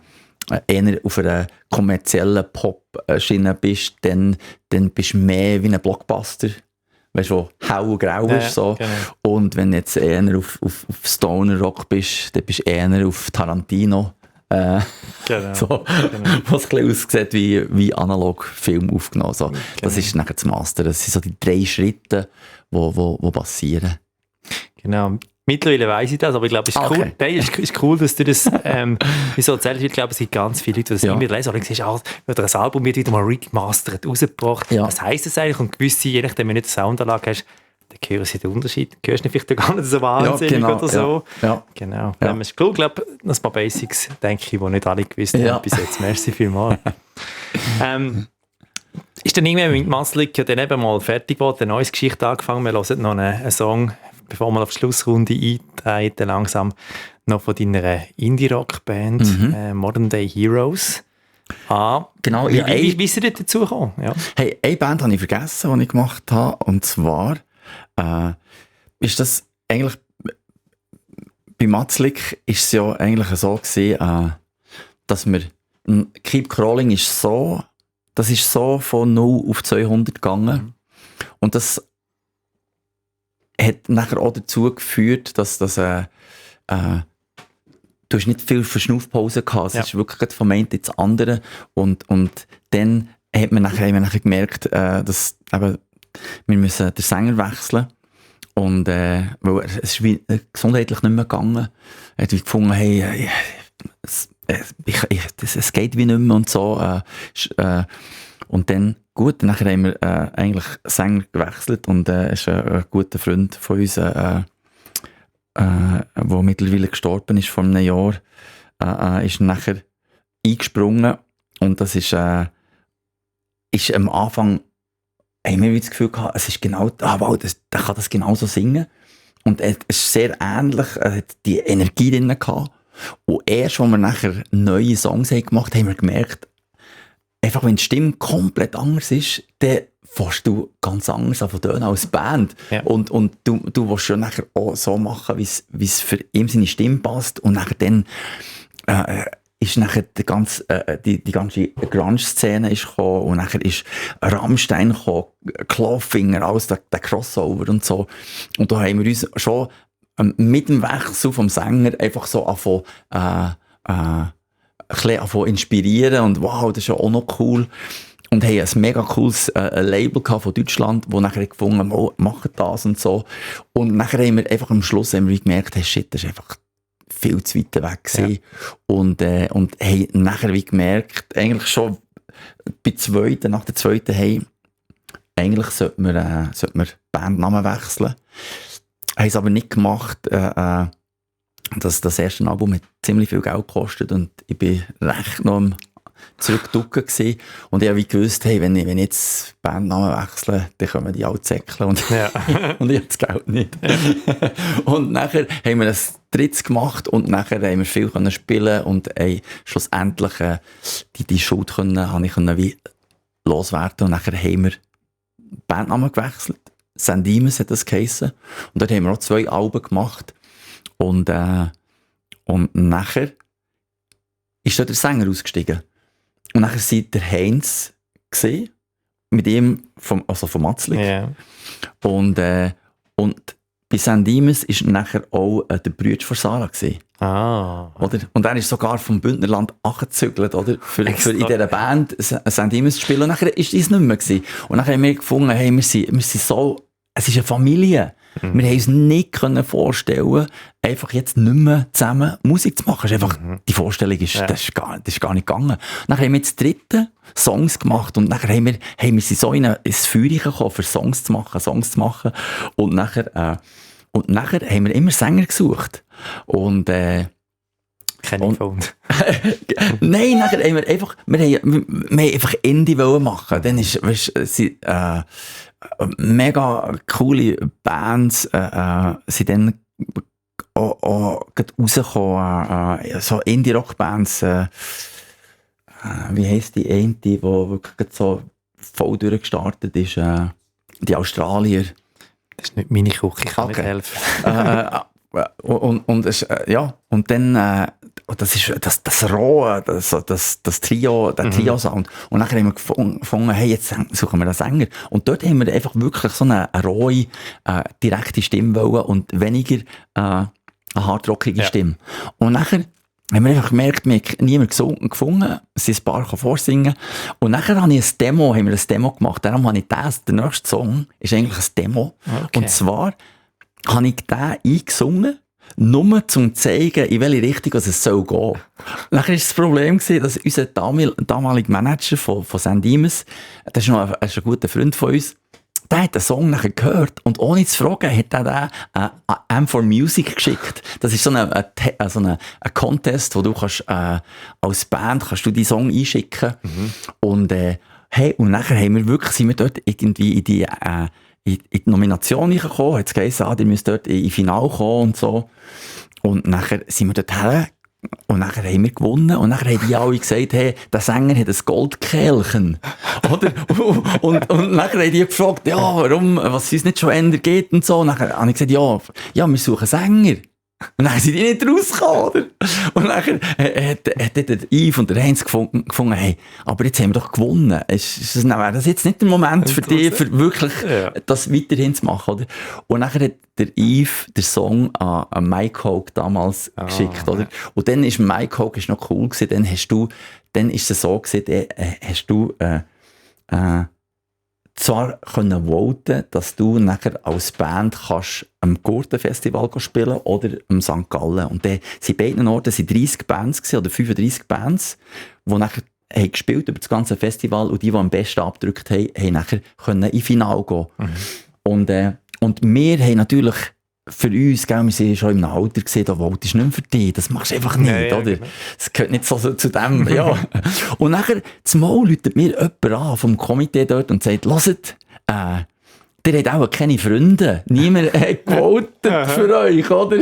eher auf einer kommerziellen Pop-Schiene bist, dann bist du mehr wie ein Blockbuster. Weißt du, wo hell und grau ist. So. Genau. Und wenn du jetzt eher auf Stoner Rock bist, dann bist du eher auf Tarantino. So, was ein bisschen aussieht wie analog Film aufgenommen. So. Das ist nachher das Master. Das sind so die 3 Schritte, die passieren. Genau. Mittlerweile weiss ich das, aber ich glaube, es ist cool. Nein, ist cool, dass du das so erzählst. Ich glaube, es gibt ganz viele Leute, die das immer lesen. Oder siehst, oder ein Album wird wieder mal remastert, rausgebracht. Ja. Was heisst das eigentlich? Und gewisse, je nachdem, wenn du nicht eine Soundanlage hast, dann hören sie den Unterschied. Dann hörst du vielleicht gar nicht so wahnsinnig oder so. Ja. Genau. Ja. Das ist cool. Ich glaube, ein paar Basics, denke ich, die nicht alle gewusst haben bis jetzt. Merci vielmals. Ist dann irgendwann mit Manslik ja dann eben mal fertig geworden, eine neue Geschichte angefangen. Wir hören noch einen Song, bevor wir auf die Schlussrunde eintreten, langsam noch von deiner Indie-Rock-Band Modern Day Heroes. Genau, wie ist ihr dazu gekommen? Ja. Hey, eine Band habe ich vergessen, die ich gemacht habe. Und zwar ist das eigentlich bei Matzlik ist es ja eigentlich so gewesen, dass wir Keep Crawling ist so von 0 auf 200 gegangen. Und das hat nachher auch dazu geführt, dass du hast nicht viel Verschnaufpause gehabt. Es ist wirklich vom einen ins andere. Und dann haben wir nachher gemerkt, dass eben, wir müssen den Sänger wechseln. Und weil es ist wie gesundheitlich nicht mehr gegangen. Er hat gefunden, hey, es geht wie nicht mehr und so. Und dann, gut, nachher haben wir eigentlich Sänger gewechselt und ist ein guter Freund von uns, der mittlerweile gestorben ist vor einem Jahr, ist nachher eingesprungen und das ist am Anfang, haben wir das Gefühl gehabt, es ist genau, wow, der kann das genauso singen und es ist sehr ähnlich, er hat die Energie drin gehabt und erst, als wir nachher neue Songs haben gemacht haben, haben wir gemerkt, einfach wenn die Stimme komplett anders ist, dann fährst du ganz anders an von tönen als Band. Ja. Und du willst schon nachher auch so machen, wie es für ihn seine Stimme passt. Und nachher dann ist nachher die ganze Grunge-Szene gekommen und nachher ist Rammstein gekommen, Clawfinger, alles der Crossover und so. Und da haben wir uns schon mit dem Wechsel vom Sänger einfach so angefangen inspirieren und wow, das ist ja auch noch cool. Und haben ein mega cooles Label gehabt von Deutschland, wo nachher gefunden haben, oh, machen das und so. Und nachher haben wir einfach am Schluss gemerkt, hey, shit, das ist einfach viel zu weit weg gewesen. Ja. Und haben nachher gemerkt, eigentlich schon nach der zweiten, hey, eigentlich sollte man Bandnamen wechseln. Haben es aber nicht gemacht. Das erste Album hat ziemlich viel Geld gekostet und ich bin recht noch am Zurückducken gewesen. Und ich habe gewusst, hey, wenn ich jetzt Bandnamen wechsle, dann kommen die alle zäckeln und, und ich habe das Geld nicht. Und nachher haben wir das drittes gemacht und nachher haben wir viel können spielen und schlussendlich die Schuld habe ich wie loswerden und nachher haben wir Bandnamen gewechselt. St. Dimas hat das geheissen. Und dort haben wir auch 2 Alben gemacht. Und nachher ist dort der Sänger ausgestiegen. Und nachher war der Heinz mit ihm vom Matzlik. Yeah. Und bei St. Dimas war nachher auch der Bruder von Sarah. Oder? Und er ist sogar vom Bündnerland angezügelt, oder? Für in dieser Band St. Dimas zu spielen. Und nachher war es nicht mehr gewesen. Und nachher haben wir gefunden, hey, wir sind so, es ist eine Familie. Wir haben uns nicht vorstellen, einfach jetzt nicht mehr zusammen Musik zu machen. Einfach, die Vorstellung ist, das ist gar nicht gegangen. Nachher haben wir jetzt dritte Songs gemacht und nachher haben wir so ins Feuer gekommen, für Songs zu machen. Und nachher haben wir immer Sänger gesucht. Und keine gefunden. Nein, nachher haben wir einfach Indie machen. Dann ist, mega coole Bands sind dann auch rausgekommen, so Indie-Rock-Bands, wie heisst die eine, die wirklich so voll durchgestartet ist, die Australier. Das ist nicht meine Küche, ich kann nicht helfen. Und dann das ist das Rohe, das Trio, der Trio-Sound. Und nachher haben wir gefunden, hey, jetzt suchen wir einen Sänger. Und dort haben wir einfach wirklich so eine rohe, direkte Stimme wollen und weniger eine hardrockige Stimme. Und nachher haben wir einfach gemerkt, wir haben niemanden gefunden, es sind ein paar vorsingen. Und nachher haben wir ein Demo gemacht. Darum habe ich der nächste Song ist eigentlich ein Demo. Okay. Und zwar habe ich den eingesungen, nur um zu zeigen, in welche Richtung es soll gehen. Nachher war das Problem, dass unser damaliger Manager von St. Dimas, das ist ein guter Freund von uns, der hat den Song nachher gehört und ohne zu fragen hat er den M4 Music geschickt. Das ist so ein Contest, wo du kannst, als Band kannst du die Song einschicken. Und, und nachher sind wir dort irgendwie in die Nomination reingekommen, hat es geheißen, ihr müsst dort in die Finale kommen und so. Und nachher sind wir dorthin und nachher haben wir gewonnen und nachher haben die alle gesagt, hey, der Sänger hat ein Goldkehlchen. Oder? Und nachher haben die gefragt, ja, warum, was es uns nicht schon ändert geht und so. Und nachher habe ich gesagt, ja, wir suchen Sänger. Und dann sind die nicht rausgekommen, oder? Und nachher hat der Yves und der Heinz gefunden, hey, aber jetzt haben wir doch gewonnen. Wäre das jetzt nicht der Moment für dich, für wirklich das weiterhin zu machen, oder? Und nachher hat der Yves den Song an Mike Hogue damals geschickt, oder? Und dann ist Mike Hogue noch cool gewesen, dann ist es so gewesen, hast du, zwar können voten, dass du nachher als Band kannst am Gurtenfestival spielen oder am St. Gallen. Und dann sind beiden Orten 30 Bands gewesen, oder 35 Bands, die nachher haben gespielt über das ganze Festival und die am besten abgedrückt haben, haben nachher können in Finale gehen. Und wir haben natürlich für uns, gell, wir sind schon im Alter gesehen, da votest du nicht mehr für dich, das machst du einfach nicht, oder? Genau. Das gehört nicht so zu dem, ja. Und nachher, zumal läutet mir jemand an vom Komitee dort und sagt, hört, der hat auch keine Freunde. Niemand hat gewotet für euch, oder?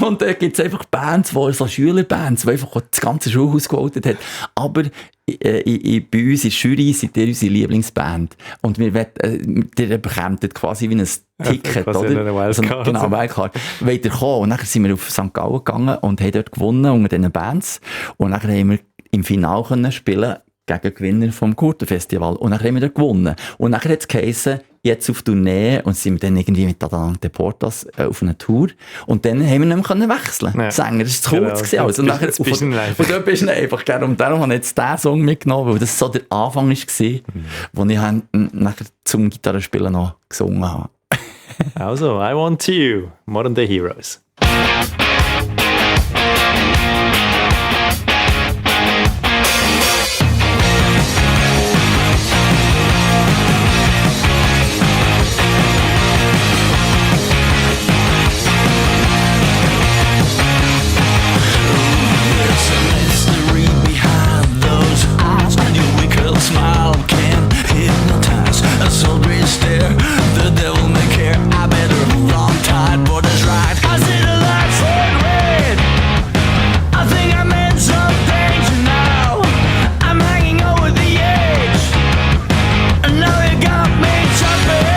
Und da gibt es einfach Bands, so Schülerbands, die einfach das ganze Schulhaus gewotet hat. Aber bei uns in der Jury seid ihr unsere Lieblingsband. Und ihr bekommt quasi wie ein Ticket, oder? Wildcard. Genau, Wildcard. Wollt ihr kommen? Und dann sind wir auf St. Gallen gegangen und haben dort gewonnen unter diesen Bands. Und dann haben wir im Finale können spielen gegen Gewinner vom Gurtenfestival. Und dann haben wir dort gewonnen. Und dann hat es geheißen, jetzt auf Tournee, und sind wir dann irgendwie mit Atalante Portas auf einer Tour. Und dann haben wir nicht mehr wechseln können. Sänger, das war zu kurz. Genau, also. Und dort bist du einfach gerne. Und darum habe ich jetzt diesen Song mitgenommen, weil das so der Anfang war, wo ich nachher zum Gitarrespielen noch gesungen habe. Also, I Want You, Modern Day Heroes. Smile can hypnotize a soldier stare. The devil may care. I better hold on tight, but it's right. I see the lights turn red. I think I meant some danger now. I'm hanging over the edge, and now you got me jumping.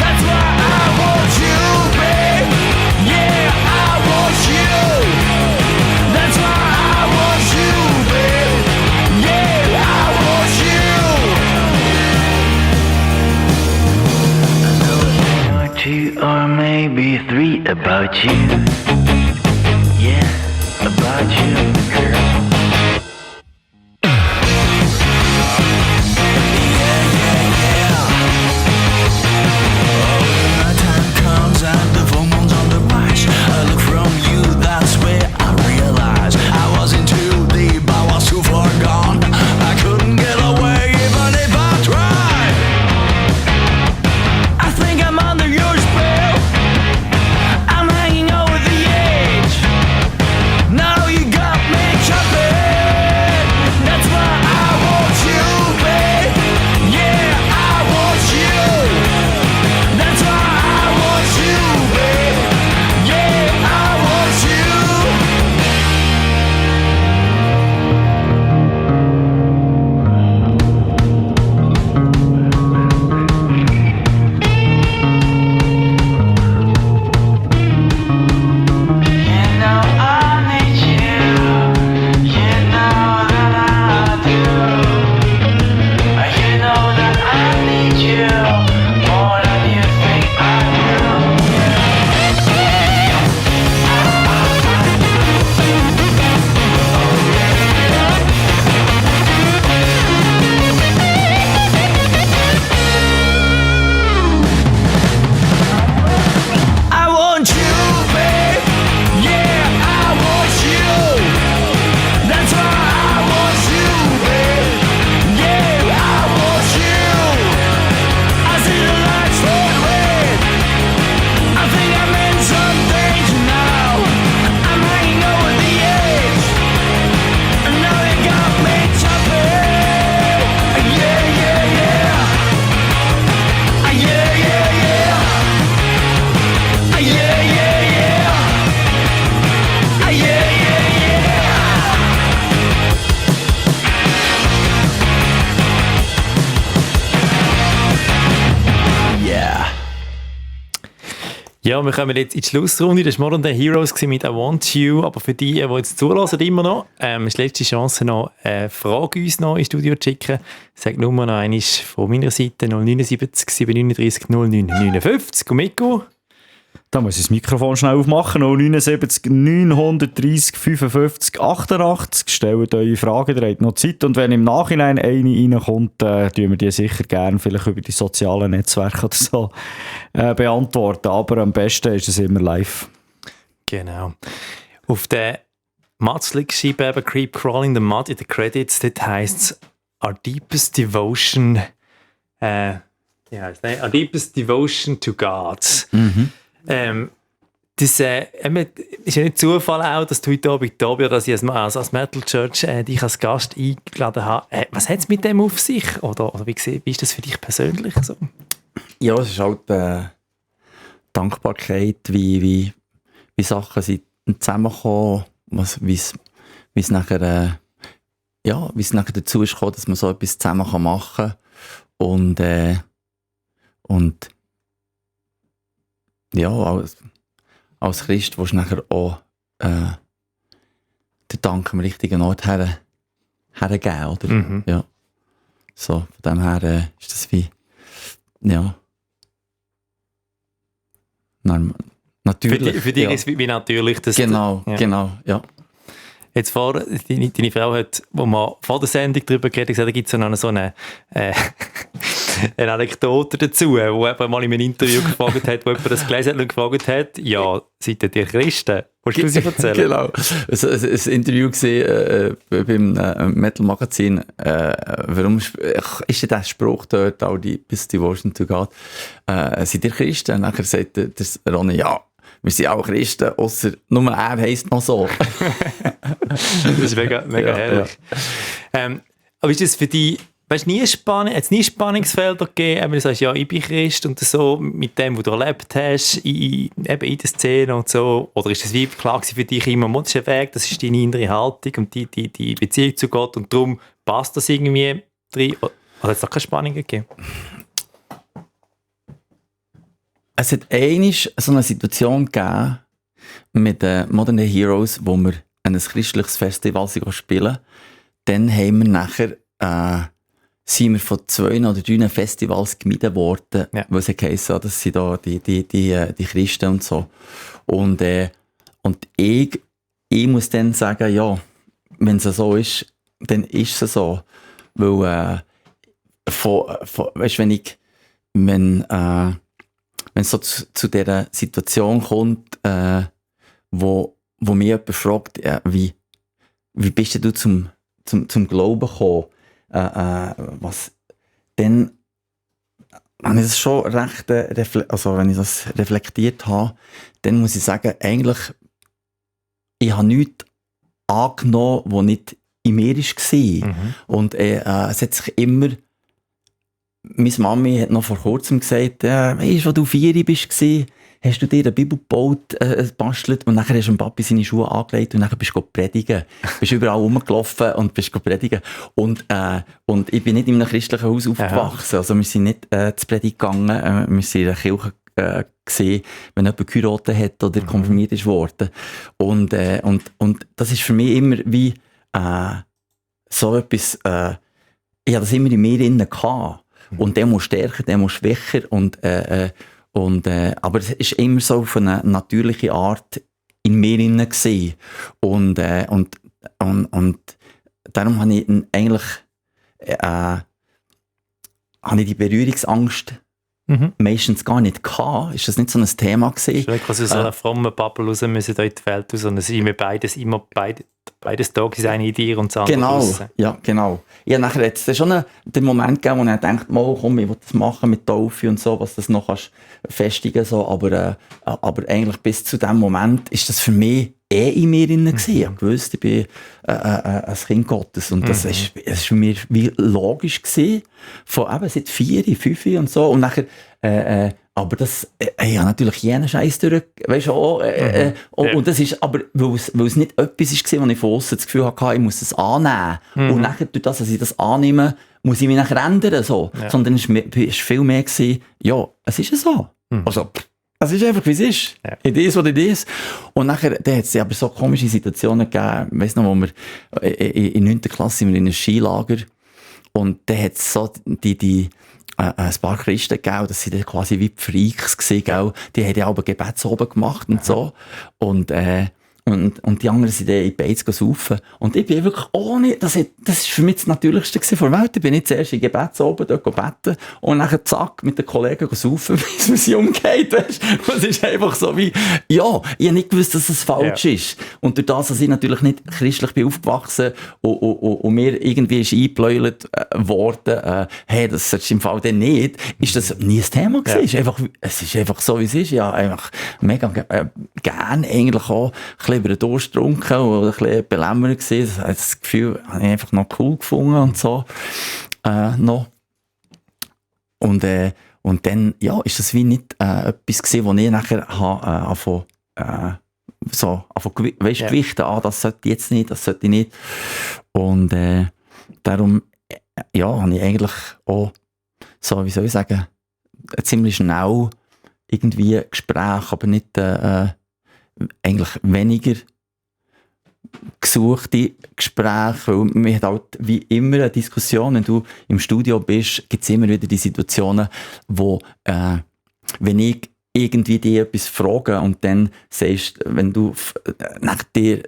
That's why I want you, babe. Yeah, I want you. That's why I want you, babe. Yeah, I want you. I know a thing or two or maybe three about you. Yeah, about you, girl. I'm hanging over the edge. Ja, wir kommen jetzt in die Schlussrunde. Das war Modern Day Heroes mit I Want You. Aber für die jetzt zulassen, immer noch, ist die letzte Chance noch, eine Frage uns noch ins Studio zu schicken. Sag nur noch einmal von meiner Seite 079 739 0959. Und Mikko? Da muss ich das Mikrofon schnell aufmachen. 079 930 55 88. Stellt eure Fragen, ihr habt noch Zeit. Und wenn im Nachhinein eine reinkommt, tun wir die sicher gerne vielleicht über die sozialen Netzwerke oder so beantworten. Aber am besten ist es immer live. Genau. Auf der Matzlik schreiben eben Creep Crawling the Mud in den Credits. Dort heisst es Our Deepest Devotion Our Deepest Devotion to God. Das ist ja nicht Zufall auch, dass du heute Abend da bist, dass ich als Metal Church dich als Gast eingeladen habe. Was hat es mit dem auf sich? Oder wie ist das für dich persönlich so? Ja, es ist halt Dankbarkeit, wie Sachen sind zusammengekommen, wie es nachher dazu ist gekommen, dass man so etwas zusammen machen kann. Und ja, als Christ willst du nachher auch den Dank am richtigen Ort hergeben, oder? Mhm. Ja. So, von dem her ist das wie, ja. Natürlich. Für dich ist es wie natürlich. Genau, ja. Jetzt deine Frau hat, wo wir vor der Sendung darüber geredet haben, da gibt es noch so eine Anekdote dazu, wo jemand mal in einem Interview gefragt hat, wo jemand das gelesen hat und gefragt hat, ja, seid ihr Christen? Willst du sie erzählen? Genau. Ein Interview gesehen beim Metal-Magazin. Warum ist denn der Spruch dort, all die bis Devotion to God? Seid ihr Christen? Und nachher sagt der Ronny, ja, wir sind auch Christen, ausser nur er heisst noch so. Das ist mega herrlich. Ja. Aber ist das für dich, weißt, hat es nie Spannungsfelder gegeben, du sagst, ja, ich bin Christ und so, mit dem, was du erlebt hast, in der Szene und so, oder ist das wie klar für dich immer, das ist ein Weg, das ist deine innere Haltung und die Beziehung zu Gott und darum passt das irgendwie rein, oder hat es da keine Spannungen gegeben? Es hat einmal so eine Situation gegeben mit den Modern Day Heroes, wo wir ein christliches Festival spielen. Dann haben wir nachher sind wir von 2 oder 3 Festivals gemieden worden, weil es geheißen hat, das sind da die Christen und so. Und ich muss dann sagen, ja, wenn es so ist, dann ist es so. Weil, weißt, wenn es so zu dieser Situation kommt, wo mich jemand fragt, wie bist du zum Glauben gekommen? Dann habe ich das schon recht, wenn ich das reflektiert habe, dann muss ich sagen, eigentlich, ich habe nichts angenommen, was nicht in mir war. Mhm. Und es hat sich immer, meine Mami hat noch vor kurzem gesagt, weißt du, als du 4 warst, hast du dir eine Bibel gebaut, bastelt und nachher hast du dem Papi seine Schuhe angelegt und nachher bist du predigen. Bist überall rumgelaufen und bist predigen. Und ich bin nicht in einem christlichen Haus aufgewachsen. Also wir sind nicht zu Predigen gegangen, wir sind in einer Kirche gesehen, wenn jemand geheiratet hat oder konfirmiert ist worden. Und das ist für mich immer wie so etwas, ich habe das immer in mir drin gehabt. Und der muss stärker, der muss schwächer aber es ist immer so auf eine natürliche Art in mir drin gewesen. Und darum habe ich eigentlich die Berührungsangst meistens gar nicht gehabt. Ist das nicht so ein Thema gewesen? Ich denke, aus so einer frommen Bubble raus müssen da in die Welt raus und es ist immer beides da, das eine in dir und das andere draussen. Ja, genau. Ja, nachher hat es schon den Moment gegeben, wo ich dachte, komm, ich will das machen mit Taufe und so, was das noch kannst festigen so, aber eigentlich bis zu dem Moment ist das für mich in mir drin gewesen. Ich wusste, ich bin ein Kind Gottes und das ist für mich wie logisch gewesen, von eben seit 4, 5 und so und nachher aber das, ja, natürlich jeden Scheiß durch, weißt du, und das ist, aber, weil es nicht etwas war, wo ich von aussen das Gefühl hatte, ich muss das annehmen. Und nachher, durch das, dass ich das annehme, muss ich mich nachher ändern, so. Ja. Sondern es war viel mehr gewesen, ja, es ist so. Also, Es ist einfach, wie es ist. Ja. It is, what it is. Und nachher, dann hat es aber so komische Situationen gegeben. Ich weiss noch, wo wir in 9. Klasse sind wir in einem Skilager. Und dann hat es so ein paar Christen gegeben, das sind dann quasi wie die Freaks gewesen, gell? Die haben ja auch Gebetsoben gemacht und so. Und die anderen sind dann in die Beiz saufen. Und ich bin wirklich ohne, das ist für mich das Natürlichste gewesen von der Welt. Ich bin nicht zuerst in Gebetsoben dort beten und nachher zack, mit den Kollegen saufen, bis man sie umgeht, weisst. Es ist einfach so wie, ja, ich habe nicht gewusst, dass es falsch ist. Und durch das, dass ich natürlich nicht christlich bin aufgewachsen und mir irgendwie ist eingebläult worden, hey, das solltest du im Fall dann nicht, ist das nie ein Thema gewesen. Es ist einfach so, wie es ist. Ja, einfach mega gern eigentlich auch über den Durst getrunken und ein bisschen belämmert gewesen. Das Gefühl habe ich einfach noch cool gefunden und so. Noch. Und dann, ja, ist das wie nicht etwas gewesen, wo ich nachher gewichten, das sollte ich jetzt nicht, das sollte ich nicht. Und darum, ja, habe ich eigentlich auch, so, wie soll ich sagen, ziemlich schnell irgendwie Gespräche, aber nicht eigentlich weniger gesuchte Gespräche, weil man hat halt wie immer eine Diskussion, wenn du im Studio bist, gibt es immer wieder die Situationen, wo, wenn ich irgendwie dir etwas frage und dann sagst, wenn du nach dir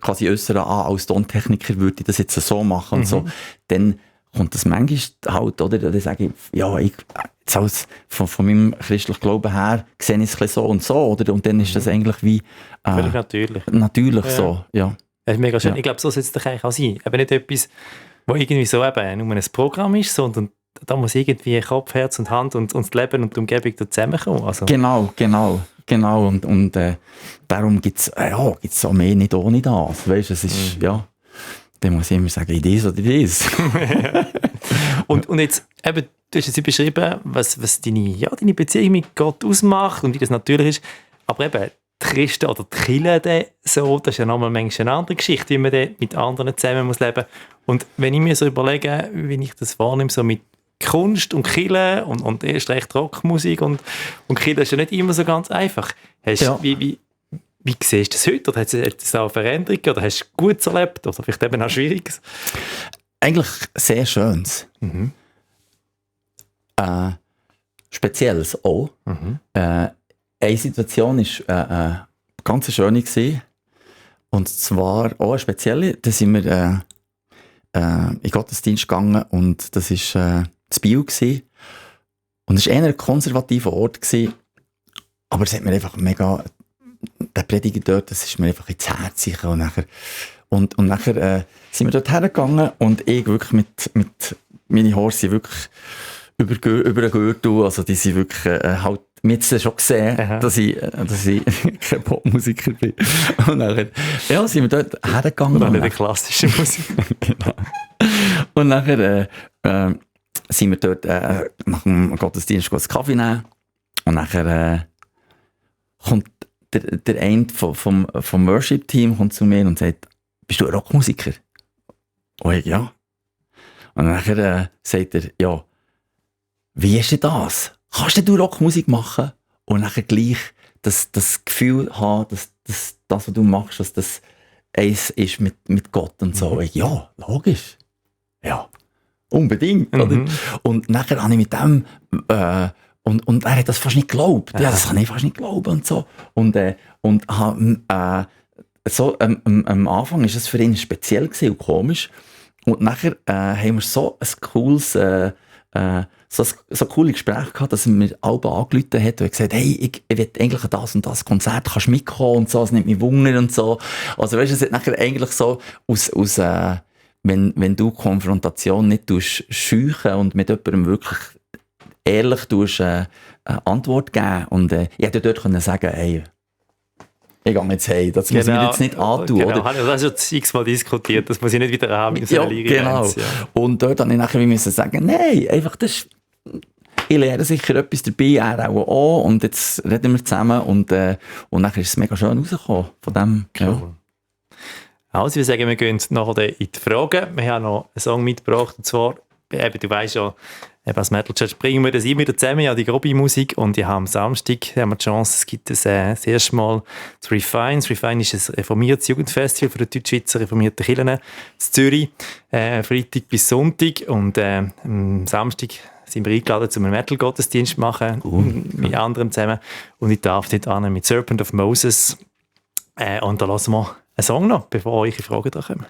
quasi äußern, als Tontechniker würde ich das jetzt so machen und so, dann kommt das manchmal halt, oder? Dann sage ich, ja, jetzt als von meinem christlichen Glauben her sehe ich es ein bisschen so und so, oder? Und dann ist das eigentlich wie völlig natürlich. Natürlich so, ja. Das ist mega schön. Ja. Ich glaube, so sollte es doch eigentlich auch sein. Eben nicht etwas, wo irgendwie so eben nur ein Programm ist, sondern da muss irgendwie Kopf, Herz und Hand und das Leben und die Umgebung da zusammenkommen. Also. Genau. Und darum gibt es auch mehr nicht ohne das. Weißt du, es ist, ja, dann muss ich immer sagen, Idees oder Idees. und jetzt, eben, du hast jetzt beschrieben, was deine Beziehung mit Gott ausmacht und wie das natürlich ist. Aber eben, die Christen oder die Kirche, so, das ist ja nochmal manchmal eine andere Geschichte, wie man mit anderen zusammen muss leben. Und wenn ich mir so überlege, wie ich das wahrnehme, so mit Kunst und Kirche und erst recht Rockmusik und Kirche ist ja nicht immer so ganz einfach. Wie siehst du das heute? Oder hat es auch Veränderungen? Oder hast du Gutes erlebt? Oder vielleicht eben auch Schwieriges? Eigentlich sehr Schönes. Spezielles auch. Eine Situation war ganz schöne gewesen. Und zwar auch eine spezielle. Da sind wir in den Gottesdienst gegangen und das war das Biel gewesen. Und es war eher ein konservativer Ort gewesen. Aber es hat mir einfach mega, der Prediger dort, das ist mir einfach ins Herz gekommen. Und nachher sind wir dort hergegangen und ich wirklich mit meine Haare sind wirklich über den Gürtel, also die sind wirklich halt, mir hat es schon gesehen, dass ich kein Popmusiker bin. Und nachher, ja, sind wir dort hergegangen. Und dann nicht die klassische Musik. Genau. Und nachher sind wir dort nach dem Gottesdienst einen Kaffee nehmen. Und nachher kommt der eine vom Worship-Team kommt zu mir und sagt, bist du ein Rockmusiker? Und ich, ja. Und nachher sagt er, ja, wie ist denn das? Kannst du Rockmusik machen? Und nachher gleich das Gefühl haben, dass das, was du machst, dass das eins ist mit Gott und so. Ich, ja, logisch. Ja, unbedingt. Oder? Und nachher habe ich mit dem und er hat das fast nicht geglaubt. Ja, das kann ich fast nicht glauben und so. Und so am Anfang ist es für ihn speziell gewesen und komisch. Und nachher haben wir so ein cooles, so coole Gespräche gehabt, dass er mir alle angerufen hat und gesagt, hey, ich will eigentlich das und das Konzert, kannst du mitkommen und so, es nimmt mich Wunder und so. Also weißt du, es hat nachher eigentlich so wenn du Konfrontation nicht scheuchen und mit jemandem wirklich ehrlich Antwort geben und ich hätte dort können sagen, hey, ich gehe jetzt heim, das muss ich mir jetzt nicht antun. Genau, oder? das hast du x-mal diskutiert, das muss ich nicht wieder haben mit so einer genau. Ja. Und dort habe ich nachher sagen, nein, einfach das, ich lerne sicher etwas dabei, er auch, und jetzt reden wir zusammen und nachher ist es mega schön rausgekommen von dem. Cool. Ja. Also wir sagen, wir gehen nachher in die Fragen. Wir haben noch einen Song mitgebracht, und zwar eben, du weißt ja, als Metal Church bringen wir das immer wieder zusammen, ja, die grobe Musik. Und ich habe am Samstag haben wir die Chance, es gibt das erste Mal das Refine. Das Refine ist ein reformiertes Jugendfestival von der Deutschschweizer reformierten Kirchen in Zürich. Freitag bis Sonntag. Und am Samstag sind wir eingeladen, um einen Metal-Gottesdienst zu machen, mit anderen zusammen. Und ich darf dort an mit Serpent of Moses. Und da hören wir einen Song noch, bevor eure Fragen da kommen.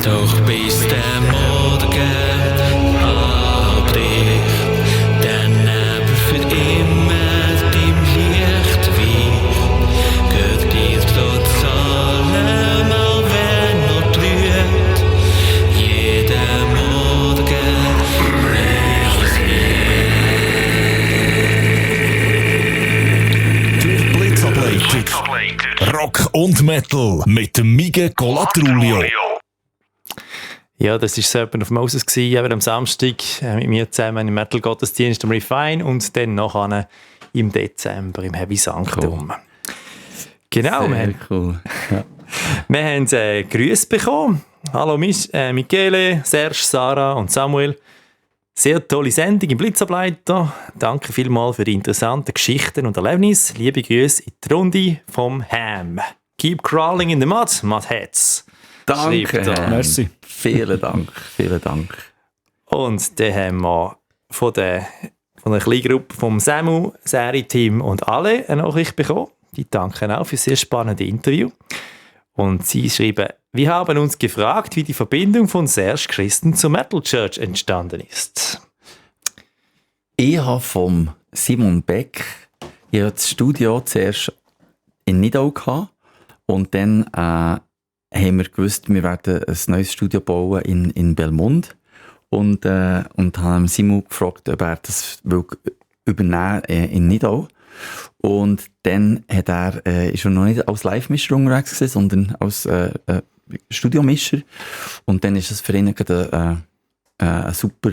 Doch bis der Morgen abbricht, der Nebel für immer dem Licht weicht, geht dir trotz allem, auch wenn noch trübt, jeder Morgen Blitzableitung. Rock und Metal mit dem Mige Colatrulio. Ja, das war Serpent of Moses, eben am Samstag mit mir zusammen im Metal-Gottesdienst am Refine und dann nachher im Dezember im Heavy Sanctum. Cool. Genau, Sehr cool. Ja. Wir haben Grüße bekommen. Hallo Michele, Serge, Sarah und Samuel. Sehr tolle Sendung im Blitzableiter. Danke vielmals für die interessanten Geschichten und Erlebnisse. Liebe Grüße in die Runde vom Ham. Keep crawling in the mud, Mudheads. Danke, Merci. Vielen Dank, vielen Dank. Und dann haben wir von der kleinen Gruppe vom Samu, Seri, Tim und alle eine Nachricht bekommen. Die danken auch für das sehr spannende Interview. Und sie schreiben, wir haben uns gefragt, wie die Verbindung von Serge Christen zur Metal Church entstanden ist. Ich habe vom Simon Beck das Studio zuerst in Nidau gehabt und dann haben wir gewusst, wir werden ein neues Studio bauen in Belmond und haben Simon gefragt, ob er das übernehmen in Nidau. Und dann ist er noch nicht als Live-Mischer unterwegs gewesen, sondern als Studiomischer. Und dann ist es für ihn eine super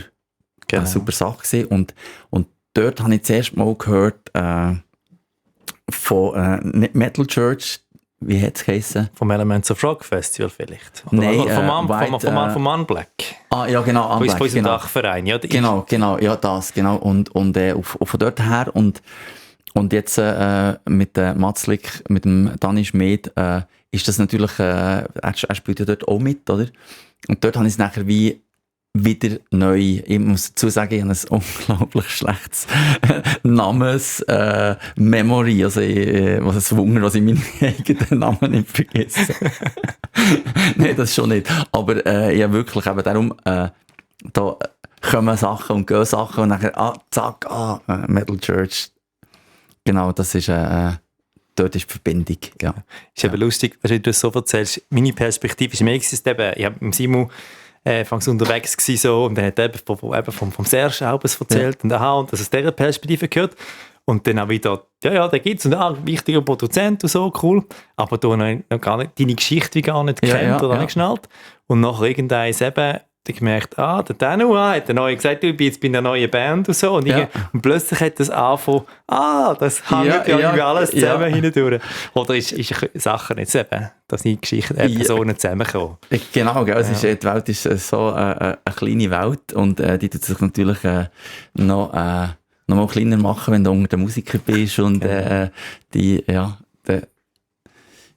Sache gewesen. Und dort habe ich das erste Mal gehört von nicht Metal Church, wie hat es geheißen? Vom Elements of Rock Festival vielleicht? Oder Nein, vom Unblack. Ah, ja, genau, Unblack. Von unserem Dachverein. Ja, genau, ja, das, genau. Und von dort her und jetzt mit Matzlik, mit dem Dani Schmid, ist das natürlich, er spielt ja dort auch mit, oder? Und dort habe ich es nachher wieder neu, ich muss dazu sagen, ich habe ein unglaublich schlechtes Namens-Memory, also was ein Wunder, dass ich meinen eigenen Namen nicht vergesse. Nein, das schon nicht. Aber ja, wirklich, eben darum, da kommen Sachen und gehen Sachen und nachher, zack, Metal Church. Genau, das ist, dort ist die Verbindung, ja. Ist eben lustig, wenn du das so erzählst. Meine Perspektive ist mehr eben, ich habe mit Simon fangs unterwegs gewesen, so, und dann hat er eben vom Serge auch was erzählt, ja. Und das aus dieser Perspektive gehört. Und dann auch wieder, ja, da gibt es einen wichtiger Produzent und so, cool. Aber du hast noch gar nicht, deine Geschichte wie gar nicht kennt oder nicht geschnallt. Und nachher irgendein eben, ich gemerkt, der Danu hat der Neue gesagt, ich bin jetzt bei einer neuen Band und so. Und plötzlich hat das angefangen, das hängt ja alles zusammen hindurch. Oder ist Sachen jetzt eben, dass die Geschichten Personen zusammenkommen? Genau, gell? Die Welt ist so eine kleine Welt und die tut sich natürlich noch mal kleiner machen, wenn du unter den Musiker bist und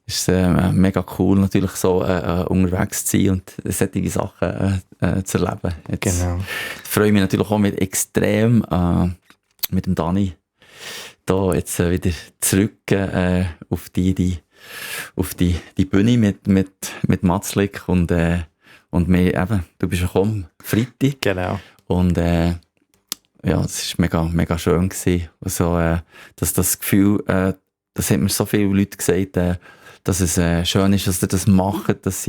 ist mega cool, natürlich so unterwegs zu sein und solche Sachen zu erleben. Jetzt freue ich mich natürlich auch extrem mit dem Dani da jetzt wieder zurück auf die Bühne mit Matzlik und mir eben, du bist ja gekommen, Freitag. Genau. Und es war mega schön gewesen. Also, dass das Gefühl, das hat mir so viele Leute gesagt, dass es schön ist, dass sie das machen, dass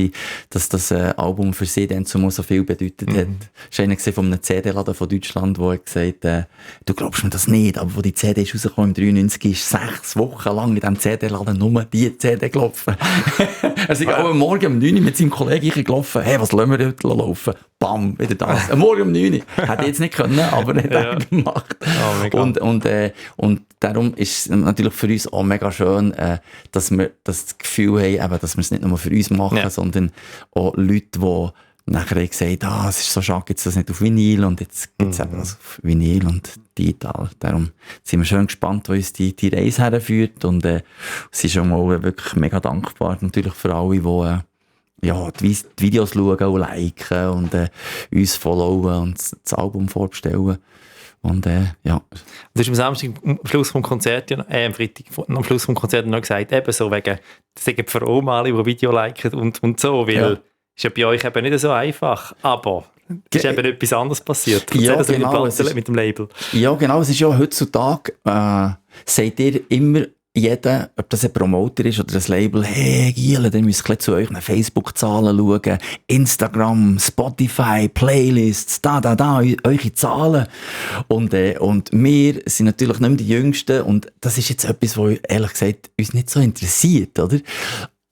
das Album für sie dann zumal so viel bedeutet hat. Es war einer von einem CD-Laden von Deutschland, der gesagt hat, du glaubst mir das nicht, aber wo die CD ist rausgekommen im 93, ist 6 Wochen lang in diesem CD-Laden nur die CD gelaufen. Er ist auch am Morgen um 9 Uhr mit seinem Kollegen gelaufen, hey, was lassen wir heute laufen? Bam, wieder das. Am Morgen um 9 Uhr. Hätte ich jetzt nicht können, aber nicht gemacht. Und darum ist es natürlich für uns auch mega schön, dass wir das Gefühl haben, eben, dass wir es nicht nur für uns machen, sondern auch Leute, die nachher gesagt haben, es ist so schade, gibt es das nicht auf Vinyl und jetzt gibt es eben das auf Vinyl und digital. Darum sind wir schön gespannt, wo uns die Reise herführt und es ist schon mal wirklich mega dankbar natürlich für alle, die die Videos schauen und liken und uns followen und das Album vorbestellen. Und Du hast am Samstag am Schluss vom Konzert, am Freitag am Schluss vom Konzert noch gesagt, eben so wegen, das sind für alle, die Video liken und so, weil ist ja bei euch eben nicht so einfach, aber es ist eben etwas anderes passiert. Das mit dem Label. Ja, genau, es ist ja heutzutage, seid ihr immer jeder, ob das ein Promoter ist oder ein Label, hey Giele, dann müsst ihr zu euch Facebook-Zahlen schauen, Instagram, Spotify, Playlists, eure Zahlen. Und wir sind natürlich nicht mehr die Jüngsten und das ist jetzt etwas, was ehrlich gesagt uns nicht so interessiert, oder?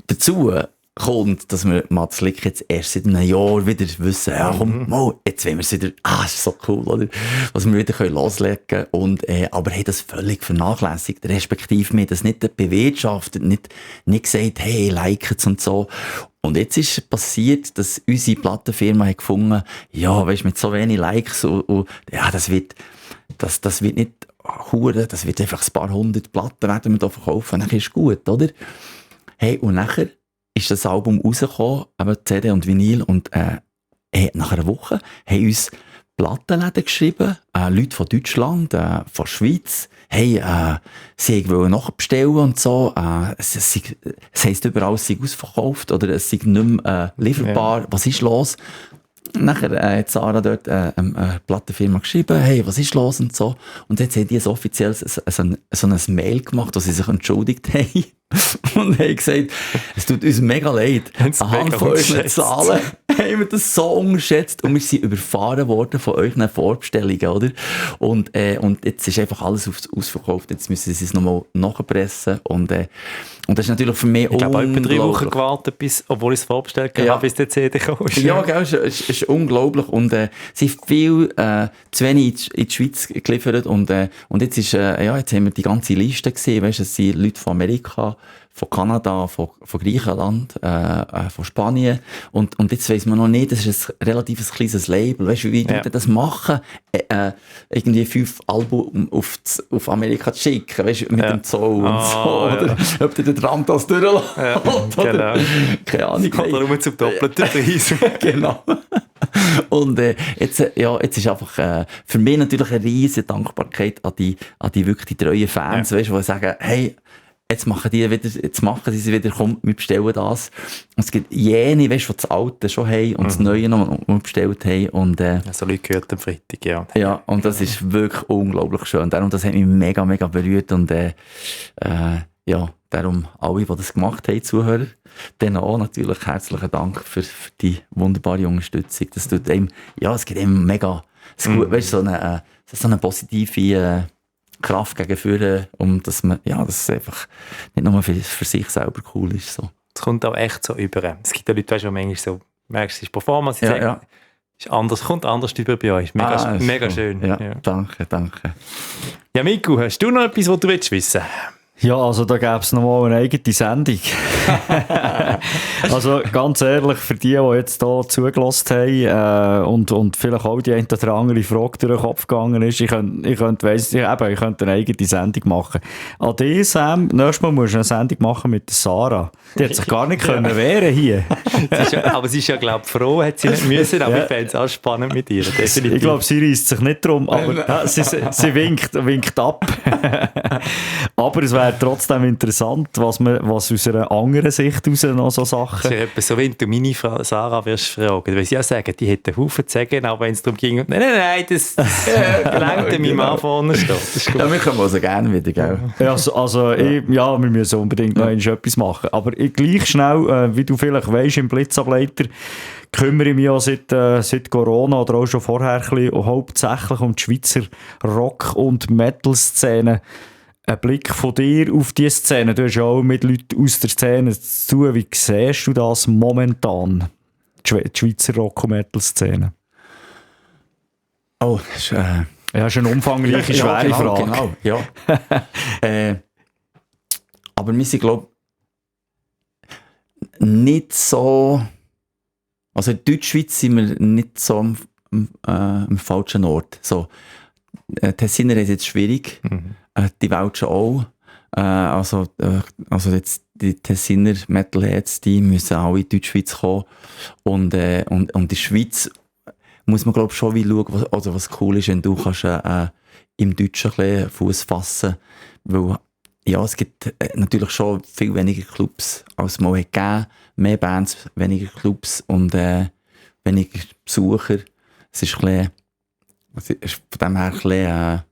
Dazu kommt, dass wir Mats Lick jetzt erst seit einem Jahr wieder wissen, ja komm, mal, jetzt wollen wir es wieder, ist so cool, oder? Was wir wieder loslegen können. Und, aber haben das völlig vernachlässigt, respektive wir haben das nicht bewirtschaftet, nicht gesagt, hey, liket es und so. Und jetzt ist passiert, dass unsere Plattenfirma hat gefunden, ja, weisst, mit so wenig Likes und ja, das wird nicht hure, das wird einfach ein paar hundert Platten werden wir da verkaufen, dann ist gut, oder? Hey, und nachher ist das Album rausgekommen, eben CD und Vinyl, und nach einer Woche haben uns Plattenläden geschrieben, Leute von Deutschland, von der Schweiz, hey, sie wollen nachbestellen und so, es heisst überall, es sei ausverkauft oder es sei nicht mehr lieferbar, was ist los? Nachher hat Sarah dort eine Plattenfirma geschrieben, hey, was ist los und so. Und jetzt haben die so offiziell so ein Mail gemacht, wo sie sich entschuldigt haben. Und haben gesagt, es tut uns mega leid. Anhand von unseren Zahlen haben wir das so unterschätzt und wir sind überfahren worden von euren Vorbestellungen, oder? Und jetzt ist einfach alles ausverkauft. Jetzt müssen sie es nochmal nachpressen und das ist natürlich für mich unglaublich. Ich habe etwa 3 Wochen gewartet, obwohl ich es vorbestellt habe, bis der CD kam. Ja, gell, es ist unglaublich. Und sie haben viel zu wenig in die Schweiz geliefert. Und jetzt ist, jetzt haben wir die ganze Liste gesehen. Weißt, es sind Leute von Amerika, von Kanada, von Griechenland, von Spanien. Und jetzt weiss man noch nicht, das ist ein relativ kleines Label. Weißt du, wie die das machen? Irgendwie 5 Alben auf Amerika zu schicken, weißt du, mit dem Zoll und so. Oder ob der Tram das durchlässt. Ja, genau. Keine Ahnung. Oder nur zum doppelten Preis. Genau. Und jetzt ist einfach für mich natürlich eine riesige Dankbarkeit an die wirklich treuen Fans, weißt du, die sagen, hey, jetzt machen sie es wieder, komm, wir bestellen das. Und es gibt jene, weißt du, die das Alte schon haben und das Neue noch bestellt haben. Und, so Leute gehört am Freitag, ja. Ja, und das ist wirklich unglaublich schön. Darum, das hat mich mega, mega berührt. Und darum alle, die das gemacht haben, Zuhörer, denen auch natürlich herzlichen Dank für die wunderbare Unterstützung. Das tut einem, es gibt einem mega, weißt du, so eine positive Kraft gegen vorne, dass es einfach nicht nur für sich selber cool ist. So. Es kommt auch echt so über. Es gibt ja Leute, die manchmal so, merkst du, es ist Performance, sie sagen, ist anders, kommt anders über bei euch. Mega schön. Ja. Danke. Ja, Miku, hast du noch etwas, was du wissen willst? Ja, also da gäbe es nochmal eine eigene Sendung. Also ganz ehrlich, für die jetzt hier zugelassen haben und vielleicht auch die eine oder andere Frage durch den Kopf gegangen ist, ich könnte eine eigene Sendung machen. An dir, Sam, nächstes Mal musst du eine Sendung machen mit Sarah. Die hat sich gar nicht können wehren hier. Aber sie ist ja, glaube ich, froh, hat sie nicht müssen, aber ich fände es auch spannend mit ihr. Definitiv. Ich glaube, sie reisst sich nicht drum, aber sie winkt ab. Aber es wäre trotzdem interessant, was aus einer anderen Sicht aus noch so Sachen... Das ist etwas so, wenn du meine Frau Sarah wirst fragen, weil sie ja sagen, die hätte einen Haufen zu sagen, aber wenn es darum ging, nein, das gelangt meinem Mann vorne steht. Ja, wir kommen also gerne wieder, gell? Wir müssen unbedingt noch etwas machen. Aber gleich schnell, wie du vielleicht weisst, im Blitzableiter kümmere ich mich ja seit Corona oder auch schon vorher ein bisschen hauptsächlich um die Schweizer Rock- und Metal-Szene. Ein Blick von dir auf diese Szene. Du hast ja auch mit Leuten aus der Szene zu tun. Wie siehst du das momentan? Die Schweizer Rock- und Metal-Szene. Oh, das ist eine umfangreiche, schwere Frage. Genau, ja. Aber wir sind, glaube ich, nicht so... Also in Deutschschweiz sind wir nicht so am falschen Ort. So, Tessiner ist jetzt schwierig. Die Welschen auch. Also jetzt die Tessiner Metalheads, die müssen alle in die Deutschschweiz kommen. Und in der Schweiz muss man, glaube ich, schon wie schauen, was cool ist, wenn du kannst im Deutschen ein bisschen Fuß fassen. Weil, es gibt natürlich schon viel weniger Clubs, als es mal gegeben. Mehr Bands, weniger Clubs und weniger Besucher. Es ist von dem her ein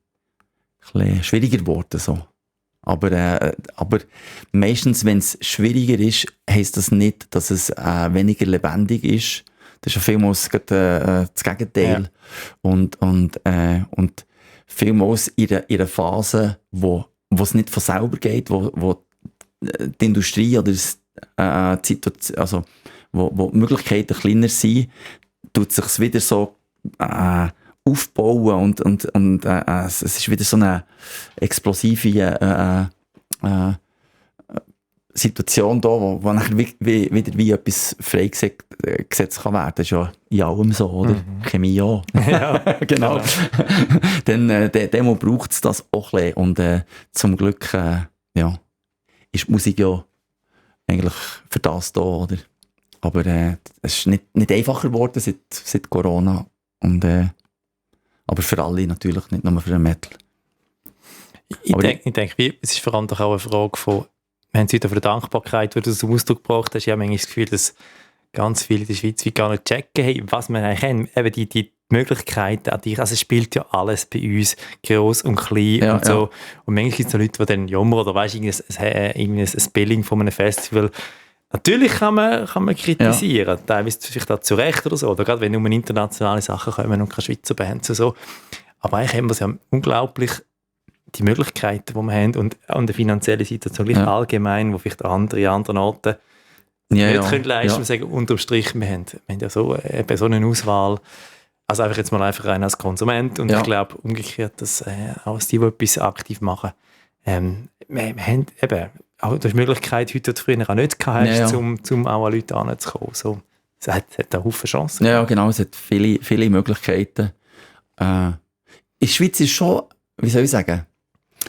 bisschen schwieriger geworden. So. Aber meistens, wenn es schwieriger ist, heisst das nicht, dass es weniger lebendig ist. Das ist ja vielmals das Gegenteil. Ja. Und vielmals in einer Phase, wo es nicht von selber geht, wo die Industrie oder die Situation, also wo die Möglichkeiten kleiner sind, tut es sich wieder so aufbauen und es ist wieder so eine explosive Situation da, wo nachher wieder wie etwas freigesetzt kann werden. Das ist ja in allem so, oder? Chemie auch. Ja, genau. Dann braucht es das auch ein bisschen. Und zum Glück ist die Musik ja eigentlich für das da, oder? Aber es ist nicht einfacher geworden seit Corona. Und, aber für alle natürlich, nicht nur für den Metal. Ich denke, es ist vor allem doch auch eine Frage von, wir haben es heute von der Dankbarkeit, wo du zum Ausdruck gebracht hast. Ich habe manchmal das Gefühl, dass ganz viele in der Schweiz wie gar nicht checken, hey, was wir eigentlich haben. Eben die Möglichkeiten an dich. Also es spielt ja alles bei uns, gross und klein und so. Ja. Und manchmal gibt es noch Leute, die dann jammern oder weißt, ein Billing von einem Festival. Natürlich kann man kritisieren, teilweise vielleicht auch zu Recht oder so, oder gerade wenn nur internationale Sachen kommen und keine Schweizer Bands und so. Aber eigentlich haben wir ja unglaublich die Möglichkeiten, die wir haben und an der finanziellen Situation allgemein, wo vielleicht andere an anderen Orten nicht können leisten. Wir sagen, unterm Strich, wir haben ja so eine Auswahl. Also einfach rein als Konsument und ich glaube umgekehrt, dass auch die etwas aktiv machen. Wir haben eben auch die Möglichkeit, heute oder früher auch nicht gehabt, um auch an Leute heranzukommen. So, es hat eine Haufen Chancen. Ja, genau, es hat viele Möglichkeiten. In der Schweiz ist schon, wie soll ich sagen,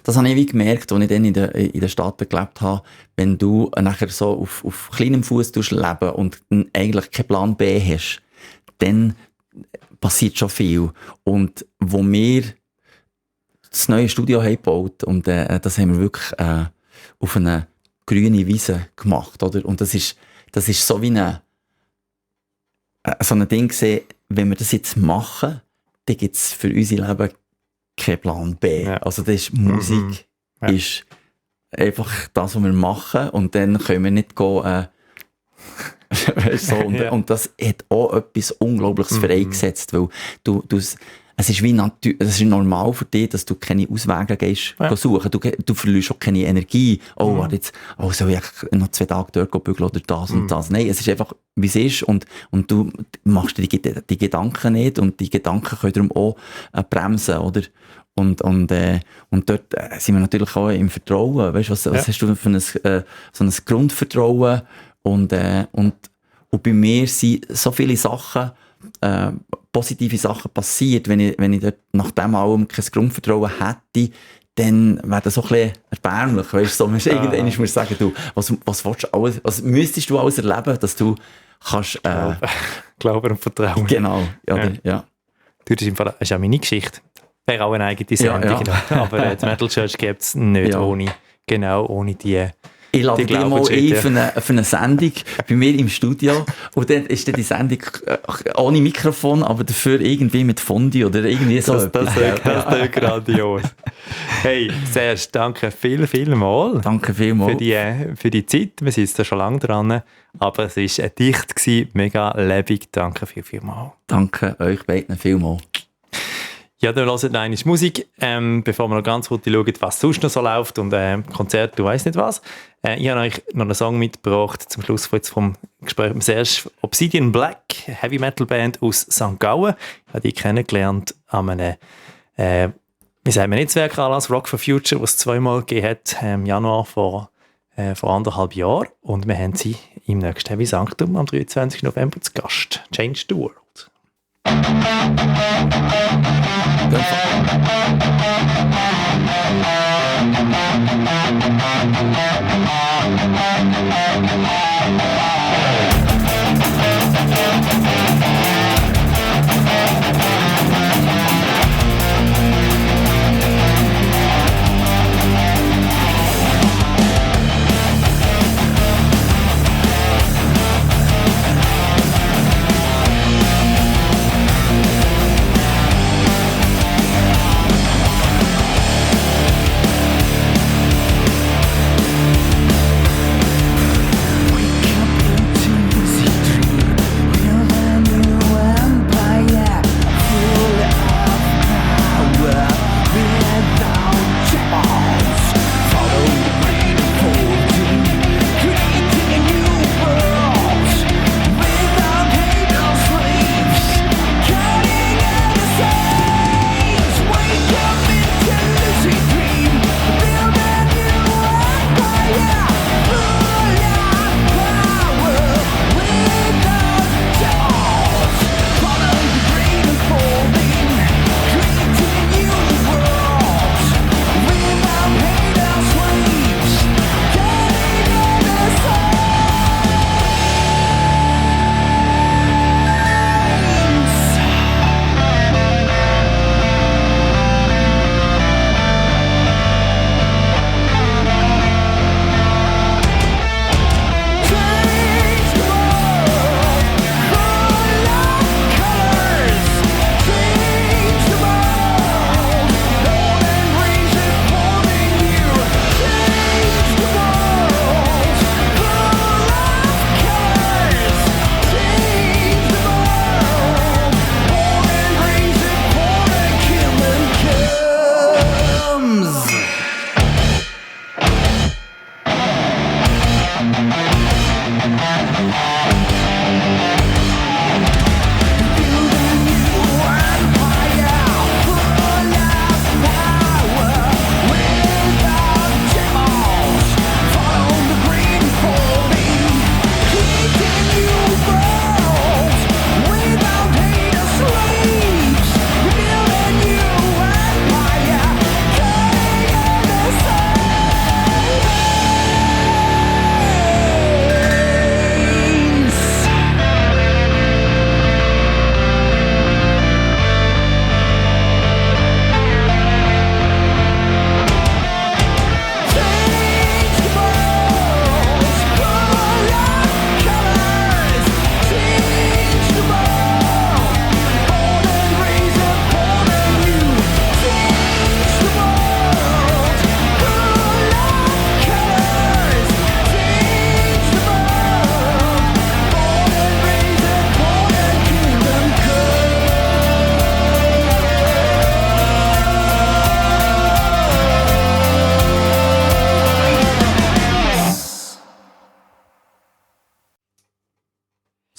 das habe ich wie gemerkt, als ich dann in den Staaten gelebt habe, wenn du nachher so auf kleinem Fuß leben und eigentlich keinen Plan B hast, dann passiert schon viel. Und wo wir das neue Studio haben gebaut, und das haben wir wirklich auf eine grüne Wiese gemacht, oder? Und das ist so wie so ein Ding gesehen, wenn wir das jetzt machen, dann gibt es für unser Leben keinen Plan B. Ja. Also das ist Musik, ist einfach das, was wir machen, und dann können wir nicht gehen, so, und das hat auch etwas Unglaubliches freigesetzt, weil es ist es ist normal für dich, dass du keine Auswege gehst, suchen. Du verlierst auch keine Energie. Warte jetzt, soll ich noch 2 Tage dort bügeln oder das und das? Nein, es ist einfach, wie es ist, und du machst dir die Gedanken nicht, und die Gedanken können darum auch bremsen, oder? Und dort sind wir natürlich auch im Vertrauen. Weißt du, was hast du für so ein Grundvertrauen? Und bei mir sind so viele Sachen, positive Sachen passiert. Wenn ich dort nach dem allem kein Grundvertrauen hätte, dann wäre das so ein bisschen erbärmlich. Weißt du, so, irgendwann musst du sagen, du, was müsstest du alles erleben, dass du kannst... Glauben und Vertrauen. Genau, ja. Das ist auch meine Geschichte. Wäre auch eine eigene Sendung. Ja. Aber die Metal Church gibt es nicht ohne die... Ich lade dich mal für eine Sendung bei mir im Studio, und dann ist dann die Sendung ohne Mikrofon, aber dafür irgendwie mit Fondue oder irgendwie so. Das ist grandios. Hey, Serge, danke viel mal. Danke vielmals. Für die Zeit. Wir sind jetzt da schon lange dran, aber es war dicht gewesen, mega lebendig. Danke viel mal. Danke euch beiden vielmals. Ja, dann hören wir einmal Musik, bevor wir noch ganz kurz schauen, was sonst noch so läuft und Konzert, du weiss nicht was. Ich habe euch noch einen Song mitgebracht, zum Schluss vom Gespräch mit Serge. Obsidian Black, Heavy Metal Band aus St. Gallen. Ich habe die kennengelernt an einem Netzwerkanlass, Rock for Future, was es 2-mal gegeben hat, im Januar vor 1,5 Jahren. Und wir haben sie im nächsten Heavy Sanctum am 23. November zu Gast. Change the World.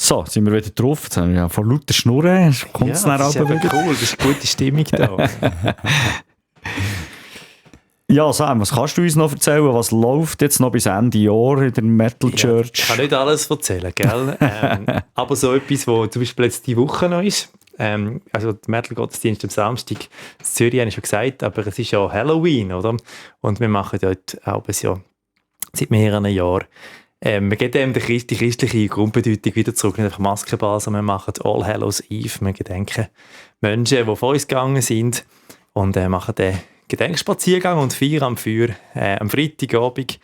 So, sind wir wieder drauf. Jetzt haben wir ja vor lauter Schnurren. Kommt es das ist wieder? cool, das ist eine gute Stimmung da. Ja, Sam, was kannst du uns noch erzählen? Was läuft jetzt noch bis Ende Jahr in der Metal Church? Ich kann nicht alles erzählen, gell? Aber so etwas, was zum Beispiel jetzt die Woche noch ist, also der Metal-Gottesdienst am Samstag in Zürich, habe ich schon gesagt, aber es ist ja Halloween, oder? Und wir machen dort auch ja seit mehreren Jahren. Wir geben dem die christliche Grundbedeutung wieder zurück, nicht einfach Maskenball, sondern wir machen All Hallows Eve. Wir gedenken Menschen, die vor uns gegangen sind und machen den Gedenkspaziergang und feiern am Feuer am Freitagabend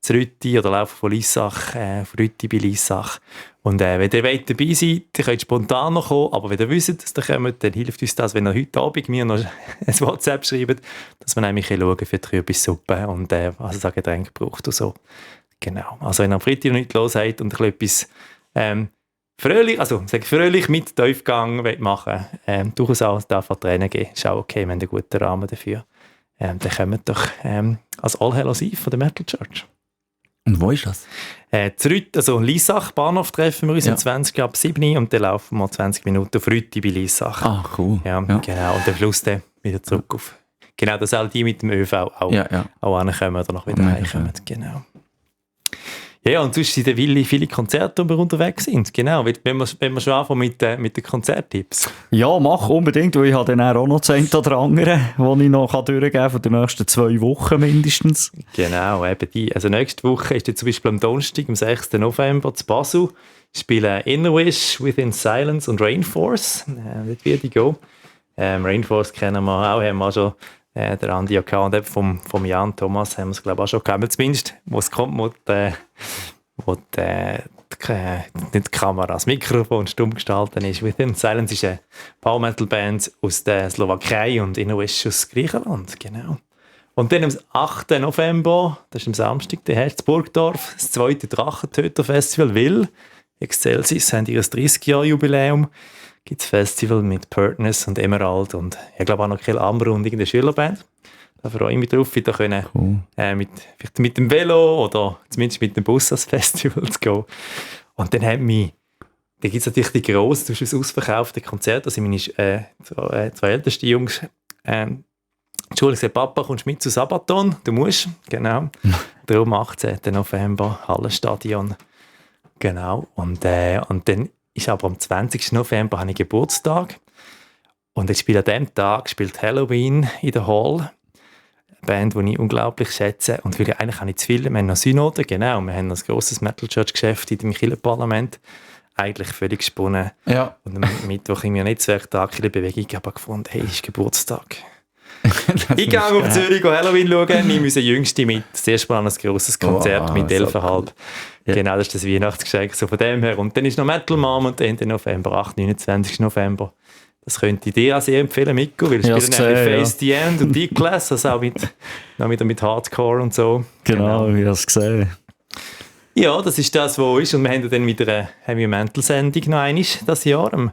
zu Rütti oder laufen von Lissach, von Rütti bei Lissach. Und wenn ihr dabei seid, ihr könnt spontan noch kommen, aber wenn ihr wisst, dass ihr kommt, dann hilft uns das, wenn ihr heute Abend mir noch ein WhatsApp schreibt, dass wir nämlich schauen für die Kürbissuppe und was es an Getränk braucht und so. Genau. Also wenn ihr am Freitag noch nichts los habt und etwas fröhlich mit Tiefgang machen wollt, durchaus auch darf an Tränen geben. Ist auch okay, wir haben einen guten Rahmen dafür. Dann kommt doch als All Hallows Eve von der Metal Church. Und wo ist das? Also Lissach, Bahnhof treffen wir uns um 20 ab 7 und dann laufen wir 20 Minuten auf Rütti bei Lissach. Ah, cool. Ja. Genau. Und am Schluss dann wieder zurück auf... Genau, dass all die mit dem ÖV auch ankommen oder noch wieder heimkommen. Genau. Ja, und sonst sind viele Konzerte, wo wir unterwegs sind. Genau, wenn wir schon anfangen mit den Konzerttipps. Ja, mach unbedingt, weil ich habe dann auch noch das eine oder andere, das ich noch durchgeben kann für die nächsten 2 Wochen mindestens. Genau, eben die. Also nächste Woche ist zum Beispiel am Donnerstag, am 6. November, zu Basel, spielen Innerwish, Within Silence und Rainforce. Dort werde ich gehen. Rainforce kennen wir auch, haben wir auch schon der Andi ja gehabt, und vom Jan Thomas haben wir es, glaube ich, auch schon gehabt. Zumindest, wo es kommt, wo nicht die Kamera, das Mikrofon stumm gestaltet ist. Within Silence ist eine Power-Metal-Band aus der Slowakei und Innerwish aus Griechenland. Genau. Und dann am 8. November, das ist am Samstag, der Herz Burgdorf, das 2. Drachentöter-Festival, weil Excelsis haben ihr 30-Jahr-Jubiläum. Gibt es Festival mit Pertness und Emerald und ich glaube auch noch Kiel Amber und irgendeine Schülerband. Da freue ich mich drauf, wieder können, vielleicht mit dem Velo oder zumindest mit dem Bus ans Festival zu gehen. Und dann gibt es natürlich die grossen, ausverkauften Konzerte. Also meine zwei ältesten Jungs, die Schule gesagt, Papa, kommst mit zu Sabaton? Du musst, genau. Darum 18. November, Hallenstadion. Genau. Und dann ist aber am 20. November habe ich Geburtstag. Und ich spiele an diesem Tag Halloween in der Hall. Eine Band, die ich unglaublich schätze. Und weil eigentlich habe ich zu viel. Wir haben noch Synode, genau. Wir haben ein grosses Metal Church Geschäft in dem Kirchenparlament. Eigentlich völlig gesponnen. Ja. Und am Mittwoch in meinem Netzwerktag in der Bewegung aber gefunden, hey, ist Geburtstag. Ich gehe auf Zürich Halloween schauen, nehme unsere Jüngste mit. Das erste Mal an ein grosses Konzert mit 11,5. Cool. Ja. Genau, das ist das Weihnachtsgeschenk. So von dem her. Und dann ist noch Metal Mom und Ende November, 8. 29. November. Das könnte ich dir auch sehr empfehlen, Mikko, weil ich spiele nämlich Face the End und D-Class, also auch mit Hardcore und so. Genau, ich habe es gesehen. Ja, das ist das, was ist. Und wir haben dann wieder eine Heavy Metal-Sendung noch einmal dieses Jahr, am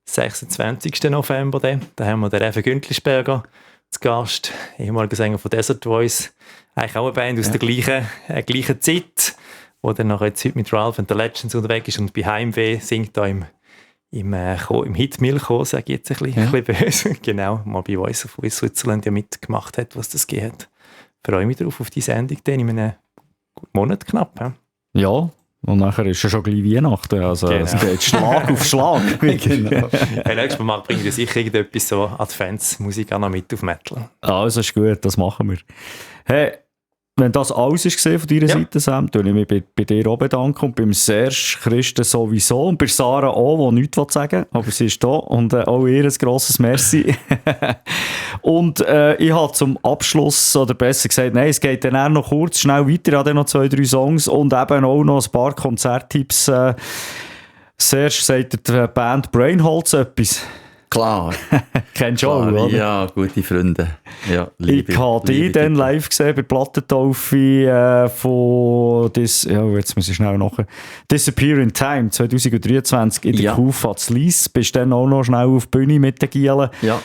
26. November. Da haben wir den Reven Güntlisberger zu Gast, ehemaliger Sänger von Desert Voice. Eigentlich auch eine Band aus der gleichen Zeit, wo dann noch jetzt heute mit Ralph and the Legends unterwegs ist und bei Heimweh singt da im Hit Milch, sage ich jetzt ein bisschen böse. Genau, mal bei Voice of Switzerland ja mitgemacht hat, was das geht hat. Ich freue mich drauf auf die Sendung, dann in einem Monat knapp. Ja, und nachher ist ja schon gleich Weihnachten, also es geht Schlag auf Schlag. Genau. Nächstes Mal bringen wir sicher irgendetwas so Adventsmusik auch noch mit auf Metal. Also ist gut, das machen wir. Hey, wenn das alles ist von deiner Seite, Sam, würde ich mich bei dir auch bedanken und beim Serge Christen sowieso und bei Sarah auch, die nichts sagen will, aber sie ist da und auch ihr ein grosses Merci. Und ich habe zum Abschluss, oder besser gesagt, nein, es geht dann auch noch kurz schnell weiter, ich habe dann noch 2, 3 Songs und eben auch noch ein paar Konzerttipps. Serge sagt der Band Brainholz etwas. Klar. Kennst du auch, oder? Ja, gute Freunde. Ja, ich habe die dann live gesehen bei der Plattentaufe von jetzt muss ich schnell nachher. Disappear in Time 2023 in der Kufa zu Lies. Bist dann auch noch schnell auf die Bühne mit den Gielen. Ja.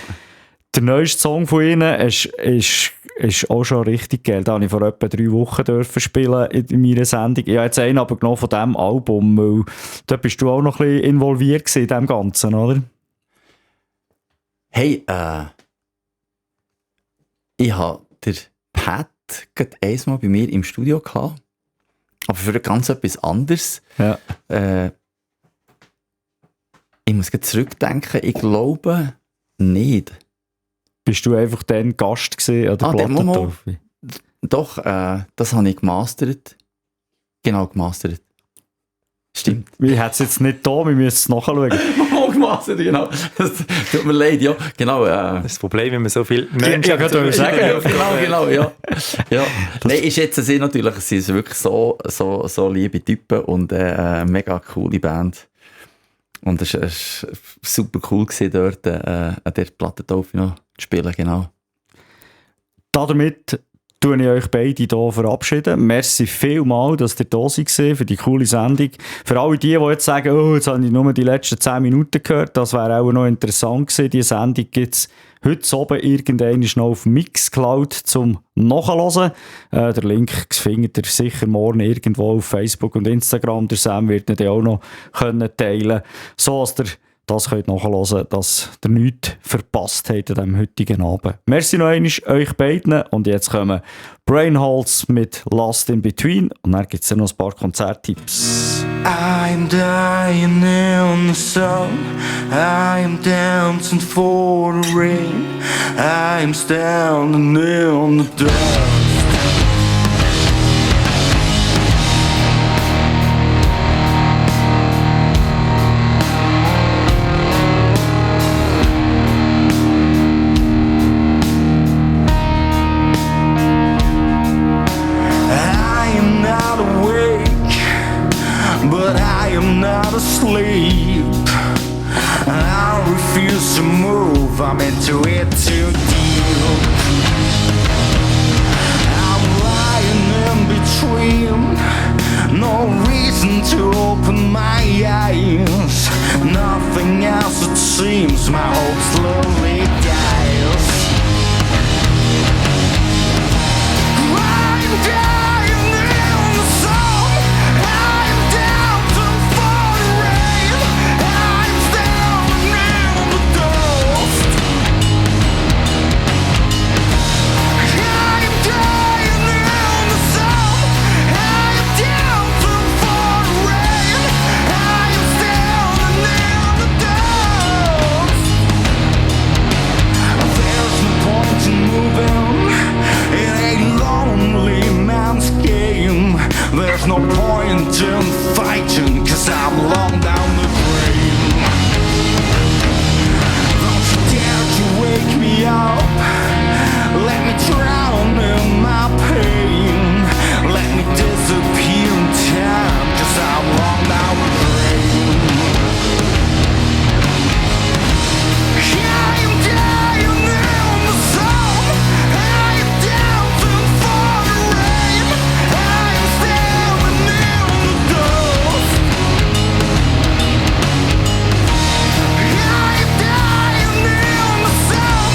Der neueste Song von ihnen ist auch schon richtig geil. Da habe ich vor etwa 3 Wochen dürfen spielen in meiner Sendung. Ich habe jetzt einen aber genommen von diesem Album, weil da bist du auch noch ein bisschen involviert gewesen in dem Ganzen, oder? Hey, ich habe den Pat gerade einmal bei mir im Studio gehabt, aber für ganz etwas anderes. Ja. Ich muss gerade zurückdenken, ich glaube nicht. Bist du einfach dann Gast gewesen an der Plattentaufe? Doch, das habe ich gemastert. Genau, gemastert. Stimmt. Ich hätte es jetzt nicht da, wir müssen es nachschauen. Oh, gemastert, genau. Das tut mir leid, ja. Genau. Das ist das Problem, wenn man so viele Menschen... Ja, gerade sagen. Genau, ja. Ja. Nein, ich schätze sie natürlich, sie sind wirklich so liebe Typen und eine mega coole Band. Und es war super cool gewesen, dort an der Plattentaufe noch zu spielen, genau. Damit tue ich euch beide hier verabschieden. Merci vielmals, dass ihr da seid für die coole Sendung. Für alle die jetzt sagen, oh, jetzt habe ich nur die letzten 10 Minuten gehört, das wäre auch noch interessant gewesen. Die Sendung gibt es heute oben irgendwann noch auf Mixcloud zum Nachhören. Der Link findet ihr sicher morgen irgendwo auf Facebook und Instagram. Der Sam wird ihn dann auch noch teilen, so dass ihr das könnt nachhören, dass ihr nichts verpasst habt an diesem heutigen Abend. Merci noch einmal euch beiden und jetzt kommen Brainholes mit Lost in Between und dann gibt es noch ein paar Konzerttipps. I'm dying in the sun, I'm dancing for the rain, I'm standing in the dust. Asleep, I refuse to move. I'm into it too deep. I'm lying in between, no reason to open my eyes. Nothing else it seems, my hope slowly dies. I'm dying in the sun, I'm dancing for the rain, I'm standing in the dust. I'm dying in the sun, I'm dancing for the rain, I'm standing in the dust. There's no point in moving in a lonely man's game. There's no point in fighting, 'cause I'm long down the drain. Don't you dare to wake me up, let me drown in my pain. Let me disappear in time, 'cause I'm long down the drain. I'm dying in the sun, I'm dancing for the rain, I'm standing in the dust. I'm dying in the sun,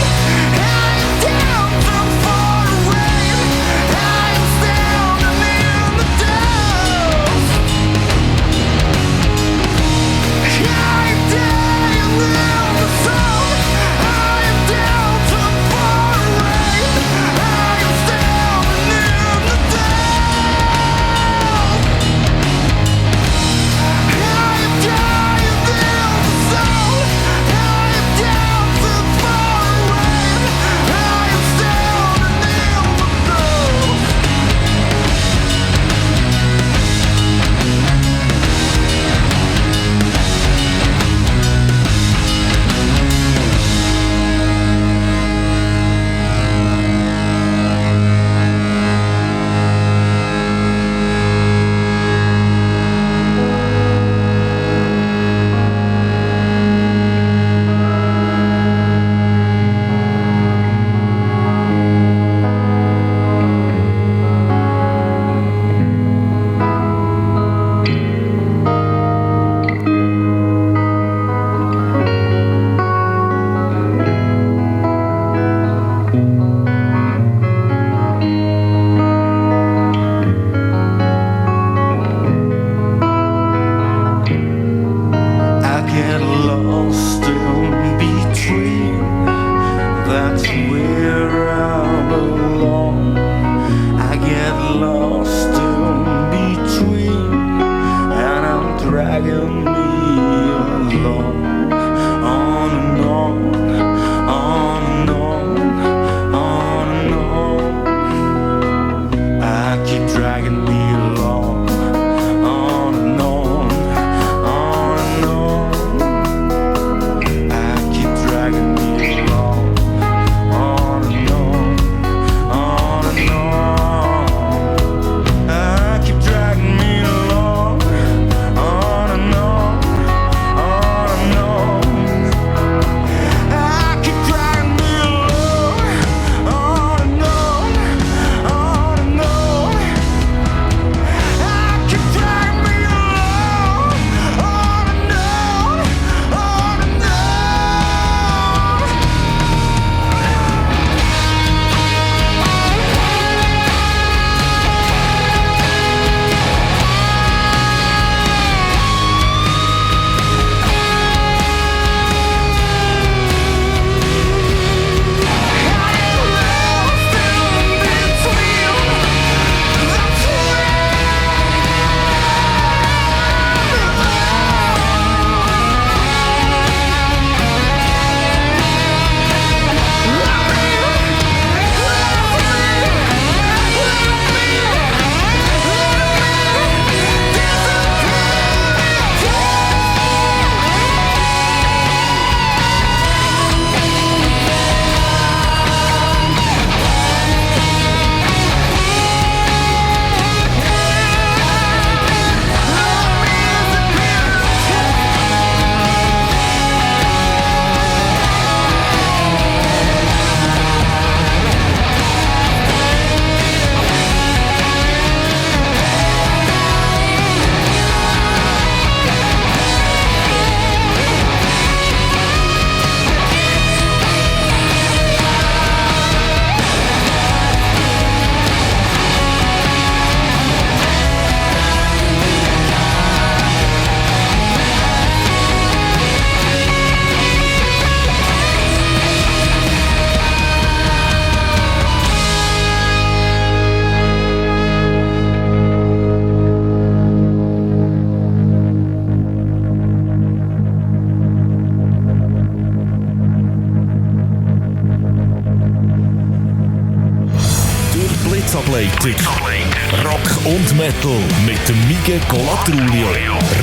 Rock und Metal mit dem Mige Colatrulio.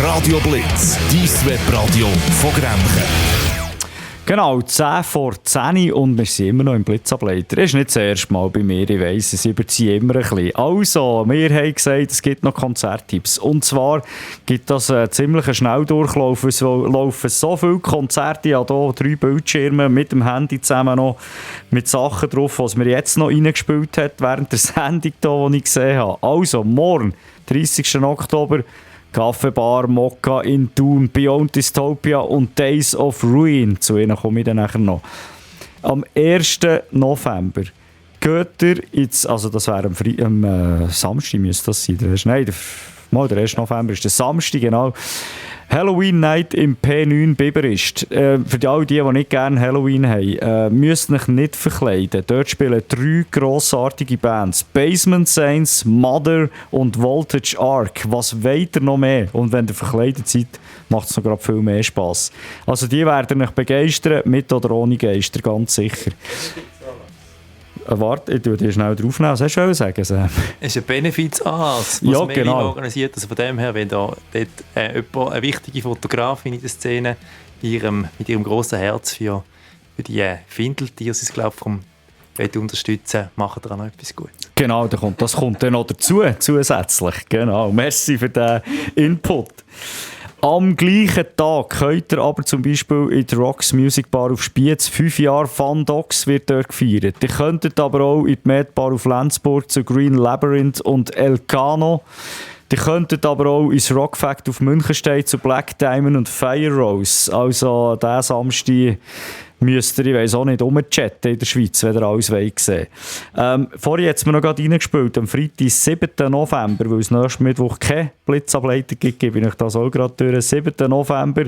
Radio Blitz, dein Webradio von Grenchen. Genau, 10 vor 10 und wir sind immer noch im Blitzableiter. Das ist nicht das erste Mal bei mir, ich weiss, es überzieht immer ein bisschen. Also, wir haben gesagt, es gibt noch Konzerttipps. Und zwar gibt das einen ziemlichen Schnelldurchlauf. Es laufen so viele Konzerte, ich habe hier 3 Bildschirme mit dem Handy zusammen noch, mit Sachen drauf, was mir jetzt noch reingespielt hat, während der Sendung, hier, die ich gesehen habe. Also, morgen, 30. Oktober, Kaffeebar, Mokka in Thun, Beyond Dystopia und Days of Ruin. Zu ihnen komme ich dann nachher noch. Am 1. November geht ihr jetzt, also das wäre am Samstag müsste das sein. Nein, der 1. November ist der Samstag, genau. Halloween Night im P9 Biberist. Für all die nicht gerne Halloween haben, müsst euch nicht verkleiden. Dort spielen 3 grossartige Bands. Basement Saints, Mother und Voltage Arc. Was wollt ihr noch mehr? Und wenn ihr verkleidet seid, macht es noch gerade viel mehr Spass. Also die werden euch begeistern, mit oder ohne Geister, ganz sicher. Warte, ich tue dir schnell draufnehmen. Was hast du sagen, Sam? Es ist ein Benefizanlass, was ja, Melin genau. organisiert. Also von dem her, wenn da dort jemand, eine wichtige Fotografin in der Szene mit ihrem grossen Herz für die Findeltiere, sie glaube ich, unterstützen, machen da auch noch etwas Gutes. Genau, das kommt dann noch dazu, zusätzlich. Genau, merci für den Input. Am gleichen Tag könnt ihr aber zum Beispiel in der Rocks Music Bar auf Spiez 5 Jahre Fun Dogs wird dort gefeiert. Ihr könntet aber auch in die Med Bar auf Lenzburg zu Green Labyrinth und Elcano. Ihr könntet aber auch ins Rock Fact auf Münchenstein zu Black Diamond und Fire Rose. Also diesen Samstag müsst ihr, ich weiss auch nicht, rumchatten in der Schweiz, wenn ihr alles sehen wollt. Vorhin hat es mir noch gerade reingespielt, am Freitag, 7. November, weil es nächsten Mittwoch keine Blitzableiter gibt, gebe ich euch das auch gerade durch. 7. November,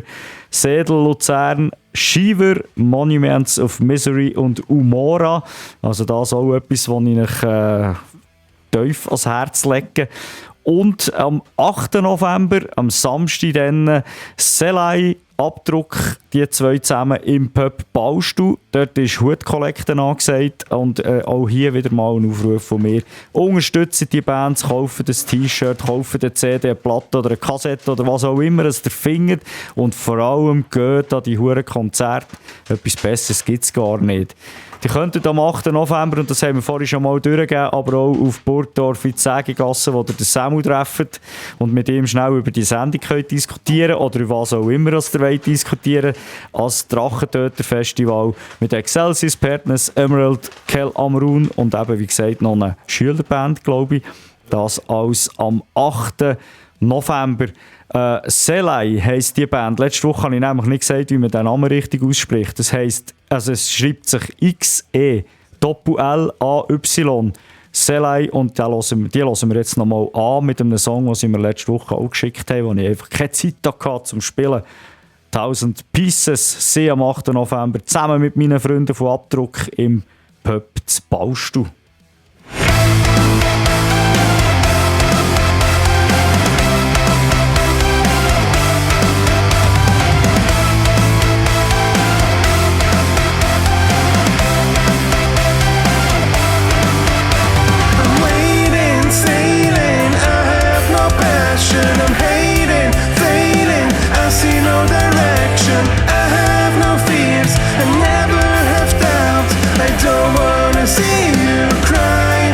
Sedel, Luzern, Shiver, Monuments of Misery und Umora. Also das auch etwas, was ich euch tief ans Herz lege. Und am 8. November, am Samstag, dann Selai, Abdruck, die 2 zusammen im Pub Baustu. Dort ist Hutkollekte angesagt und auch hier wieder mal ein Aufruf von mir. Unterstützt die Bands, kauft das T-Shirt, kauft eine CD, eine Platte oder eine Kassette oder was auch immer es ihr findet und vor allem geht an die huren Konzerte. Etwas Besseres gibt es gar nicht. Die könnten am 8. November, und das haben wir vorhin schon mal durchgegeben, aber auch auf Burgdorf in die Sägegasse, wo ihr den Samu trefft und mit ihm schnell über die Sendung könnt diskutieren oder über was auch immer ihr wollt diskutieren, als Drachentöter-Festival mit Excelsis, Pertness, Emerald, Kel Amrun und eben, wie gesagt, noch eine Schülerband, glaube ich. Das alles am 8. November. Selai heisst die Band. Letzte Woche habe ich nämlich nicht gesagt, wie man den Namen richtig ausspricht. Das heisst, also es schreibt sich X-E-L-L-A-Y. Selai, und die hören wir jetzt nochmal an mit einem Song, den sie mir letzte Woche auch geschickt haben, wo ich einfach keine Zeit hatte zum Spielen. 1000 Pieces, sie am 8. November, zusammen mit meinen Freunden von Abdruck im Pub zu Baustu. I'm hating, fading, I see no direction. I have no fears, I never have doubts. I don't wanna see you cry.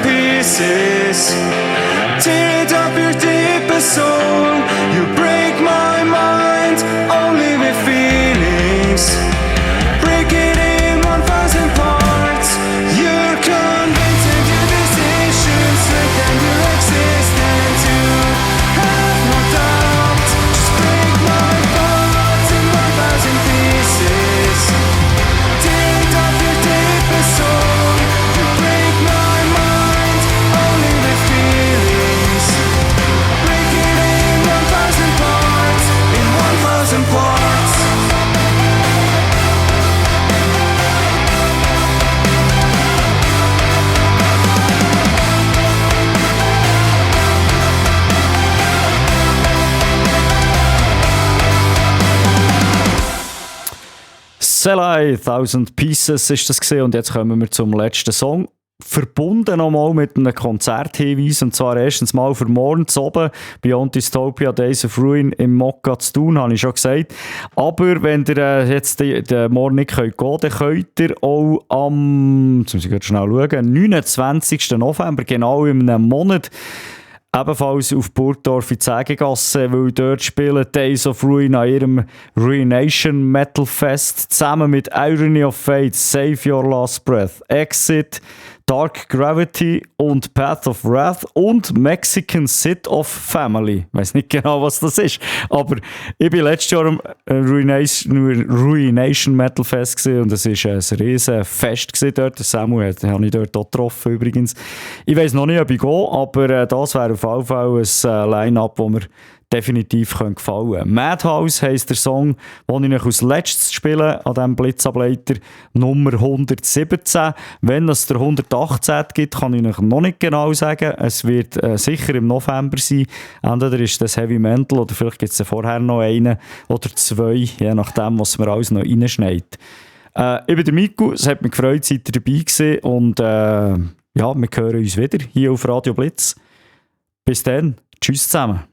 pieces. Tear it up your deepest soul. You break my mind, only with feelings. Break it in 1,000 parts. You're convincing your decisions, strengthen your existence. You have no doubt. Just break my thoughts in 1,000 pieces. Tear it up your deepest soul. You break my mind, only with feelings. Break it in 1,000 parts, in 1,000 parts. Selai, 1000 Pieces ist das gewesen. Und jetzt kommen wir zum letzten Song. Verbunden nochmal mit einem Konzerthinweis, und zwar erstens mal für morgen oben Beyond Dystopia Days of Ruin im Mokka zu tun, habe ich schon gesagt. Aber wenn ihr jetzt den morgen nicht gehen könnt, dann könnt ihr auch am, jetzt muss ich schnell schauen, 29. November, genau in einem Monat, ebenfalls auf Burgdorf in Zägegasse, weil dort spielen Days of Ruin an ihrem Ruination Metal Fest zusammen mit Irony of Fate, Save Your Last Breath, Exit, Dark Gravity und Path of Wrath und Mexican Sit of Family. Ich weiss nicht genau, was das ist, aber ich war letztes Jahr am Ruination Metal Fest gewesen, und es war ein riesen Fest dort. Samuel habe ich dort auch getroffen übrigens. Ich weiss noch nicht, ob ich gehe, aber das wäre auf jeden Fall ein Line-Up, das mir definitiv gefallen könnte. Madhouse heisst der Song, den ich euch als letztes spiele an diesem Blitzableiter, Nummer 117. Wenn es der 118 gibt, kann ich euch noch nicht genau sagen. Es wird sicher im November sein. Entweder ist das Heavy Mental oder vielleicht gibt es vorher noch einen oder zwei, je nachdem, was mir alles noch reinschneit. Ich bin der Miku, es hat mich gefreut, seid ihr dabei gewesen, und ja, wir hören uns wieder hier auf Radio Blitz. Bis dann, tschüss zusammen.